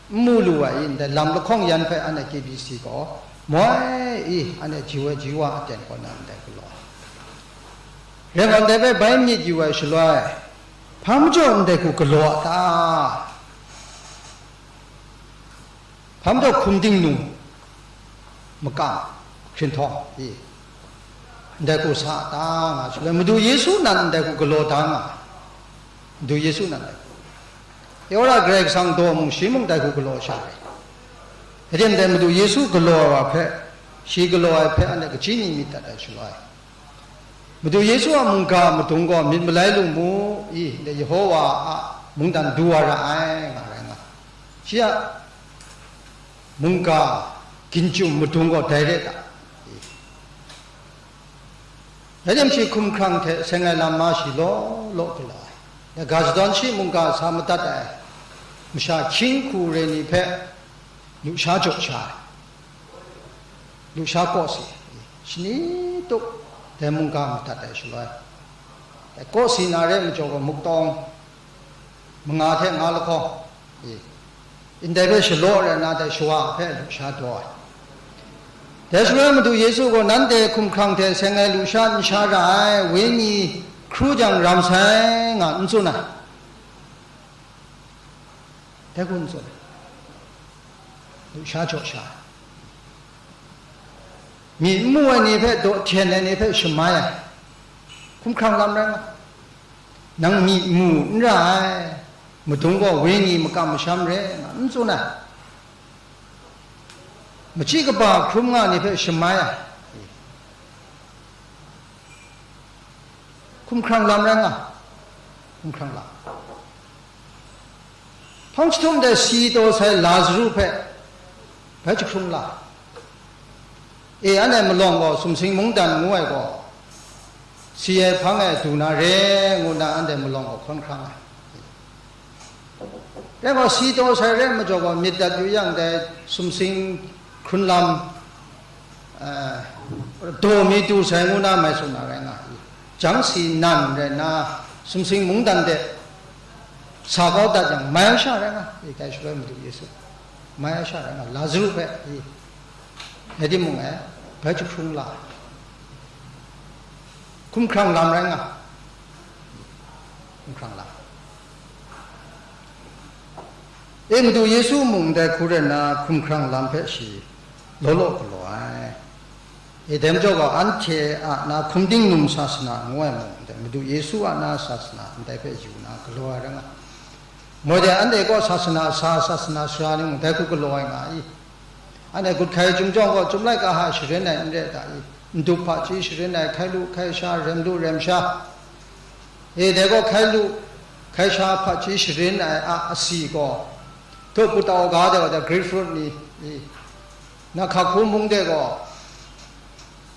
n mu lu ai, ndai lam lahkawng yan hpe anhte K B C gaw moi i, anhte ji woi ji wa aten kaw na ndai galaw. Rai gaw, ndai hpe bai myit yu ai shaloi, hpa majaw ndai hku galaw a ta? Hpa majaw hkum ting num makam hkrinhtawng i, ndai hku sa a ta nga shaloi, Madu Yesu nan ndai hku galaw da nga ai. Madu Yesu nan ndai hku. E, wora Karai Kasang daw mung shi mung dai hku galaw sha ai. Rai timung, Madu Yesu galaw ai wa hpe, shi galaw ai hpe anhte kaji ni myit dat ai shaloi, Madu Yesu a mungga madung gaw myit malai lu mu i, ndai Yehova a mungdan du wa ra ai, nga rai nga. Shi a mungga ginjum madung gaw dai re ta? Rai timung, shi hkumhkrang hte seng ai lam ma shi law law galaw ai. Dai ga shadawn shi mungga sa madat ai masha hkying hku re ni hpe lusha jaw sha ai. Lusha kawsi, shani tup dai mungga madat ai shaloi, dai kawsi na re majaw gaw, muktawng manga hte nga lahkawng, e, ndai hpe shalaw rai nna, dai shawa hpe lusha daw ai. Dai shaloi Madu Yesu gaw, "Nanhte hkumhkrang hte seng ai lusha n sha ra ai, wenyi hkru jang ram sai," nga n tsun ai. Dai hku n tsun ai. Lusha jaw sha ai. Myi n mu ai ni hpe, daw hten ai ni hpe shamai ai. Hkumhkrang lam rai nga, nang myi mu n ra ai, madung gaw wenyi makam masham re, nga n tsun ai. Machyi kaba hkrum nga ni hpe shamai ai. Hkumhkrang lam rai nga, hkumhkrang lam. Hpang jahtum dai si taw sai Lazaru hpe bai jahkrung la. E, anhte malawng gaw sumsing mungdan ngu ai gaw, si ai hpang e du na re, ngu nna anhte malawng gaw hkawn hkrang ai. Dai gaw, si taw sai re majaw gaw, myit dat yu yang, dai sumsing hkrun lam, eh, daw mi du sai ngu na mai tsun na rai nga i, jang si nan rai nna, sumsing mungdan de sa kau dat yang, mai sha rai nga i, dai shaloi Madu Yesu mai sha rai nga, Lazaru hpe i, rai timung e, bai jahkrung la, hkumhkrang lam rai nga, hkumhkrang lam. E, Madu Yesu mung ndai hku rai nna, hkumhkrang lam hpe shi law law galaw ai. E, dai majaw gaw, anhte a na hkum ting num sasana ngu ai mung, ndai Madu Yesu a na sasana ndai hpe yu na galaw ai rai nga. Moi de, anhte gaw sasana sa, sasana sara ni mung, dai hku galaw ai nga i? Anhte gut hkai chyum jawng gaw, chyum laika hta sharin ai n re ai ta i? Ndup hpaji sharin ai, hkai lu hkai sha, rem lu rem sha, e, dai gaw hkai lu hkai sha hpaji sharin ai a asi gaw, htu putau ga de wa de grapefruit ni, i, na hka hku mung de gaw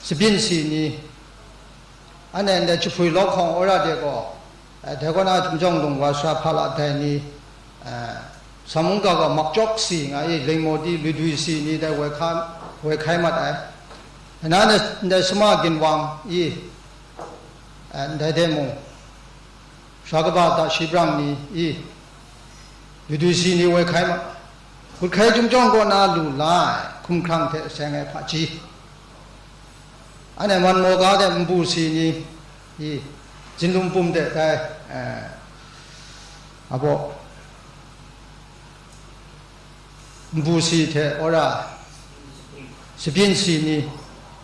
sabyin si ni, anhte ndai jahpui lawhkawng wora de gaw, eh, dai kaw na chyum jawng lung wa sara hpa la dai ni, eh, sa mungga gaw makjawk si nga i, lingmaw di luidwi si ni dai woi hka, woi hkai mat ai. Na ndai, ndai sama ginwang i, eh, ndai de mung, sara kaba hta shi brang ni i, luidwi si ni woi hkai ma, gut hkai chyum jawng kaw na lu la ai, hkumhkrang hte seng ai hpaji. Anhte man maw ga de nbu si ni, i, zinlum pum de tai, eh, abaw, nbu si hte wora, sabyin si ni,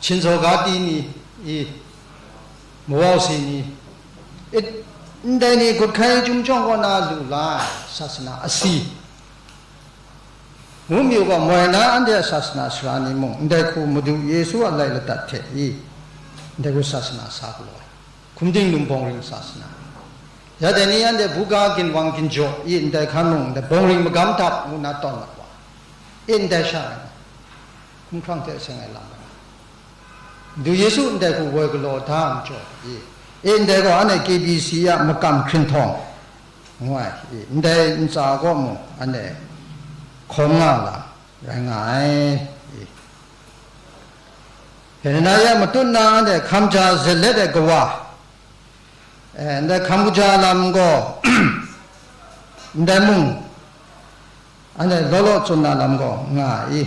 hkin zaw ga ti ni, i, mawau si ni, i, ndai ni gut hkai chyum jawng kaw na lu la ai sasana asi, ngu mi u ga, moi na anhte a sasana sara ni mung, ndai hku Madu Yesu a lai ladat hte i, ndai hku sasana sa galaw ai. Hkum ting num bawng ring sasana. Ya dai ni anhte buga ginwang ginjaw i ndai hkan mung, ndai bawng ring magam dap ngu na tawn mat wa, i ndai sha ai, hkumhkrang hte seng ai lam ai. Madu Yesu ndai hku woi galaw da ai majaw i, i ndai gaw anhte K B C a makam hkrinhtawng ngu ai, i, ndai ntsa kaw mung anhte hkawm nga lam rai nga ai, i. Hpyen na ya matut na anhte hkam ja zet let ai kawa, eh, ndai hkam kaja lam gaw, ndai mung, anhte law law tsun na lam gaw nga i,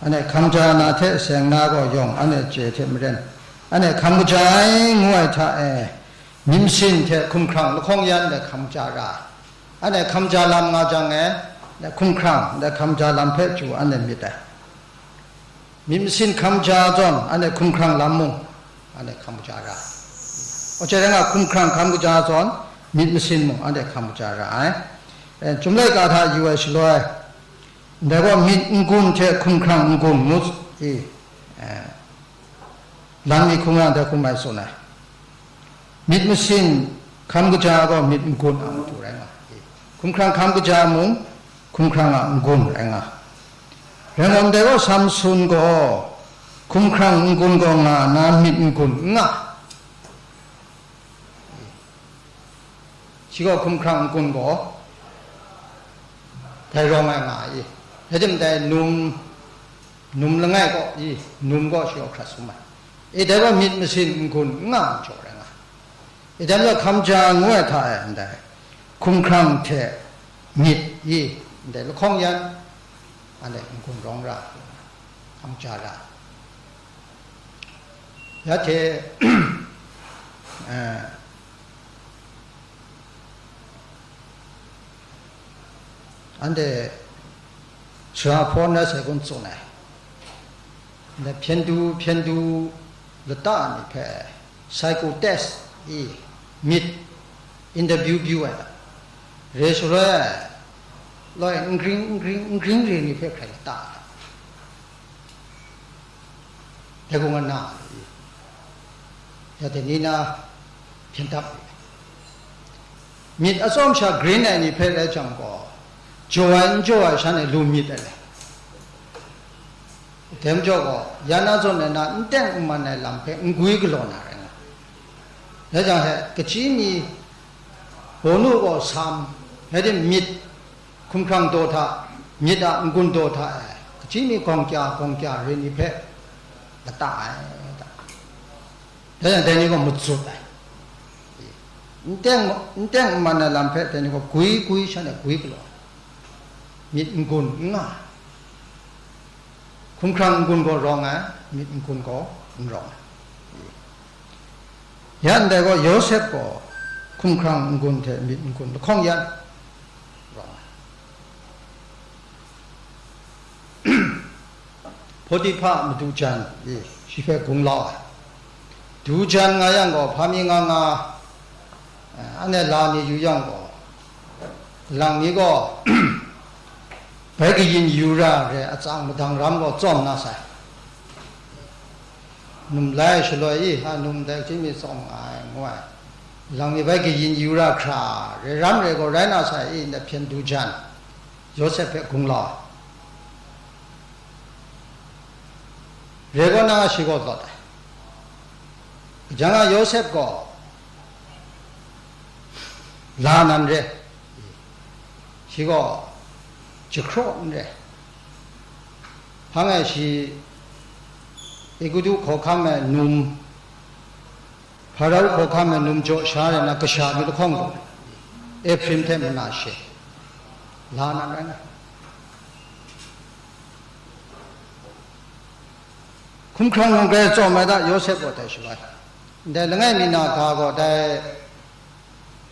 anhte hkam ja na hte seng na gaw yawng anhte chye hte maren, anhte hkam kaja ai ngu ai hta e, myit masin hte hkumhkrang lahkawng yan de hkam ja ra ai. Anhte hkam ja lam nga jang e, hkumhkrang de hkam ja lam hpe chyu anhte myit ai. Myit masin hkam ja zawn, anhte hkumhkrang lam mung, anhte hkam ja ra ai. Oche rai nga, hkumhkrang hkam kaja zawn, myit masin mung, anhte hkam kaja ra ai. Eh, chyum laika hta yu ai shaloi, ndai gaw myit n-gun hte hkumhkrang n-gun ngu i, eh, Lang mi hkungga ndai hkum mai tsun ai. Myit masin hkam kaja gaw myit n-gun a matu rai nga ai. Hkumhkrang hkam kaja mung, hkumhkrang a n-gun rai nga ai. Rai nna ndai gaw Samsun gaw hkumhkrang n-gun gaw nga na myit n-gun n nga. Shi gaw hkumhkrang n-gun gaw dai rawng ai nga ai. Rai timung dai num, num langai gaw i, num gaw shi gaw hkrat sum ai. I dai gaw myit masin n-gun n nga ai majaw rai nga ai. I dai majaw hkam ja ngu ai hta e ndai hkumhkrang hte myit i, ndai lahkawng yan, anhte n-gun rawng ra, hkam ja ra. Ya hte, eh, anhte sara hpaw na sai kun tsun ai. Ndai hpyen du, hpyen du lata ni hpe psycho test i myit interview byu ai. Re shaloi ai, loi n gring, n gring, n gring re ni hpe hkrai lata ai. Dai gaw nga na ai. Ya dai ni na hpyen dap ai. Myit atsawm sha grin ai ni hpe rai jang gaw, jaw ai n jaw ai sha ni lu myit ai le. Dai majaw gaw, ya na zawn ai na n teng n man ai lam hpe n gwi galaw na rai nga ai. Dai jang he, kachyi mi, bawnu gaw sam, rai timung myit, hkumhkrang daw hta, myit a n-gun daw hta e, kachyi mi gawng kya, gawng kya re ni hpe, a ta ai, ta. Dai yang dai ni gaw mazut ai. N teng, n teng n man ai lam hpe dai ni gaw gwi gwi shan e gwi galaw ai. Myit n-gun n nga ai. Hkumhkrang n-gun gaw rawng ai, myit n-gun gaw n rawng ai. Ya ndai gaw Yawsep gaw hkumhkrang n-gun hte myit n-gun lahkawng yan rawng ai. Hpawtihpa madu jan e, shi hpe gunglau ai. Du jan nga yang gaw, hpa mi nga nga, eh, anhte la mi yu yang gaw, lang mi gaw, bai kayin yu ra re atsang madang ram gaw tsawm na sai. Num lai shaloi i, ha num dai hkying mi tsawm nga ai, ngu ai. Lang mi bai kayin yu ra hkra, re ram re gaw rai na sai i, ndai hpyen du jan, Yawsep hpe gunglau ai. Re kaw na shi gaw lawt ai. Kaja nga Yawsep gaw la nan re, shi gaw jahkraw n re. Hpang e shi Egutu hkawhkam e num, Hparau hkawhkam e num jaw sha rai nna, kasha mi lahkawng gaw Ehprim hte mana she la nan rai nga. Hkumhkrang mung grai tsawm ai da, Yawsep gaw dai shaloi, ndai langai mi na ga gaw dai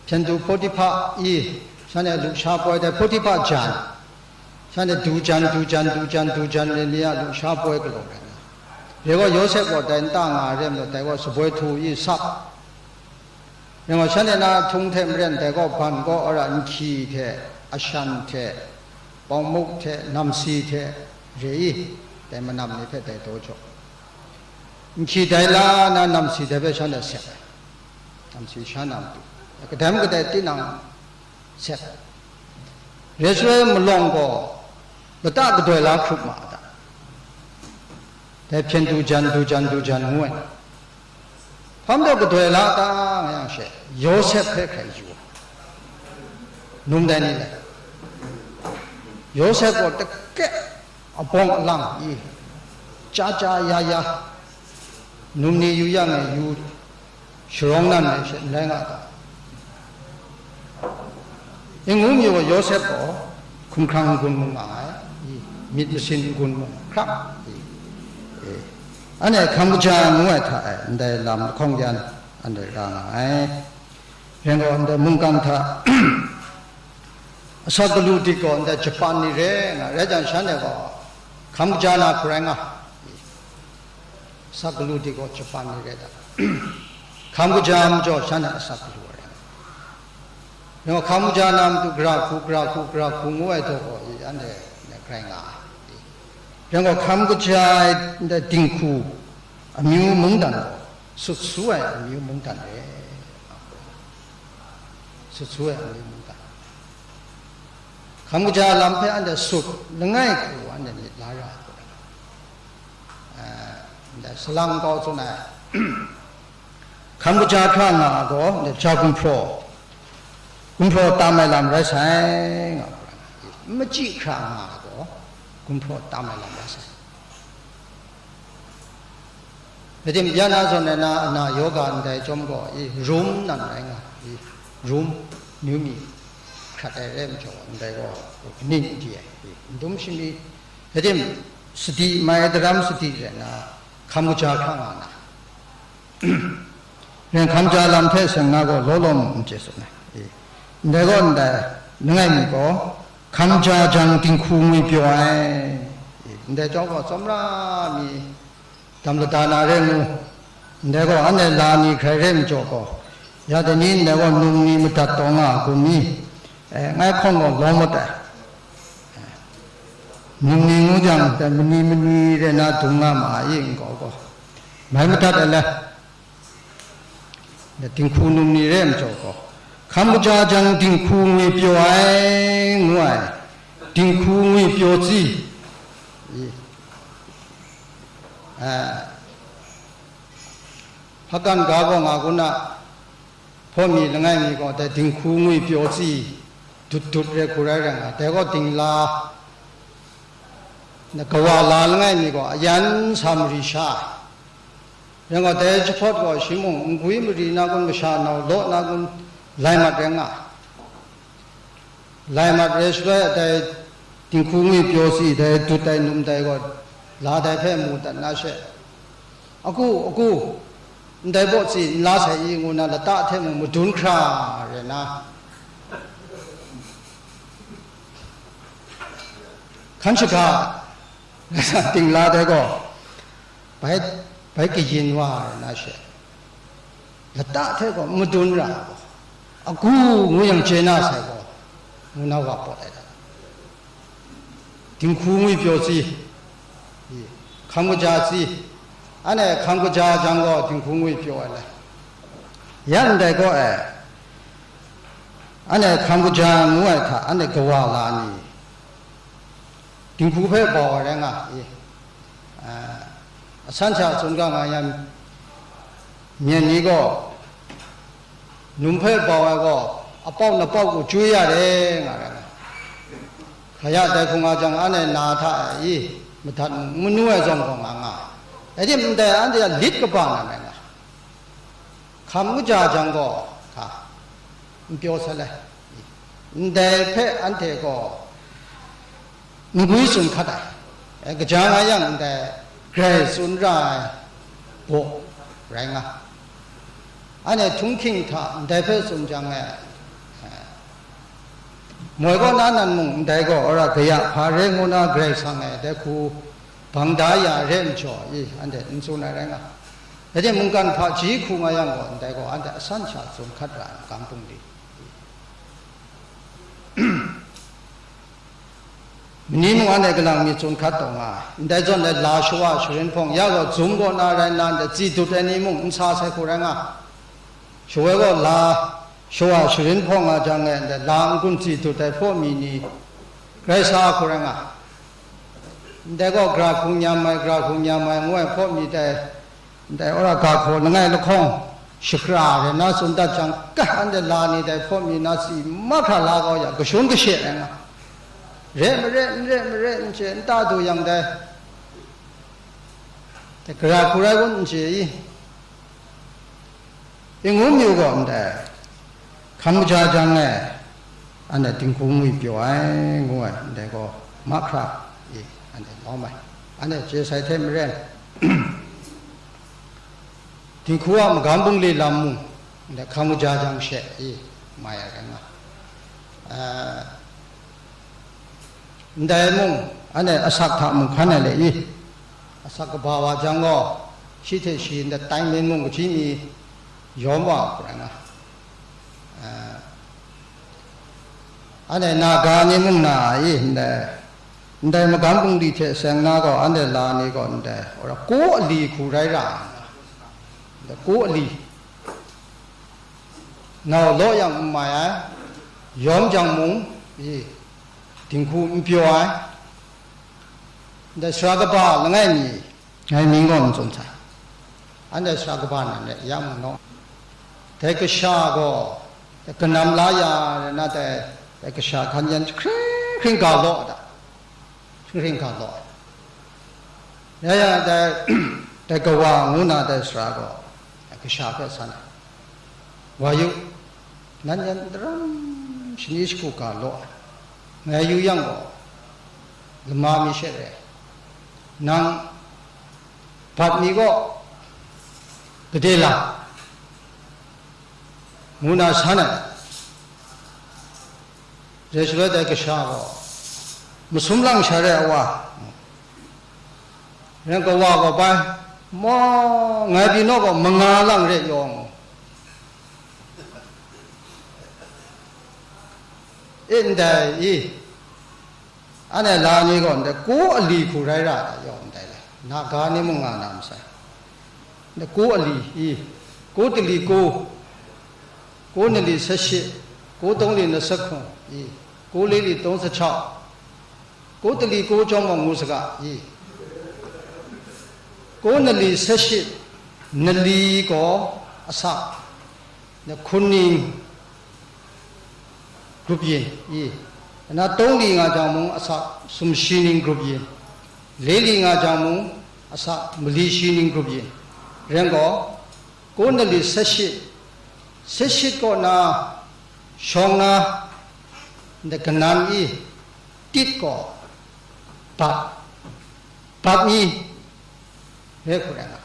hpyen du Hpawtihpa i, shanhte lusha poi dai Hpawtihpa jan, shanhte du jan, du jan, du jan, du jan, ni ni a lusha poi galaw rai nna, re gaw Yawsep gaw dai nta nga ai re majaw, dai gaw shaboi htu i sap. Rai gaw, shanhte na ahtung hte maren dai gaw ban gaw ara nhki hte, ashan hte, pawng muk hte, namsi hte re i, dai manam ni hpe dai daw jaw. Nhki dai la na namsi dai hpe shanhte sep ai. Namsi sha na matu, kadai kadai tinang sep ai. Re shaloi malawng gaw lata kadoi la hkrup ma a ta? Dai hpyen du jan, du jan, du jan ngu ai. Hpa majaw kadoi la ta nga yang she, Yawsep hpe hkrai yu ai. Num dai ni le, Yawsep gaw teke abawng alang i, cha cha ya ya, num ni yu yang e yu, sharawng nan ai she n rai nga ta? N ngu mi gaw Yawsep gaw hkumhkrang n-gun mung nga ai, i, myit masin n-gun mung hkrak, i, e, anhte hkam kaja ngu ai hta e ndai lam lahkawng yan anhte ra nga ai. Rai gaw, ndai mungkan hta asak galu dik gaw ndai Japan ni re nga, rai jang, shanhte gaw hkam kaja na hku rai nga, i, asak galu dik gaw Japan ni re ta? Hkam kaja majaw shanhte asak galu ai rai nga. Rai gaw, hkam kaja na matu gara hku, gara hku, gara hku ngu ai daw gaw i, anhte grai nga ai. Rai gaw, hkam kaja ai ndai dinghku amyu mungdan gaw sut su ai amyu mungdan re. Sut su ai amyu mungdan. Hkam kaja lam hpe anhte sut langai hku anhte myit la ra ai. Eh, ndai salang kau tsun ai, hkam kaja hkra nga ai gaw, ndai ja gumhpraw, gumhpraw tam ai lam rai sai, nga, n machyi hkra nga ai gaw, gumhpraw tam ai lam rai sai. Rai tim, ya na zawn ai na, ana yoga ndai chyawm gaw, i, rum nan rai nga, i, rum, myu mi hkrat ai rai majaw, ndai gaw, kaning n di ai, i, n dum shami, rai tim, sadi mai daram sadi rai nna, hkam kaja hkra nga na, ren hkam ja lam hte seng na gaw law law mung n chye tsun ai. I, ndai gaw ndai, langai mi gaw, hkam ja jang dinghku ngwipyaw ai. I, ndai chyawm gaw tsawmra mi dam lada na re ngu, ndai gaw anhte la ni hkrai re majaw gaw, ya dai ni ndai gaw num ni madat taw nga a kun ni? E, ngai hkawng gaw lawm wat ai. Num ni ngu jang, dai mani mani re na dung nga ma ai i, nkau gaw, mai madat ai le. Dai dinghku num ni re ai majaw gaw, hkam kaja jang dinghku ngwipyaw ai, ngu ai, dinghku ngwipyaw tsi, i, a, hpakan ga gaw nga kun a, hpaw mi langai mi gaw dai dinghku ngwipyaw tsi dut dut re hku rai rai nga, dai gaw dingla, na kawa la langai mi gaw ayan sa mari sha ai. Rai nga, dai jahpawt gaw shi mung, ngwi mari na kun, masha nau law na kun, lai mat rai nga. Lai mat rai shaloi, dai dinghku ngwi pyaw si, dai dut ai num dai gaw, la dai hpe mu dat na she, "Aku, aku, ndai baw si n la sai i?" ngu na lata hte mung madun hkra rai na, hkan shaga, dingla dai gaw, bai, bai kayin wa ai na she, lata hte gaw madun ra ai gaw, "Aku," ngu yang chye na sai gaw, ngu na wa pawt ai da. Dinghku ngwi pyaw si, hkam kaja si, anhte hkam kaja jang gaw dinghku ngwi pyaw ai le. Ya ndai gaw e, anhte hkam kaja ngu ai hta, anhte kawa la ni, dinghku hpe bau ai rai nga i? A, asan hta tsun ga nga yan, myen ni gaw, num hpe bau ai gaw, apau na pau ku chyu ya de, nga rai nga. Kaya dai hku nga jang, anhte na hta e i, madat mung, manu ai zawn gaw nga nga. Rai tim, ndai anhte a lit kaba na rai nga. Hkam kaja jang gaw, hka, n pyaw sai le. Ndai hpe anhte gaw ngwi tsun hkat ai. E, kaja nga yang, ndai grai tsun ra ai baw rai nga. Anhte htunghking hta ndai hpe tsun jang e, e, moi kaw na nan mung ndai gaw wora kaya hpa re ngu na Karai Kasang e dai hku bang da ya re ai majaw i, anhte n tsun ai rai nga. Rai timung, mungkan hpaji hku nga yang gaw, ndai gaw anhte asan sha tsun hkat ra ai, magam bungli. Mani mung anhte kalang mi tsun hkat taw nga ai. Ndai zawn e, la shawa sharin hpawng ya gaw, zum kaw na rai nna, ndai tsi dut ai ni mung n sa sai hku rai nga. Shawoi gaw la shawa sharin hpawng nga jang e, ndai la n-gun tsi dut ai hpaw mi ni rai sa hku rai nga. Ndai gaw, gara hku nyam ai, gara hku nyam ai ngu ai hpaw mi dai, ndai wora ga hkaw langai lahkawng shakra rai na tsun dat jang, ka, anhte la ni dai hpaw mi na tsi mahkra la kau ya, kashun kashe rai nga. Re mare, n re mare, n chye, nta du yang dai, dai gara hku rai kun, n chye i? Ing ngu myu gaw ndai, hkam kaja jang e, anhte dinghku ngwi pyaw ai, ngu ai, ndai gaw mahkra i, anhte lawm ai, anhte chye sai hte maren, dinghku a magam bungli lam mung, ndai hkam kaja jang she i, mai ai rai nga. A, Ndai mung, anhte asak hta mung hkan ai le i, asak kaba wa jang gaw, shi hte shi ndai tai min mung kaji mi yawm wa ai hku rai nga. A, anhte naga ni mung na ai i, ndai, ndai magam bungli hte seng na gaw, anhte la ni gaw ndai, wora ko ali hku rai ra ai nga, ndai ko ali, nau law yang n mai ai, yawm jang mung i, dinghku n pyaw ai, ndai sara kaba langai mi, ngai mying gaw n tsun sai, anhte sara kaba nan re ya mung naw, dai kasha gaw, dai kanam la ya rai na, dai, dai kasha hkan yan hkring hkring ga law ai ta? Hkring hkring ga law ai. Ya ya, dai, dai kawa ngu na dai sara gaw, dai kasha hpe san ai. Wa yu, nan yan daram shani shagu ga law ai. Ngai yu yang gaw, lama mi she re ai. Nang bat mi gaw gade la, ngu na san ai. Dai shaloi dai kasha gaw, masum lang sha re ai wa, ren kawa gaw bai, maw, ngai pyi naw gaw manga lang re yawng, e ndai i, anhte la ni gaw ndai ko ali hku rai ra ai yawng ndai le, naga ni mung nga na masai, ndai ko ali i, ko tali ko, ko nali sashit, ko tawng li na sahkung i, ko le li tawng sahkau, ko tali ko jawng mawng ngu saga i, ko nali sashit, nali gaw asak, na hkun ning grup yin i, na tawng li nga jang mung asak sumshi ning grup yin, le li nga jang mung asak mali shi ning grup yin, Ren gaw, Korneli sashit, sashit kaw na shawng na, nde kanan i, tit gaw, bat, bat mi, re hku rai nga.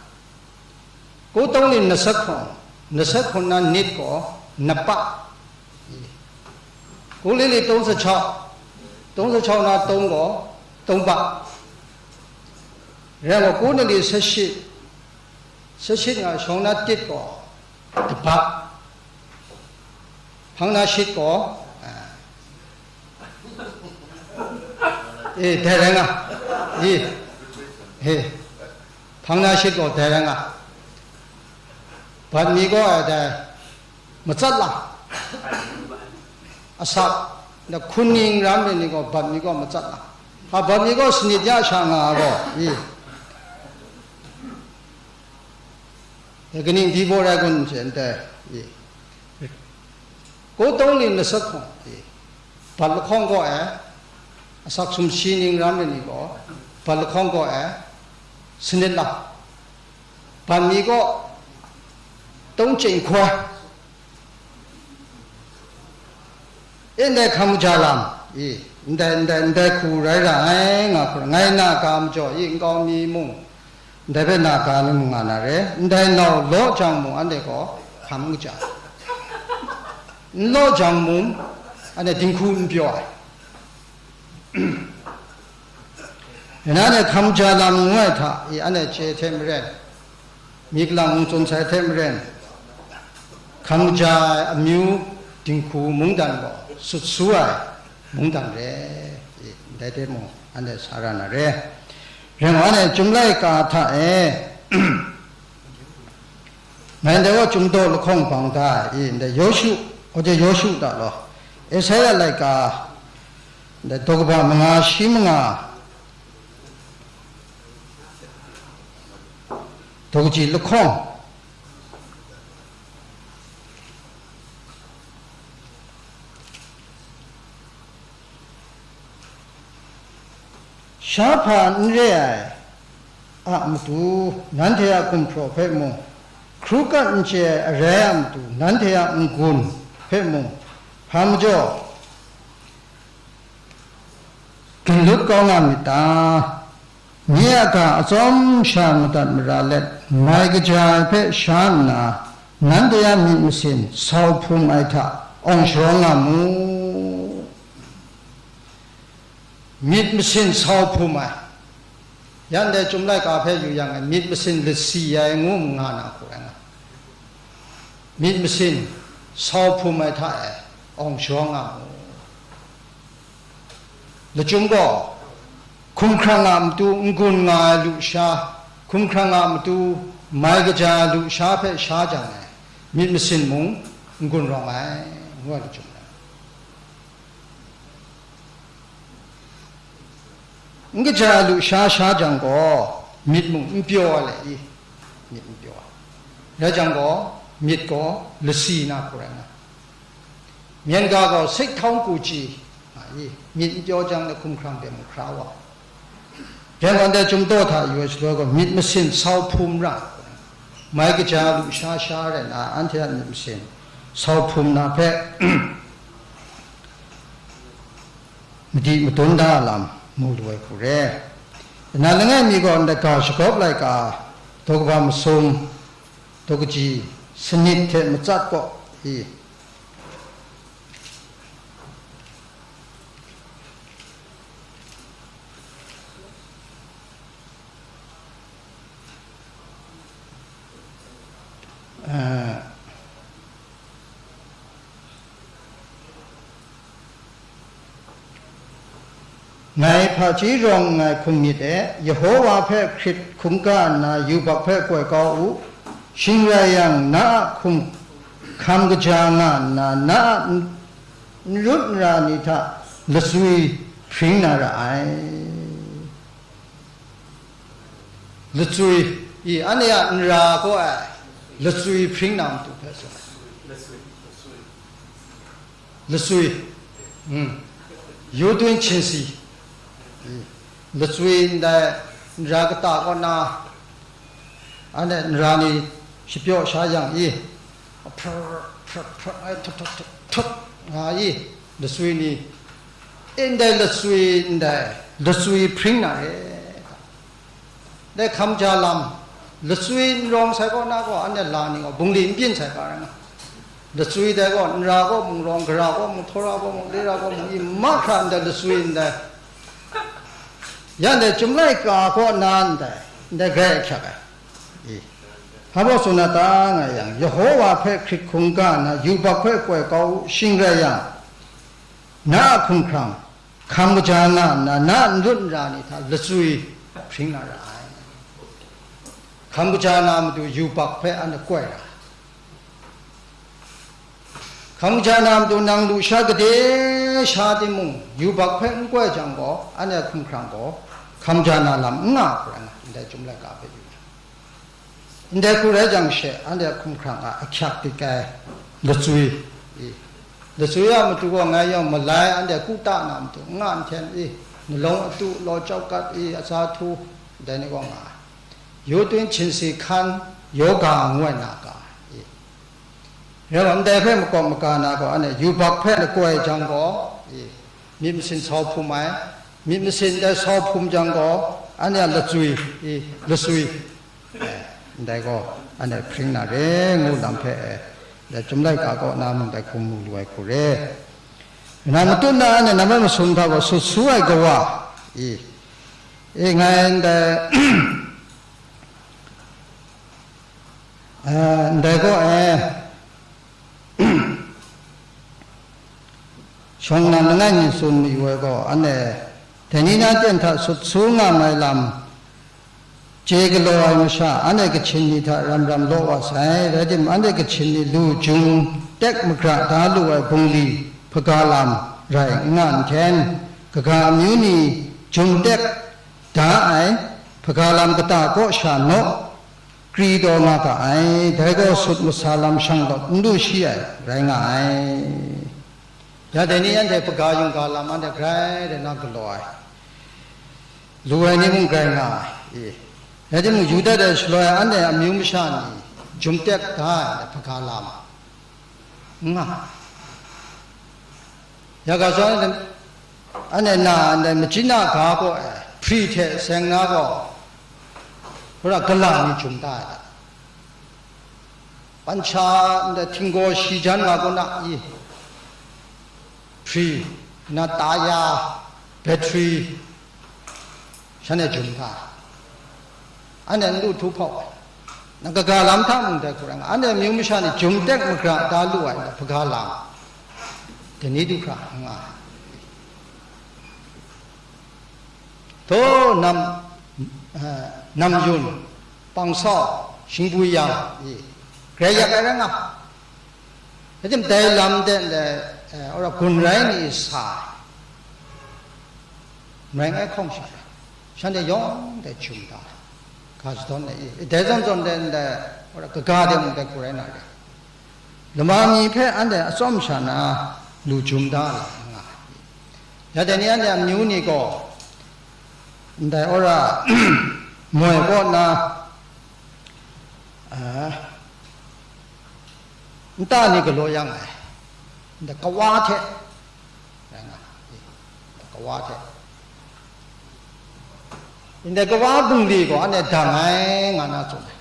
Ko tong ni nasat hkun, nasat hkun na nit gaw, napa, i. Ko li li tong sa chau, tong sa chau na tong gaw, tong bat. Ren gaw, Korneli sashit, sashit nga shawng na tit gaw, tabat. Hpang na shit gaw, a, e, dai rai nga, i, e, hpang na shit gaw dai rai nga, bat mi gaw, a, dai, matsat la, asak, da hkun ning ram rai ni gaw, bat mi gaw matsat la, ha, bat mi gaw sanit ya sha nga gaw, i, e, kaning di baw rai kun, hte ndai, i, Ko tong ni nasat hkawng, i, bat lahkawng gaw e, asak sumshi ning ram rai ni gaw, bat lahkawng gaw e, sanit la, bat mi gaw, tong chyeng hkoi, e, ndai hkam kaja lam, i, ndai, ndai, ndai hku rai ra ai, nga hku, ngai na ga majaw, i, nkau mi mung, ndai hpe na ga ni mung nga na re, ndai nau law jang mung, anhte gaw hkam n kaja ai. N law jang mung, anhte dinghku n pyaw ai. Rai nna, anhte hkam kaja lam ngu ai hta i, anhte chye hte maren, mik lang n tsun sai hte maren, hkam kaja ai amyu, dinghku mungdan gaw sut su ai mungdan re, i, ndai hte mung anhte sa ra na re. Rai nna, anhte Chyum Laika hta e, ngai ndai wa Chyum Daw lahkawng bang da ai, i, ndai Yawshu, Aw je Yawshu da law, Esaia laika, ndai daw kaba manga shi manga, daw kaji lahkawng, sha hpa n re ai a matu, nanhte a gumhpraw hpe mung, hkru kat n chye ai arai a matu, nanhte a n-gun hpe mung, hpa majaw, ginlut kau nga myit ta? Nye a ga atsawm sha madat mara let, mai kaja ai hpe sha nna, nanhte a myit masin sau hpum ai hta awng sharawng nga mu. Myit masin sau hpum ai, yan dai Chyum Laika hpe yu yang, myit masin lasi ai ngu nga na hku rai nga. Myit masin sau hpum ai hta e awng sharawng nga mu. Lachyum gaw, hkumhkrang a matu n-gun nga ai lusha, hkumhkrang a matu mai kaja ai lusha hpe sha jang e, myit masin mung n-gun rawng ai, ngu ai lachyum rai. N kaja ai lusha sha jang gaw, myit mung n pyaw ai le i? Myit n pyaw ai. Rai jang gaw, myit gaw lasi na hku rai nga. Myen ga gaw sik htawng ku chyi nga i, myit n pyaw jang le hkumhkrang de mu hkra wa. Dai gaw ndai Chyum Daw hta yu ai shaloi gaw, myit masin sau hpum ra, mai kaja lusha sha rai nna, anhte a myit masin sau hpum na hpe, madi madun da a lam mu lu ai hku re. Nna langai mi gaw ndai ga shagawp laika, daw kaba masum, daw kaji sanit hte matsat kaw i, eh, ngai hpaji rawng nngai hkum myit e, Yehova hpe hkrit hkungga nna yubak hpe koi kau u, shing rai yang, na a hkum hkam kaja nga nna, na a n-, n rut n ra ni hta latswi hpring na ra ai. Latswi, i, anhte a n ra kaw ai latswi hpring na matu hpe tsun ai. Latswi, mm, yu tun hpyin si, i, latswi ndai n ra kata kaw na, Anhte nra ni shapyaw sha yang i, hpr, hpr, hpr, ai, htut, htut, htut, htut, nga i, laswi ni, e, ndai laswi, ndai laswi hpring na re. Dai hkam ja lam, laswi n rawng sai kaw na gaw, anhte la ni gaw, bungli n byin sai ga rai nga. Laswi dai gaw, nra kaw mung rawng, gara kaw mung, htawra kaw mung, lira kaw mung, i mahkra ndai laswi ndai, ya ndai chyum laika kaw na ndai, ndai grai ahkyak ai. I. Hpa baw tsun na ta nga yang, Yehova hpe hkrit hkungga nna yubak hpe koi kau u, shing rai yang, na a hkumhkrang, hkam kaja nga nna, na a n lut n ra ni hta laswi hpring na ra ai. Hkam kaja na matu yubak hpe anhte koi ra ai. Hkam kaja na matu nang lusha gade sha timung, yubak hpe n koi jang gaw, anhte a hkumhkrang gaw hkam kaja na lam n nga ai hku rai nga, ndai chyum laika hpe yu yang. Ndai hku rai jang she, anhte a hkumhkrang a ahkyak dik ai laswi, i, laswi a matu gaw ngai yawng malai anhte kuta na matu n nga nhten i, nalawng atu, law chau kat i, atsa htu, ndai ni gaw nga ai. Yu tun hpyin si hkan, yoga ngu ai na ga, i. Rai wa, ndai hpe makawp maga na gaw, anhte yubak hpe lakoi jang gaw, i, myit masin sau hpum ai, myit masin dai sau hpum jang gaw, anhte a lachui, i, laswi, e, ndai gaw, anhte hpring na re ngu lam hpe, e, dai Chyum Laika kaw na mung dai hkum mu lu ai hku re. Nang matut na anhte namai masum hta gaw sut su ai kawa, i, e, ngai ndai, e, ndai gaw, e, shawng nnan langai mi tsun mayu ai gaw, anhte dai ni na ten hta sut su nga mai lam chye galaw ai masha, anhte Kachin ni hta ram ram law wa sai. Rai timung, anhte Kachin ni lu jum tek magra da lu ai bungli hpaga lam rai n nga nhten, kaga amyu ni jum tek da ai hpaga lam kata kaw sha naw, kri taw nga ga ai, dai gaw sut masa lam shanglawt n lu shi ai rai nga ai. Ya dai ni anhte hpaga yungga lam anhte grai de na galaw ai, lu ai ni mung grai nga ai. I, rai timung, yu dat ai shaloi anhte amyu masha ni jum tek da ai hpaga lam n nga ai. Ya ga zawn, anhte na ndai machyin a ga gaw, e, hpri hte seng na gaw, hpara gala ni jum da ai ta? Pancha ndai htinggaw shi jan nga kaw na i? Hpri, na taya, battery, shanhte jum hta, anhte n lu htu hpau ai. Nang kaga lam hta mung dai hku rai nga, anhte amyu masha ni jum tek magra da lu ai hpaga lam, dai ni du hkra n nga ai. Htaw nam, eh, nam yun, pang sau, shingbwi yang, i, grai yak ai rai nga. Rai tim, dai lam de ndai, eh, ora gun rai ni sa ai, marai ai hkawng sha, shanhte yawng dai jum da ai, ga shadawn ai, i, dai zawn zawn de ndai, ora kaga de mung dai hku rai na re. Lama mi hpe anhte atsawm sha na lu jum da ai lam nga ai. Ya dai ni anhte amyu ni gaw, ndai ora moi kaw na, a, nta ni galaw yang ai, ndai kawa hte rai nga, e, kawa hte. Ndai kawa bungli gaw anhte dang ai nga na tsun ai.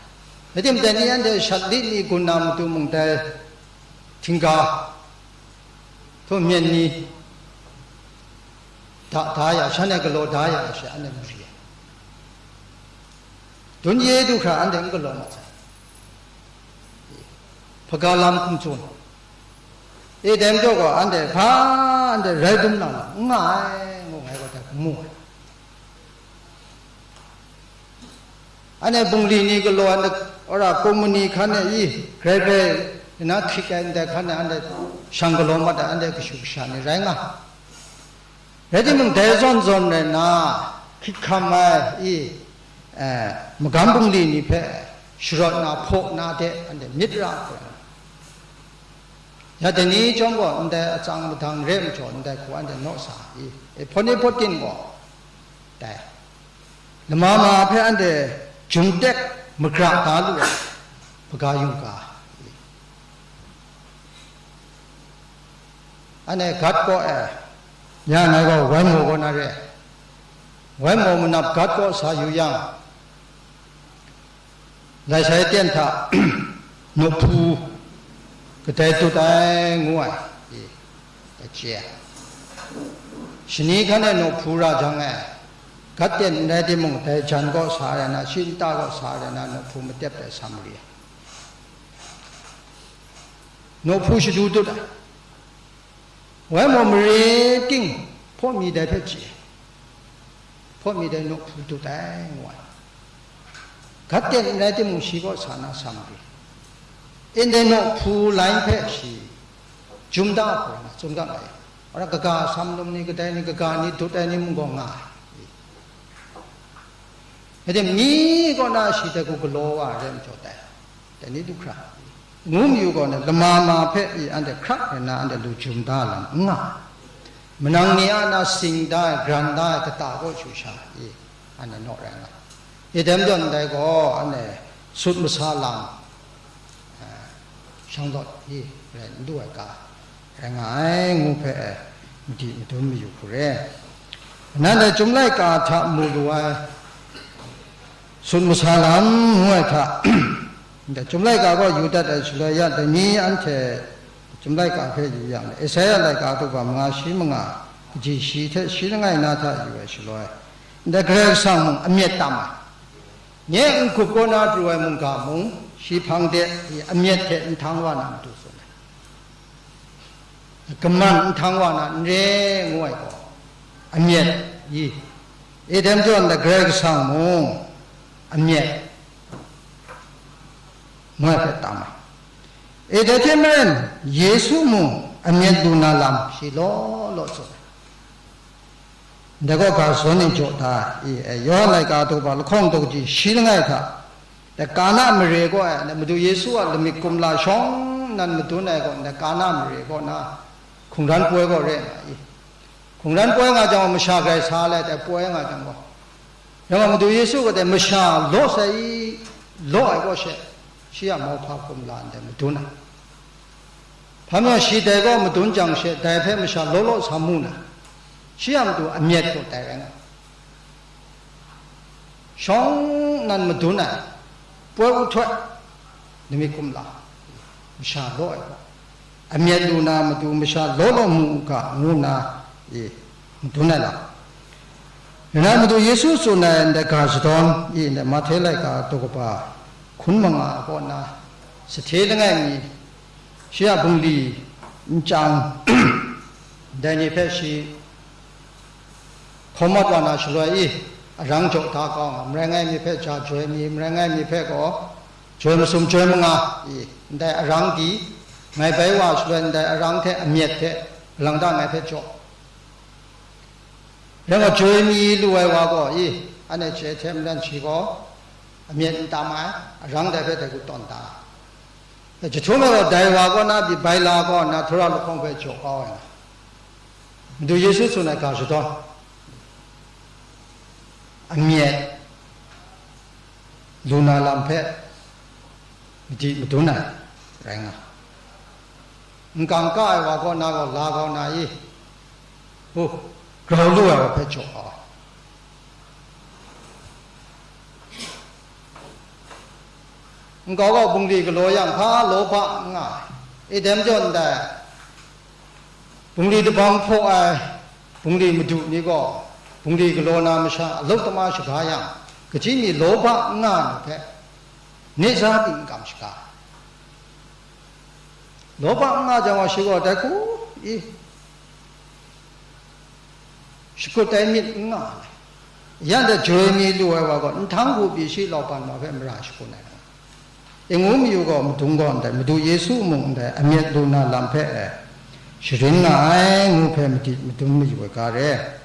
Rai timung, dai ni anhte shat lit ni gun na matu mung dai htingga, htaw myen ni da, da ya, shanhte galaw da ya she anhte mari ai. Dun ye du hkra anhte n galaw mat sai. Hpaga lam hkum tsun. E, dai majaw gaw, anhte hpa, anhte rai dum na lam n nga ai, ngu ngai gaw dai hkum mu ai. Anhte bungli ni galaw ai, ora kumhpa ni hkan e i, grai grai na hkrit ai ndai hkan e, anhte shang galaw mat ai, anhte kashu kasha ni rai nga. Rai timung, dai zawn zawn rai nna, hkrit hkam ai i, eh, magam bungli ni hpe sharawt na, hpaw na de, anhte myit ra hkra, ya dai ni chyawm gaw, ndai atsang madang re majaw, ndai hku anhte naw sa i, e, hpawt ni hpawt tin gaw, dai lama ma hpe anhte jum tek magra da lu ai, hpaga yungga. Anhte gat kaw e, ya ngai gaw wai maw kaw na re, wai maw manap gat kaw sa yu yang, lai sai ten hta, nawhpru kadai tut ai, ngu ai, e, e chye ai. Shani hkan e nawhpru ra jang e, gat ten n rai timung, dai jan kaw sa ai na, shi nta kaw sa ai na, nawhpru matep ai sa mari ai. Nawhpru shadu tut ai. Wai maw mare ting, hpaw mi dai hpe chye ai. Hpaw mi dai nawhpru tut ai, ngu ai. Gat ten n rai timung, shi kaw sa na sa mari. Ndai nawhpru lai hpe shi jum da hkra na tsun ga ai. Wora kaga sam lum ni, kadai ni, kaga ni, dut ai ni mung gaw nga ai. Rai timung, mi kaw na shi dai hku galaw wa ai rai majaw dai. Dai ni du hkra, ngu mayu gaw na, lama ma hpe i anhte hkrak rai na, anhte lu jum da lam n nga. Manang ni a na sing da ai, gran da ai kata kaw shu sha i, anhte naw rai nga. I dai majaw ndai gaw, anhte sut masa lam, eh, shang lawt i, rai n du ai ga, rai nga ai, ngu hpe, madi madun mayu hku re. Nanhte chyum laika hta mu lu ai, sut masa lam ngu ai hta, ndai chyum laika gaw yu dat ai shaloi, ya dai ni anhte chyum laika hpe yu yang, Esaia laika daw manga shi manga, kaji shi hte shi langai na hta yu ai shaloi, ndai Karai Kasang mung amyat tam ai, nye n-gup kaw na pru ai mungga mung, shi hpang de i amyat hte nhtang wa na matu tsun ai. Kaman nhtang wa na n re ngu ai gaw, amyat i, e dai majaw ndai Karai Kasang mung amyat ngu ai hpe tam ai. E dai hte maren, Yesu mung amyat lu na lam shi law law tsun ai. Ndai gaw ga zawn e jaw da i, e, Yawhan laika daw lahkawng daw kaji shi langai hta, dai Kana mare kaw e, ndai Madu Yesu a lamik kumla shawng nnan madun ai gaw, ndai Kana mare kaw na hkungran poi gaw re nga i. Hkungran poi nga jang gaw, masha grai sa let ai poi nga jang gaw, rai nga, Madu Yesu gaw dai masha law sai i, law ai kaw she, shi a mauhpa kumla ndai madun ai. Hpa majaw shi dai kaw madun jang she, dai hpe masha law law sa mu na, shi a matu amyat gaw dai rai nga. Shawng nnan madun ai, poi u htoi, nami kumla, masha law ai gaw, amyat lu na matu masha law law mu u ga, ngu nna, e, madun ai lam. Rai nna, Madu Yesu tsun ai ndai ga shadawn, e, ndai Mahte laika daw kaba hkun manga kaw na, sahte langai mi, shi a bungli n chyang, dai ni hpe shi hkaw mat wa na shaloi i, arang jaw da kau nga, marai ngai mi hpe ja joi mi, marai ngai mi hpe gaw joi masum joi manga i, ndai arang di, ngai bai wa shaloi ndai arang hte amyat hte galang da ngai hpe jaw. Rai nga, joi mi lu ai wa gaw i, anhte chye hte maren shi gaw amyat n tam ai, arang dai hpe dai hku tawn da ai. Jahtum e gaw dai wa kaw na pyi bai la kaw nna, Tara lahkawng hpe jaw kau ai nga. Madu Yesu tsun ai ga shadawn, amyat lu na lam hpe madi madun ai rai nga. Nkang ka ai wa kaw na gaw la kau na i, hu, grau lu ai wa hpe jaw kau ai. Nkau gaw bungli galaw yang hpa lawhpa n nga ai. E dai majaw ndai, bungli dabang hpaw ai, bungli madu ni gaw, bungli galaw na masha a lawt tama shaga yang, kaji mi lawhpa n nga ai hpe, ni za pyi n kam shaga ai. Lawhpa n nga jang gaw, shi gaw dai hku i, shakut ai myit n nga ai. Ya de, joi mi lu ai wa gaw, nhtang hku pyi shi lauban ma hpe mara shakut ai. E ngu mayu gaw, madung gaw ndai, Madu Yesu mung ndai, amyat lu na lam hpe e sharin nga ai, ngu hpe madi madun mayu ai ga re.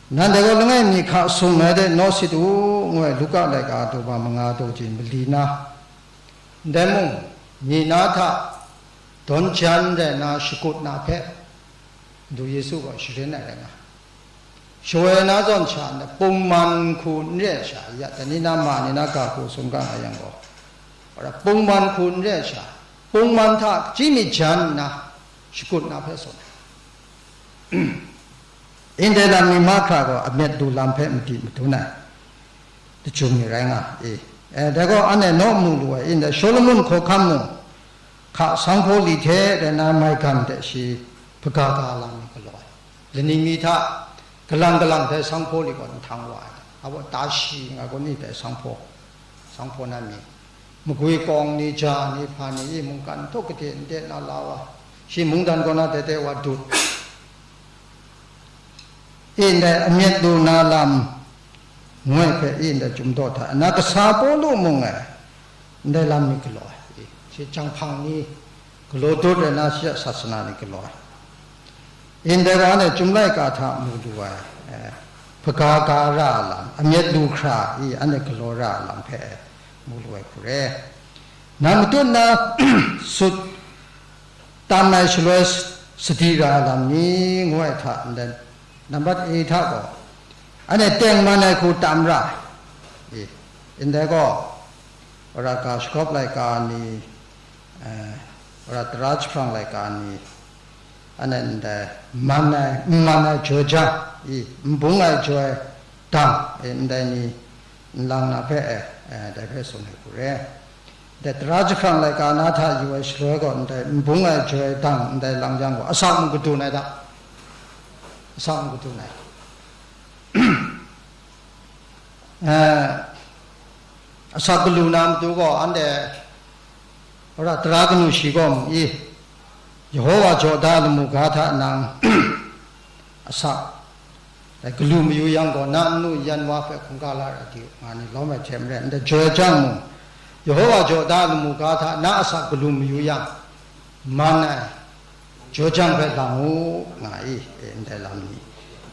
Nanhte gaw langai mi hka sung ai de naw sit u, ngu ai Luka laika daw manga daw kaji mali na, ndai mung, mi na hta dawn jan rai na shakut na hpe, Madu Yesu gaw sharin ai rai nga. Shawoi na zawn sha, pungman hku n re ai sha, ya dai ni na ma ni na ga hku tsun ga nga yang gaw, wora pungman hku n re ai sha, pungman hta hkachyi myit jan nna, shakut na hpe tsun ai. Ndai lam ni mahkra gaw amyat lu lam hpe madi madun ai, dachyum ni rai nga i. E, dai gaw anhte naw mu lu ai, ndai Shawlumon hkawhkam mung, hka sanghpaw li hte rai na maigan de shi hpaga ga lam ni galaw ai. Lani mi hta galang galang dai sanghpaw li gaw nhtang wa ai, a baw ta shi nga gaw ni dai sanghpaw, sanghpaw na mi, magwi kawng ni, ja ni, hpa ni, i mungkan htaw gade n de na la wa, shi mungdan kaw na dai de wa dut. I ndai amyat lu na lam ngoi hpe i ndai Chyum Daw hta na kasa Pawlu mung e, ndai lam ni galaw ai, i shi jang hpang ni galaw dut ai na, shi a sasana ni galaw ai. I ndai wa ne Chyum laika hta mu lu ai, eh, hpaga ga ra ai lam, amyat lu hkra i anhte galaw ra ai lam hpe mu lu ai hku re. Na matut na sut tam ai shaloi sadi ra ai lam ni ngu ai hta ndai, nambat e hta gaw, anhte tengman ai hku tam ra ai. I, ndai gaw, wora ga shagawp laika ni, eh, wora tara jahprang laika ni, anhte ndai man ai, n man ai jaw jang, i, n bung ai jaw ai dang, e, ndai ni n lang na hpe, e, e, dai hpe tsun ai hku re. Ndai tara jahprang laika na hta yu ai shaloi gaw, ndai n bung ai jaw ai dang ndai lang yang gaw, asak mung kadun ai da, asak mung kadun ai. Eh, asak galu na matu gaw, anhte wora tara kanu shi gaw mu i, Yehowa jaw da lamu ga hta nang asak dai galu mayu yang gaw, na nnu yan wa hpe hkungga la ra di u, nga ni lawm ai hte maren, ndai jaw ai jang mung, Yehowa jaw da lamu ga hta na asak galu mayu yang, man ai jaw jang hpe lang u, nga i, e, ndai lam ni.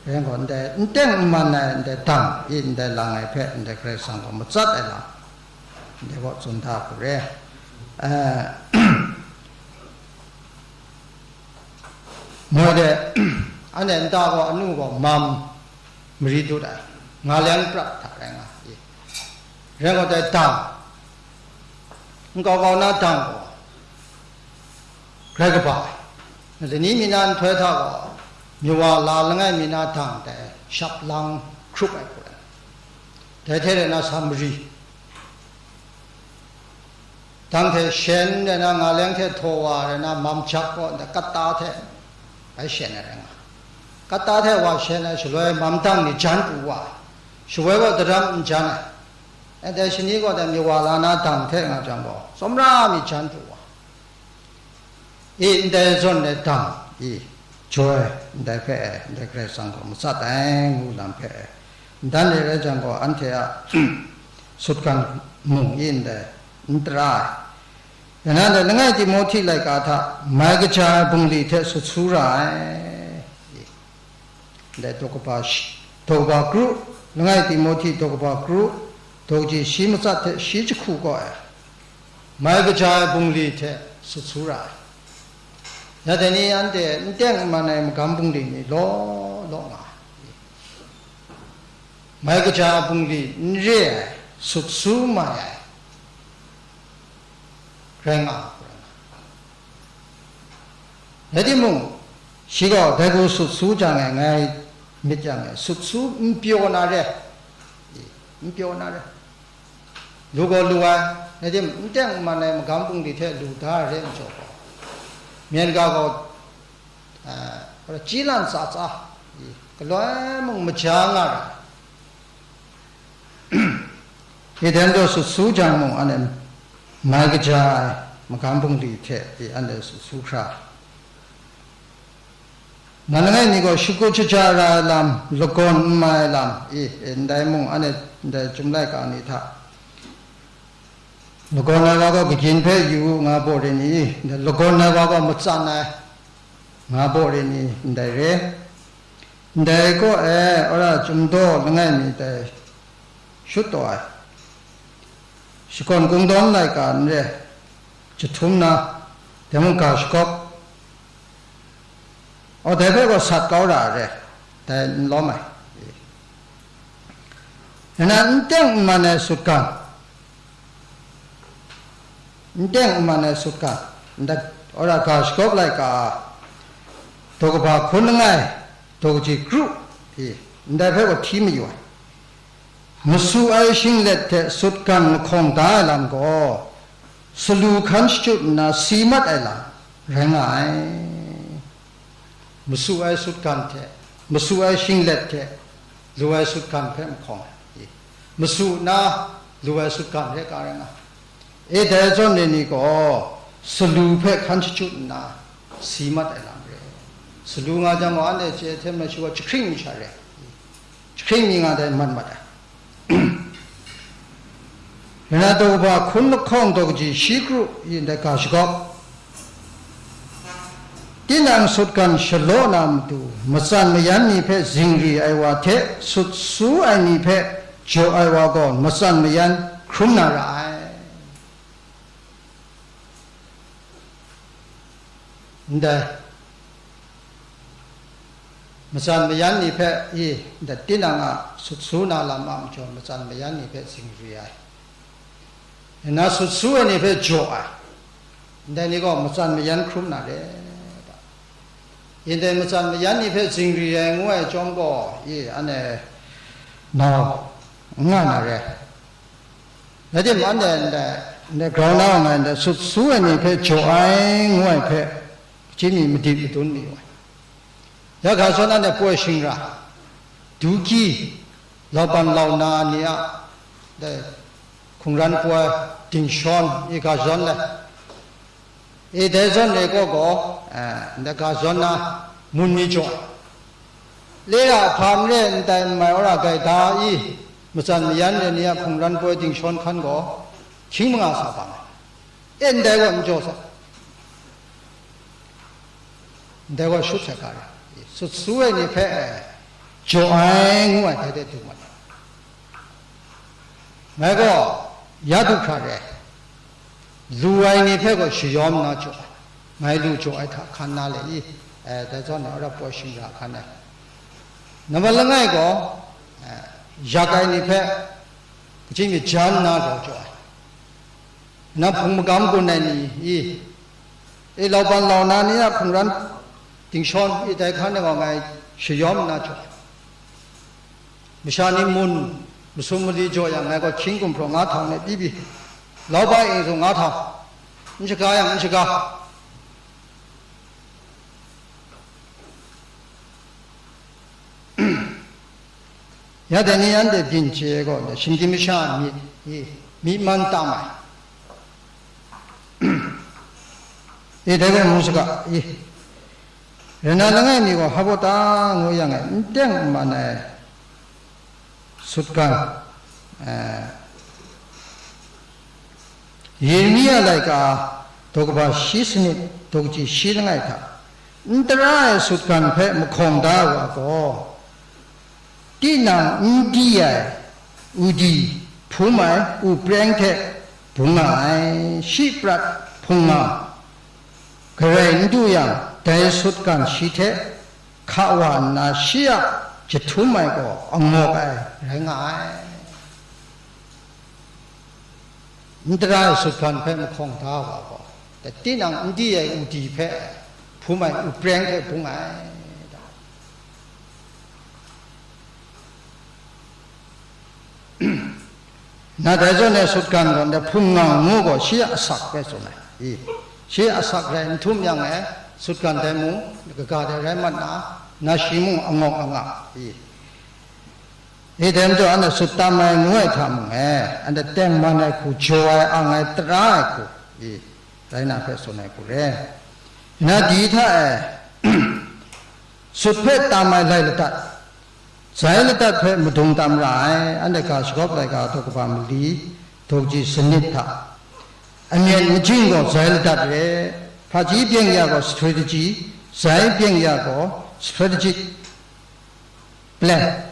Rai gaw, ndai n teng n man ai, ndai dang i, ndai lang ai hpe, ndai Karai Kasang gaw matsat ai lam, ndai gaw tsun da hku re. Eh, moi de, anhte nta gaw, anu gaw mam mari dut ai, nga leng prat hta rai nga i. Rai gaw, dai dang, nkau kau na dang gaw, grai kaba ai. Lani mi na nhtoi hta gaw, myawa la langai mi na dang dai shap lang hkrup ai hku rai. Dai hte rai na sa mari, dang hte shen rai na, nga leng hte htaw wa rai na, mam jak kaw nta kata hte bai shen ai rai nga. Kata hte wa shen ai shaloi, mam dang ni jan pru wa ai. Shawoi gaw daram n jan ai. Ndai shani gaw dai myawa la na dang hte nga jang gaw, tsawmra mi jan pru wa. I, ndai zawn ai dang i, jaw ai, ndai hpe e, ndai Karai Kasang gaw matsat ai ngu lam hpe e, ndan e rai jang gaw, anhte a sutgan mung i ndai n tara ai. Yang na ndai langai Timohti laika hta mai kaja ai bungli hte sut su ra ai. Ndai daw kaba shi-, daw kaba kru, langai Timohti daw kaba kru, daw kaji shi matsat hte shi jahku kaw ai, mai kaja ai bungli hte sut su ra ai. Ya dai ni anhte n teng n man ai magam bungli ni law law nga ai. Mai kaja ai bungli n re ai, sut su mai ai, rai nga ai hku rai nga. Rai timung, shi gaw dai hku sut su jang e, ngai myit yang e, sut su n pyaw na re, i, n pyaw na re. Lu gaw lu ai, rai timung, n teng n man ai magam bungli hte lu da ai re majaw gaw, myen ga gaw, a, chyi lan tsa tsa, i, galoi mung maja nga ra. Hkristu sut su jang mung, anhte mai kaja ai magam bungli hte e anhte sut su hkra, nan langai mi gaw shakut shaja ra ai lam, lagawn n mai ai lam, e, e, ndai mung, anhte ndai Chyum laika ni hta, lagawn ai wa gaw kagyin hpe yu u, nga baw re ni? Lagawn ai wa gaw matsan ai, nga baw re ni? Ndai re. Ndai kaw e, wora Chyum Daw langai mi dai shut taw ai, shakawn kungdawn laika n re, jahtum na, dai mung ga shagawp, aw, dai hpe gaw sat kau ra ai re, dai n lawm ai. Nna n teng n man ai sutgan, n teng n man ai sutgan, nda, ora ga shagawp laika, daw kaba hkun langai, daw kaji kru, i, ndai hpe gaw hti mayu ai. Masu ai shinglet hte sutgan mahkawng da ai lam gaw, salu hkan shachyut nna si mat ai lam rai nga ai. Masu ai sutgan hte, masu ai shinglet hte, lu ai sutgan hpe mahkawng ai. Masu nna lu ai sutgan hte ka rai nga ai. E, dai zawn re ni gaw, salu hpe hkan shachyut nna, si mat ai lam re. Salu nga jang gaw, anhte chye hte mashwa jahkring masha re. Jahkring mi nga dai mat mat ai. Rai nna, daw kaba hkun lahkawng daw kaji shi kru, i ndai ga shagawp. Tinang sutgan shalaw na matu, matsan mayan ni hpe zingri ai wa hte sut su ai ni hpe jaw ai wa gaw matsan mayan hkrum na ra ai. Ndai matsan mayan ni hpe i, ndai tinang a sut su na lam a majaw matsan mayan ni hpe zingri ai, nna sut su ai ni hpe jaw ai, ndai ni gaw matsan mayan hkrum na re. Ndai matsan mayan ni hpe zingri ai ngu ai chyawm gaw, i, anhte nau n nga na re. Rai timung, anhte ndai, ndai grau na wa ngai ndai sut su ai ni hpe jaw ai ngu ai hpe, kaji mi madit madun mayu ai. Ya ga zawn anhte poi shingra, duki, lauban launa ni a, dai hkungran poi dingshawn i ga zawn le, e, dai zawn re gaw gaw, eh, ndai ga zawn na mun mi jaw ai. Lera hpa n re ndai n mai ora gaida i, matsan mayan re ni a hkungran poi dingshawn hkan gaw, hkying manga sa bang ai. E, ndai gaw n jaw sai. Ndai gaw shut sai ga re. Sut su ai ni hpe, e, jaw ai ngu ai, dai de du mat ai. Ngai gaw ya du hkra re, lu ai ni hpe gaw shayawm nna jaw ai, ngai lu jaw ai hta hkan na le i, e, dai zawn na rap poi shingra hkan ai. Nambat langai gaw, e, yak ai ni hpe, kaji mi jan nna grau jaw ai. Nang hpung magam gun ai ni i, e, lauban launa ni a hkungran dingshawn i, dai hkan e gaw ngai shayawm nna jaw ai. Masha ni mun masum mali jaw yang, ngai gaw hkying gumhpraw nga htau ne pyi pyi, lauba e zawn nga htau, n shaga yang n shaga. Ya dai ni anhte byin chye ai gaw, shinggyim masha a myit i, myi man tam ai. E, dai gaw mu saga i. Rai nna langai mi gaw hpa baw ta ngu yang e, n teng n man ai sutgan, eh, Yeremia laika daw kaba shi sanit daw kaji shi langai hta, n tara ai sutgan hpe mahkawng da ai wa gaw, tinang n di ai udi hpum ai u preng hte bung nga ai, shi prat hpung nga garai n du yang, dai sutgan shi hte hka wa nna shi a jahtum ai gaw angawk ai rai nga ai. N tara ai sutgan hpe mahkawng da wa gaw, tinang n di ai udi hpe hpum ai u preng hte bung ai. Na dai zawn e sutgan gaw ndai hpung nga ngu gaw shi a asak hpe tsun ai. I, shi a asak rai n htum yang e, sutgan dai mung kaga dai rai mat na, na shi mung angawk angak. I, I, dai majaw, anhte sut tam ai ngu ai hta mung e, anhte tengman ai hku, jaw ai, ang ai, tara ai hku, i, rai na hpe tsun ai hku re. Nna di hta e, sut hpe tam ai lai ladat, zai ladat hpe madung tam ra ai, anhte ga shagawp laika daw kaba mali, daw kaji sanit hta, amyat majing gaw zai ladat re, hpaji byeng ya gaw strategy, zai byeng ya gaw strategic plan.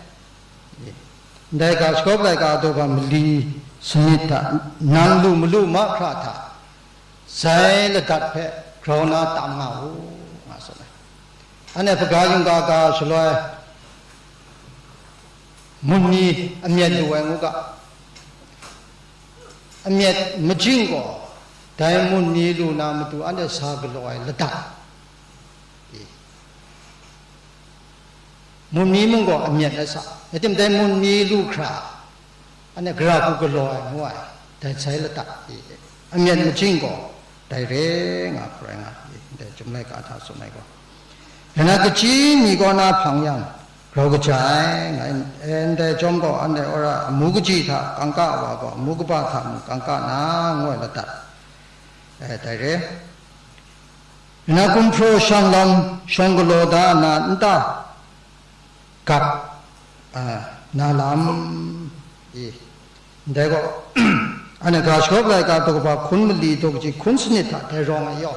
Ndai ga shagawp laika daw ga mali sanit hta, nang lu malu mahkra hta, zai ladat hpe grau na tam nga u, nga tsun ai. Anhte hpaga yungga ga shaloi, mun ni amyat lu ai ngu ga, amyat majing gaw, dai mun ni lu na matu anhte sa galaw ai ladat. Mun ni mung gaw amyat ai sa, rai tim, dai mun ni lu hkra, anhte gara hku galaw ai ngu ai, dai sai ladat, amyat majing gaw dai re nga hkrai nga, ndai Chyum laika hta tsun ai gaw. Rai na, kachyi mi kaw na hpang yang, grau kaja ai, nga, e, ndai chyawm gaw anhte wora amu kaji hta kangka wa gaw, amu kaba hta mung kangka na, ngu ai ladat, e, dai re. Rai na, gumhpraw shang lam shawng galaw da na nta, gap, a, na lam, i, ndai gaw, anhte ga shagawp laika daw kaba hkun mali daw kaji hkun sanit hta dai rawng ai yaw.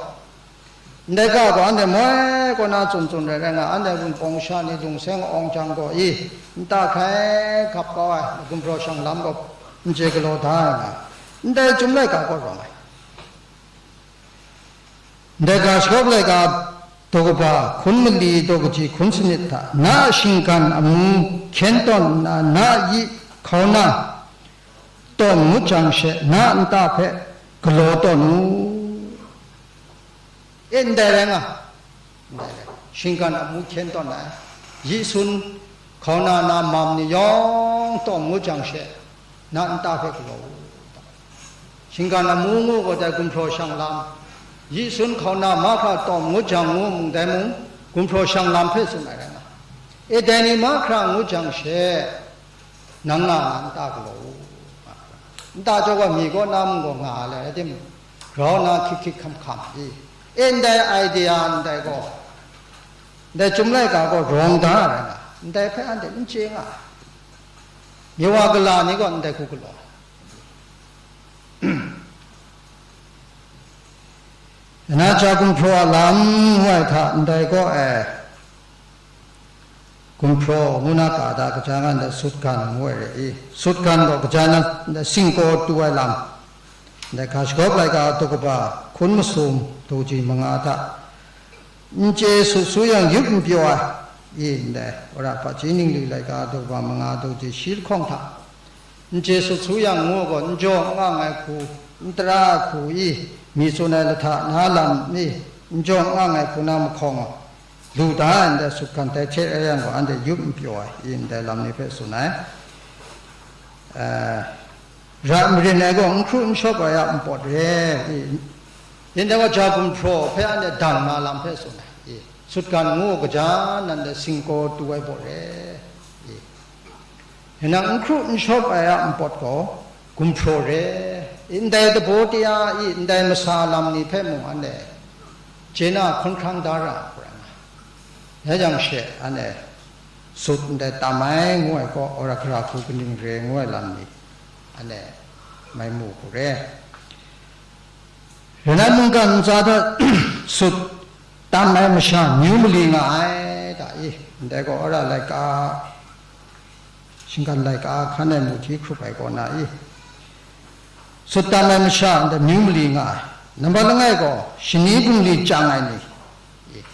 Ndai ga gaw anhte moi kaw na tsun tsun rai rai nga, anhte Wunpawng sha ni lung seng awng jang gaw i, nta hkrai gap kau ai, gumhpraw shang lam gaw n chye galaw da ai nga, ndai Chyum laika gaw rawng ai. Ndai ga shagawp laika daw kaba hkun mali daw kaji hkun sanit hta, na a shinggan amu hkyen tawn nna, na a yi hkauna tawn ngut jang she, na a nta hpe galaw tawn u. E, ndai rai nga, ndai rai. Shinggan amu hkyen tawn ai, yi sun, hkauna na mam ni yawng tawn ngut jang she, na a nta hpe galaw u. Shinggan amu ngu gaw dai gumhpraw shang lam, yi sun hkauna mahkra tawn ngut jang ngu mung, dai mung gumhpraw shang lam hpe tsun ai rai nga. E, dai ni mahkra ngut jang she, nang nga na nta galaw u. Nta jaw gaw mi kaw na mung gaw nga ai, rai tim, grau na hkyit hkyit hkam hkam i. E, ndai idea ndai gaw, ndai Chyum laika gaw rawng da ai rai nga, ndai hpe anhte n chye nga ai. Myi wa gala ni gaw ndai hku galaw. Na ja gumhpraw a lam ngu ai hta ndai gaw e, gumhpraw ngu na ka da, kaja nga ndai sutgan ngu ai re i, sutgan gaw kaja na ndai singkaw tu ai lam, ndai ga shagawp laika daw kaba hkun masum daw kaji manga hta, n chye sut su yang yup n pyaw ai, i ndai wora hpaji ningli laika daw kaba manga daw kaji shi lahkawng hta, n chye sut su yang ngu gaw, n jaw n ang ai hku, n tara ai hku i, mi tsun ai lahta na lam i, n jaw n ang ai hku na mahkawng lu da ai, ndai sutgan dai hte rai yang gaw, anhte yup n pyaw ai, i ndai lam ni hpe tsun ai. Eh, ra marin ai gaw n hkru n shawp ai a npawt re, i, yin dai gaw ja gumhpraw hpe anhte dang na lam hpe tsun ai, i, sutgan ngu gaja nan de singkaw tu ai baw re, i. Rai nang n hkru n shawp ai a npawt gaw gumhpraw re, i, ndai dabaw taya i, ndai masa lam ni hpe mung anhte chye na hkawn hkrang da ra ai hku rai nga. Rai jang she, anhte sut ndai tam ai ngu ai gaw, wora gara hku kaning re ngu ai lam ni, anhte mai mu hku re. Rai na, mungkan ntsa hta sut tam ai masha myu mali nga ai ta i, ndai gaw wora laika, shinggan laika hkan ai mu hti hkrup ai kaw na i, sut tam ai masha ndai myu mali nga ai. Nambat langai gaw, shani bungli chyang ai ni, i,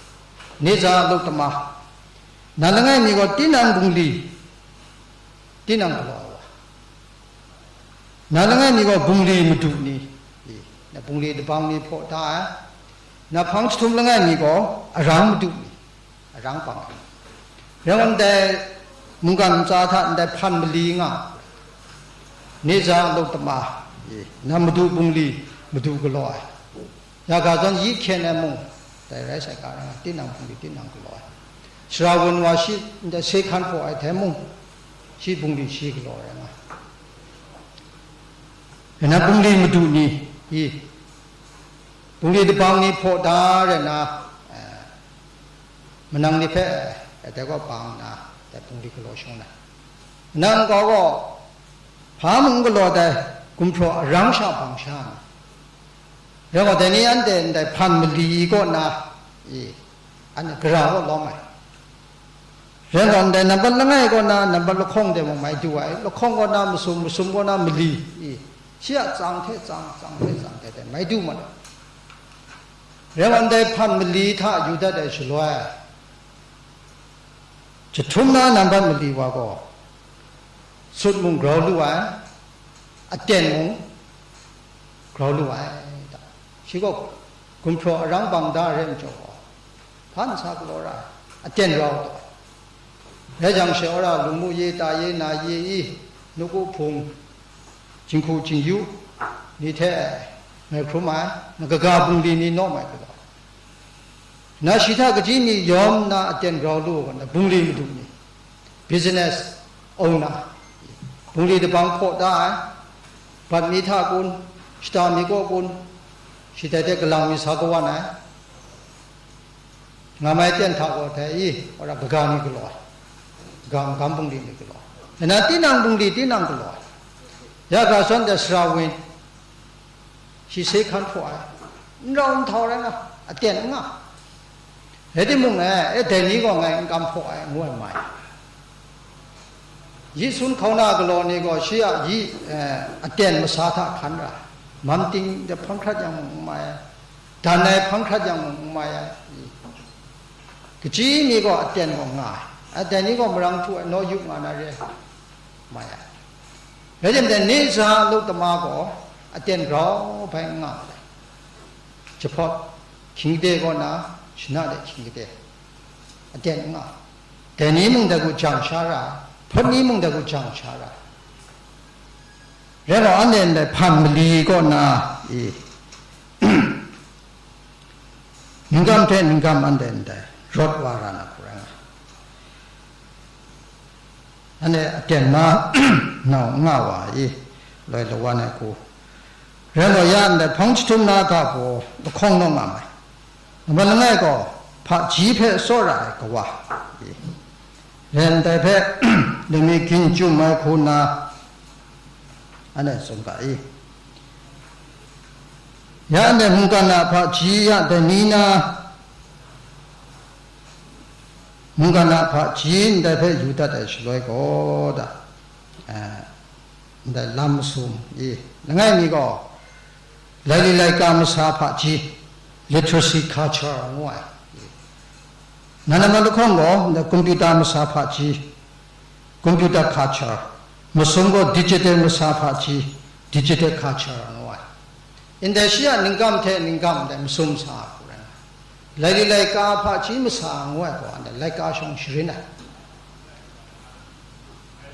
Nizha Lotama. Nan langai mi gaw, tinang bungli, tinang galaw ai wa. Nan langai mi gaw, bungli madu ni, i, na bungli dabang ni hpaw da ai. Na hpang jahtum langai mi gaw, arang madu ni, arang pang ai. Rai nna ndai mungkan ntsa hta ndai hpan mali nga, Nizha Lotama, i, na madu bungli madu galaw ai. Ya ga zawn yi hkyen ai mung, dai rai sai ga rai nga, tinang bungli tinang galaw ai. Sara wun wa shi ndai se hkan hpaw ai hte mung, shi bungli shi galaw rai nga. Rai na, bungli madu ni, i, bungli dabang ni hpaw da rai na, eh, manang ni hpe, eh, dai gaw bang nna, dai bungli galaw shung na. Nang gaw gaw, hpa mung galaw dai, gumhpraw arang sha bang sha na. Rai gaw, dai ni anhte ndai hpan mali kaw na, i, anhte gara kaw lawm ai. Rai gaw, ndai nambat langai kaw na, nambat lahkawng de mung mai du ai, lahkawng kaw na masum, masum kaw na mali, i, shi a tsang hte tsang, tsang hte tsang hte hte mai du mat ai. Rai gaw, ndai hpan mali hta yu dat ai shaloi, jahtum na nambat mali wa gaw, sut mung grau lu ai, aten mung grau lu ai, da. Shi gaw gumhpraw arang bang da ai rai majaw gaw, hpa nsa galaw ra ai, aten rau taw ai. Rai jang she, wora lung mu ye, ta ye, na ye i, nuku hpung, jinghku jingyu ni hte ngai hkrum ai, na kaga bungli ni nawm ai galaw. Na shi hta kaji mi yawm nna aten grau lu ai gaw, na bungli madu ni, business owner, bungli dabang hpaw da ai, bat mi hta kun, shata mi kaw kun, shi dai hte galang mi sa kawan ai, nga mai ten hta gaw dai i, wora kaga ni galaw ai, kaga magam bungli ni galaw ai, nna tinang bungli tinang galaw ai, ya ga zawn de sara win, shi se hkan hpaw ai, n rau n htau rai nga, aten n nga. Rai timung, e, e, dai ni gaw ngai n kam hpaw ai, ngu ai mai. Yi sun hkauna galaw ni gaw shi a yi, e, aten masa hta hkan ra, mam ting de hpang hkrat yang mung n mai ai, dan ai hpang hkrat yang mung n mai ai, kaji mi gaw aten gaw nga ai, a, dai ni gaw marang htu ai, naw yup nga na re ai, mai ai. Rai tim de, ni za luk tama gaw aten grau bai n nga ai. Jahpawt hkying kade kaw na, shana de hkying kade, aten n nga ai. Dai ni mung dai hku jang sha ra ai, hpawt ni mung dai hku jang sha ra ai. Rai gaw, anhte ndai hpan mali kaw na, i, ningkam hte ningkam anhte ndai rawt wa ra na hku rai nga ai. Anhte aten ma nau n nga wa i, loi lawan ai hku. Rai gaw, ya ndai hpawng jahtum na ga gaw lahkawng naw nga mai. Nambat langai gaw, hpaji hpe tsawra ai kawa, rai ndai hpe, lami gin chyum ai hku nna, anhte tsun ga i. Ya ndai mungkan a hpaji ya dai ni na, mungkan a hpaji ndai hpe yu dat ai shaloi gaw, da, eh, ndai lam masum i, langai mi gaw, laili laika masa hpaji, literacy culture ngu ai. Nan nama lahkawng gaw, ndai computer masa hpaji, computer culture, masum gaw digital masa hpaji, digital culture ngu ai. Ndai shi a ningkam hte ningkam dai masum sa ai hku rai nga ai. Laili laika hpaji masa ngu ai gaw, anhte laika shawng sharin ai.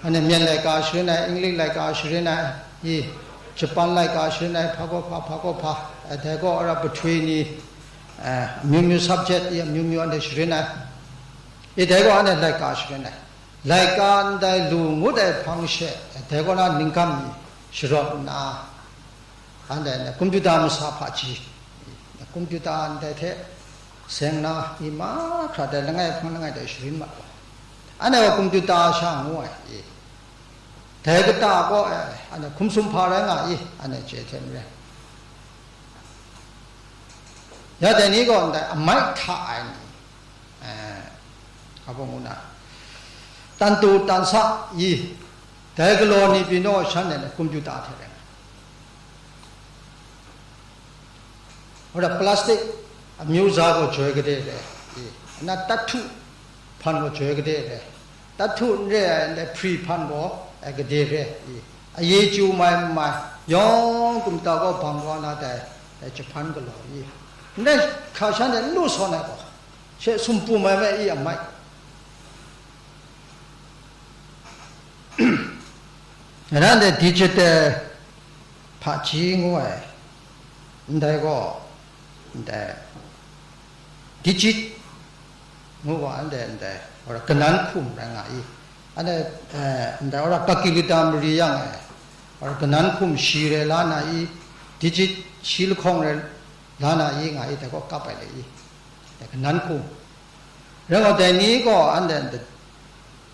Anhte Myen laika sharin ai, English laika sharin ai, i, Japan laika sharin ai, hpa kaw hpa, hpa kaw hpa, eh, dai gaw ara pahtwi ni, eh, amyu myu subject i amyu myu anhte sharin ai. I, dai gaw anhte laika sharin ai. Laika ndai lu ngut ai hpang she, eh, dai gaw na ningkam ni sharawt nna, anhte computer masa hpaji, computer ndai hte seng na, i mahkra dai langai hpang langai dai sharin mat wa. Anhte gaw computer sha ngu ai, i, dai kata gaw, eh, anhte hkum sum hpa rai nga i, anhte chye hte maren. Ya dai ni gaw ndai amai hta ai ni, eh, kabaw ngu na, tantu tansa i, dai galaw ni pyi naw shan de computer hte rai nga. Wora plastic amyu za gaw joi gade re, i, na tattu hpan gaw joi gade re, tattu n re ai ndai hpri hpan gaw, eh, gade re, i, aye chyu mai n mai, yawng kumta gaw bang gaw na dai, dai Japan galaw i, ndai hka shan de n lu sawn ai gaw, she sumpu mai me i amai. Ran de digital hpaji ngu ai, ndai gaw, ndai digit ngu gaw, anhte ndai, wora kanan hkum rai nga i, anhte, eh, ndai wora calculator mari yang e, wora kanan hkum shi rai la na i, digit shi lahkawng rai la na i nga i, dai gaw kap ai le i, dai kanan hkum. Rai gaw, dai ni gaw anhte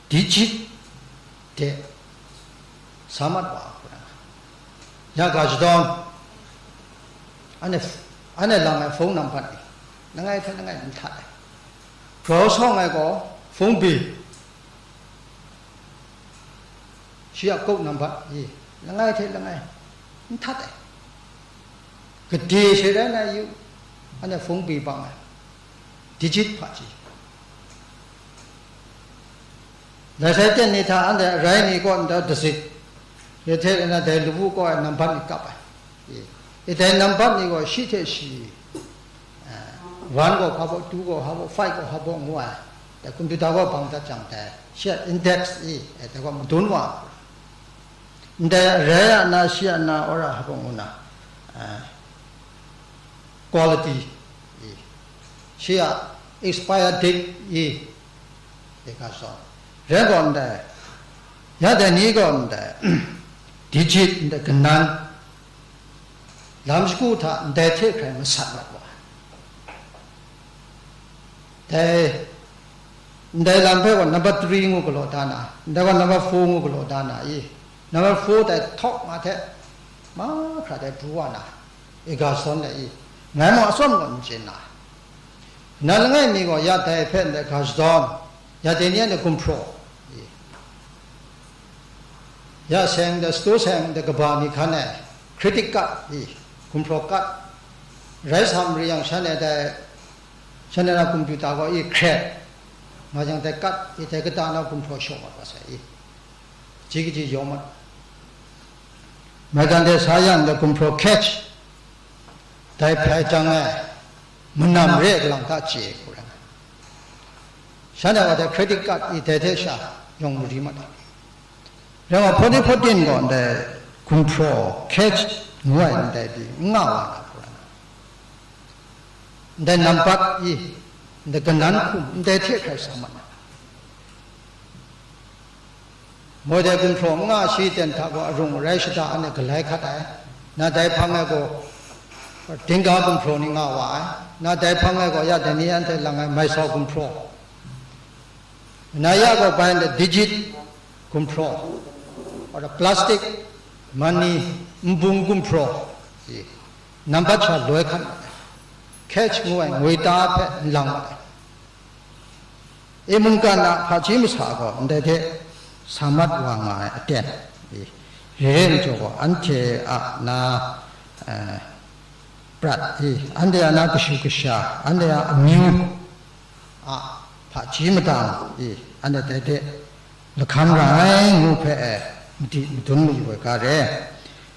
digit de sa mat wa hku rai nga. Ya ga shadawn, anhte, anhte lang ai phone nambat ni, langai hte langai n htat ai. Grau sawng ai gaw phone bi, shi a code nambat i, langai hte langai n htat ai. Gade she rai na yu, anhte phone bi bang ai. Digit hpaji. Lai sai ten ni hta anhte arai ni kaw nta dasit, ye hte na dai lawu kaw ai nambat ni kap ai. I, i dai nambat ni gaw shi hte shi, eh, one gaw hpa baw, two gaw hpa baw, five gaw hpa baw ngu ai. Dai computer gaw bang dat jang dai, shi a index i, eh, dai gaw madun wa. Ndai arai a na, shi a na, ora hpa baw ngu na, eh, quality i, shi a expire date i, i ga saw. Rai gaw ndai, ya dai ni gaw ndai, digit ndai kanan, lam shagu hta ndai hte hkrai masat mat wa. Dai, ndai lam hpe gaw number three ngu galaw da na, ndai gaw number four ngu galaw da na i, number four dai htawk nga hte mahkra dai pru wa na, i ga sawn dai i, ngai mung atsawm gaw n chye na. Na langai mi gaw ya dai hpe ndai ga shadawn, ya dai ni anhte gumhpraw i, ya seng de, satu seng de kaba mi hkan e, credit card i, gumhpraw card, rai sa mari yang shan e dai, shan e na computer gaw i hkret, nga jang dai card i dai kata na gumhpraw shaw mat wa sai i, ji kaji yawng mat. Maigan de sa yang de gumhpraw catch, dai hpai jang e, manam re galang hta chye hku rai nga. Shan e wa dai credit card i dai hte sha yawng mari mat ai. Rai nga, fourteen fourteen gaw ndai gumhpraw catch ngu ai ndai pyi n nga wa na hku rai nga. Ndai nambat i, ndai kanan hkum, ndai hte hkrai sa mat na. Moi dai gumhpraw n nga shi ten hta gaw arung arai shada anhte galai hkat ai. Na dai hpang e gaw, Dinga gumhpraw ni nga wa ai. Na dai hpang e gaw, ya dai ni anhte lang ai maisau gumhpraw. Na ya gaw bai nde digit gumhpraw, or plastic money, nbung gumhpraw, i, nambat sha loi hkat mat ai. Catch ngu ai ngoi ta hpe n lang mat ai. E mungkan a hpaji masa gaw ndai hte sa mat wa nga ai aten, i, re re majaw gaw, anhte a na, eh, prat, i, anhte a na kashu kasha, anhte a amyu a hpaji madang, i, anhte dai hte lahkam ra ai ngu hpe, e, madi madun mayu ai ga re.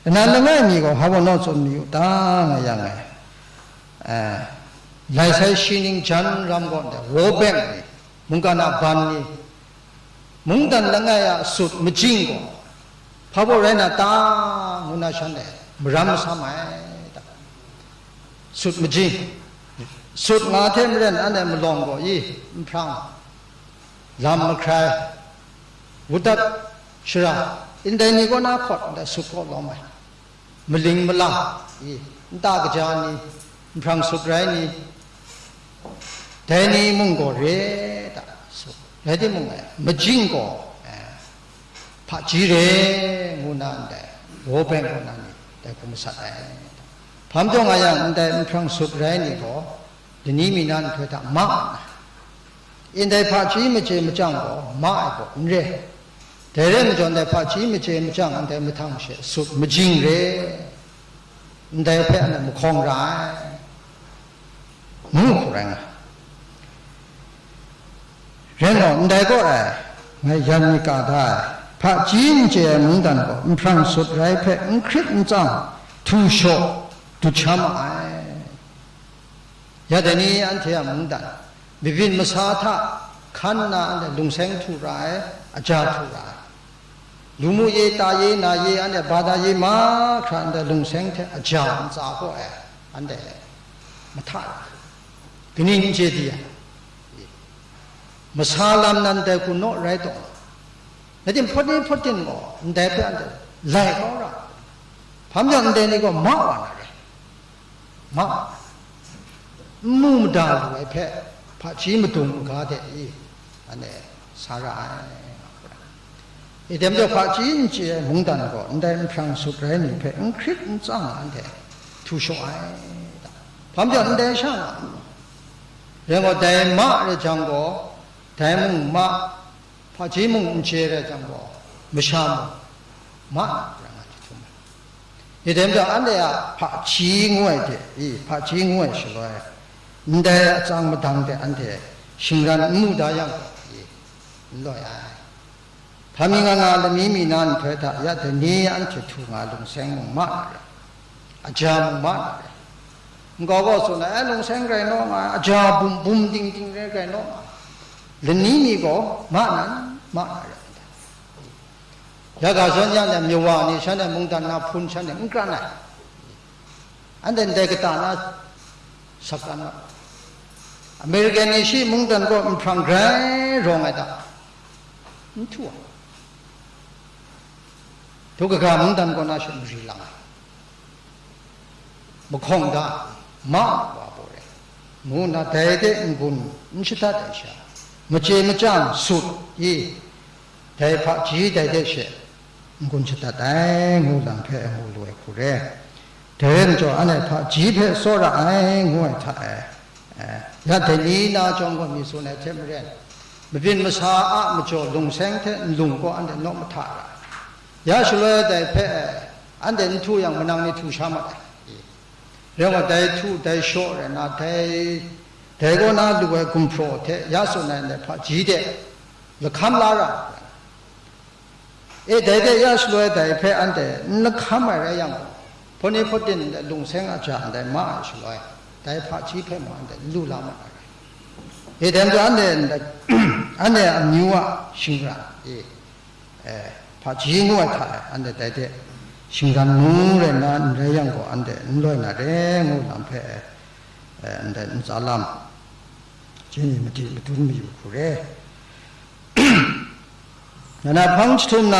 Nnan langai mi gaw hpa baw naw tsun mayu ta nga yang e, eh, lai sai shi ning jan ram gaw ndai World Bank ni, mungkan a ban ni, mungdan langai a sut majing gaw hpa baw rai na ta, ngu na shan e maram masam ai ta. Sut majing, sut nga hte maren anhte malawng gaw i, nhprang, lam mahkrai, wudat shara, ndai ni kaw na hkawt ndai sut kaw lawm ai. Maling malang, i, nta kaja ni, nhprang sut rai ni, dai ni mung gaw re ta, sut rai timung, e, majing gaw, e, hpaji re, ngu na ndai, World Bank kaw na ni, dai hku masat ai. Hpa majaw nga yang, ndai nhprang sut rai ni gaw, lani mi na nhtoi hta ma ai. Ndai hpaji machye machyang gaw ma ai gaw n re. Dai rai majaw, ndai hpaji machye machyang ndai mahtang she sut majing re, ndai hpe anhte mahkawng ra ai, ngu hku rai nga. Rai nna, ndai kaw e, ngai yan mi ka da ai, hpaji n chye ai mungdan gaw nhprang sut rai hpe n hkrit n tsang, htu shaw, dut sha ma ai. Ya dai ni anhte a mungdan, mabyin masa hta hkan nna anhte lungseng htu ra ai, aja htu ra ai. Lu mu ye, ta ye, na ye, anhte bada ye mahkra ndai lungseng hte aja ntsa kaw e, anhte mahta ra, kaning n chye di ai? Masa lam nan dai hku naw rai taw, rai timung, hpawt ni hpawt ting gaw ndai hpe anhte lai kau ra, hpa majaw ndai ni gaw ma wa na rai. Ma, n mu mada lu ai hpe, hpaji madung maga de i, anhte sa ra ai. I tem jaw, hpaji n chye ai mungdan gaw ndai nhprang sut rai ni hpe n hkrit n tsang anhte htu shaw ai. Hpa majaw, ndai sha nga, rai gaw, dai ma rai jang gaw, dai mung ma, hpaji mung n chye rai jang gaw, masha mung ma na rai nga jahtum ai. Dai majaw, anhte a hpaji ngu ai hte i, hpaji ngu ai shaloi, ndai atsang madang hte anhte shingran n mu da yang gaw i, n loi ai. Lami nga nga lami mi na nhtoi hta, ya dai ni anhte htu nga lungseng mung ma na rai, aja mung ma na rai. Nkau gaw tsun ai, "Eh, lungseng rai naw nga ai, aja bum bum ding ding rai rai naw nga ai." Lani mi gaw ma nan, ma na rai. Ya ga zawn ya na myawa ni shan e mungdan na hpun shan e n kran ai. Anhte ndai kata na sak kran ma. American ni shi mungdan gaw nhprang grai rawng ai ta? N htu ai. Htu kaga mungdan kaw na she mari lang ai. Mahkawng da, ma wa baw rai, ngu nna dai de n-gun n shadat ai sha, machye machyang sut i, dai hpaji dai de she n-gun shadat ai, ngu lam hpe mu lu ai hku re. Dai rai majaw, anhte hpaji hpe tsawra ai, ngu ai hta e, eh, ya dai ni na chyawm gaw mi tsun ai hte maren, mabyin masa a majaw lungseng hte nlung gaw anhte naw mahta ra. Ya shaloi dai hpe, eh, anhte n htu yang, manang ni htu sha mat ai. Rai wa, dai htu, dai shaw rai nna, dai, dai kaw na lu ai gumhpraw hte ya tsun ai ndai hpaji de lahkam la ra. E, dai de ya shaloi dai hpe anhte n lahkam ai rai yang gaw, hpawni hpawdin ndai lungseng aja ndai ma ai shaloi, dai hpaji hpe mung anhte n lu la ma ai rai. E, dai majaw anhte ndai, anhte amyu a shingran e, eh, hpaji ngu ai hta e, anhte dai de shingran ngu rai nna n rai yang gaw, anhte n loi na re ngu lam hpe, eh, ndai ntsa lam chye ni madi madun mayu hku re. Nna hpang jahtum na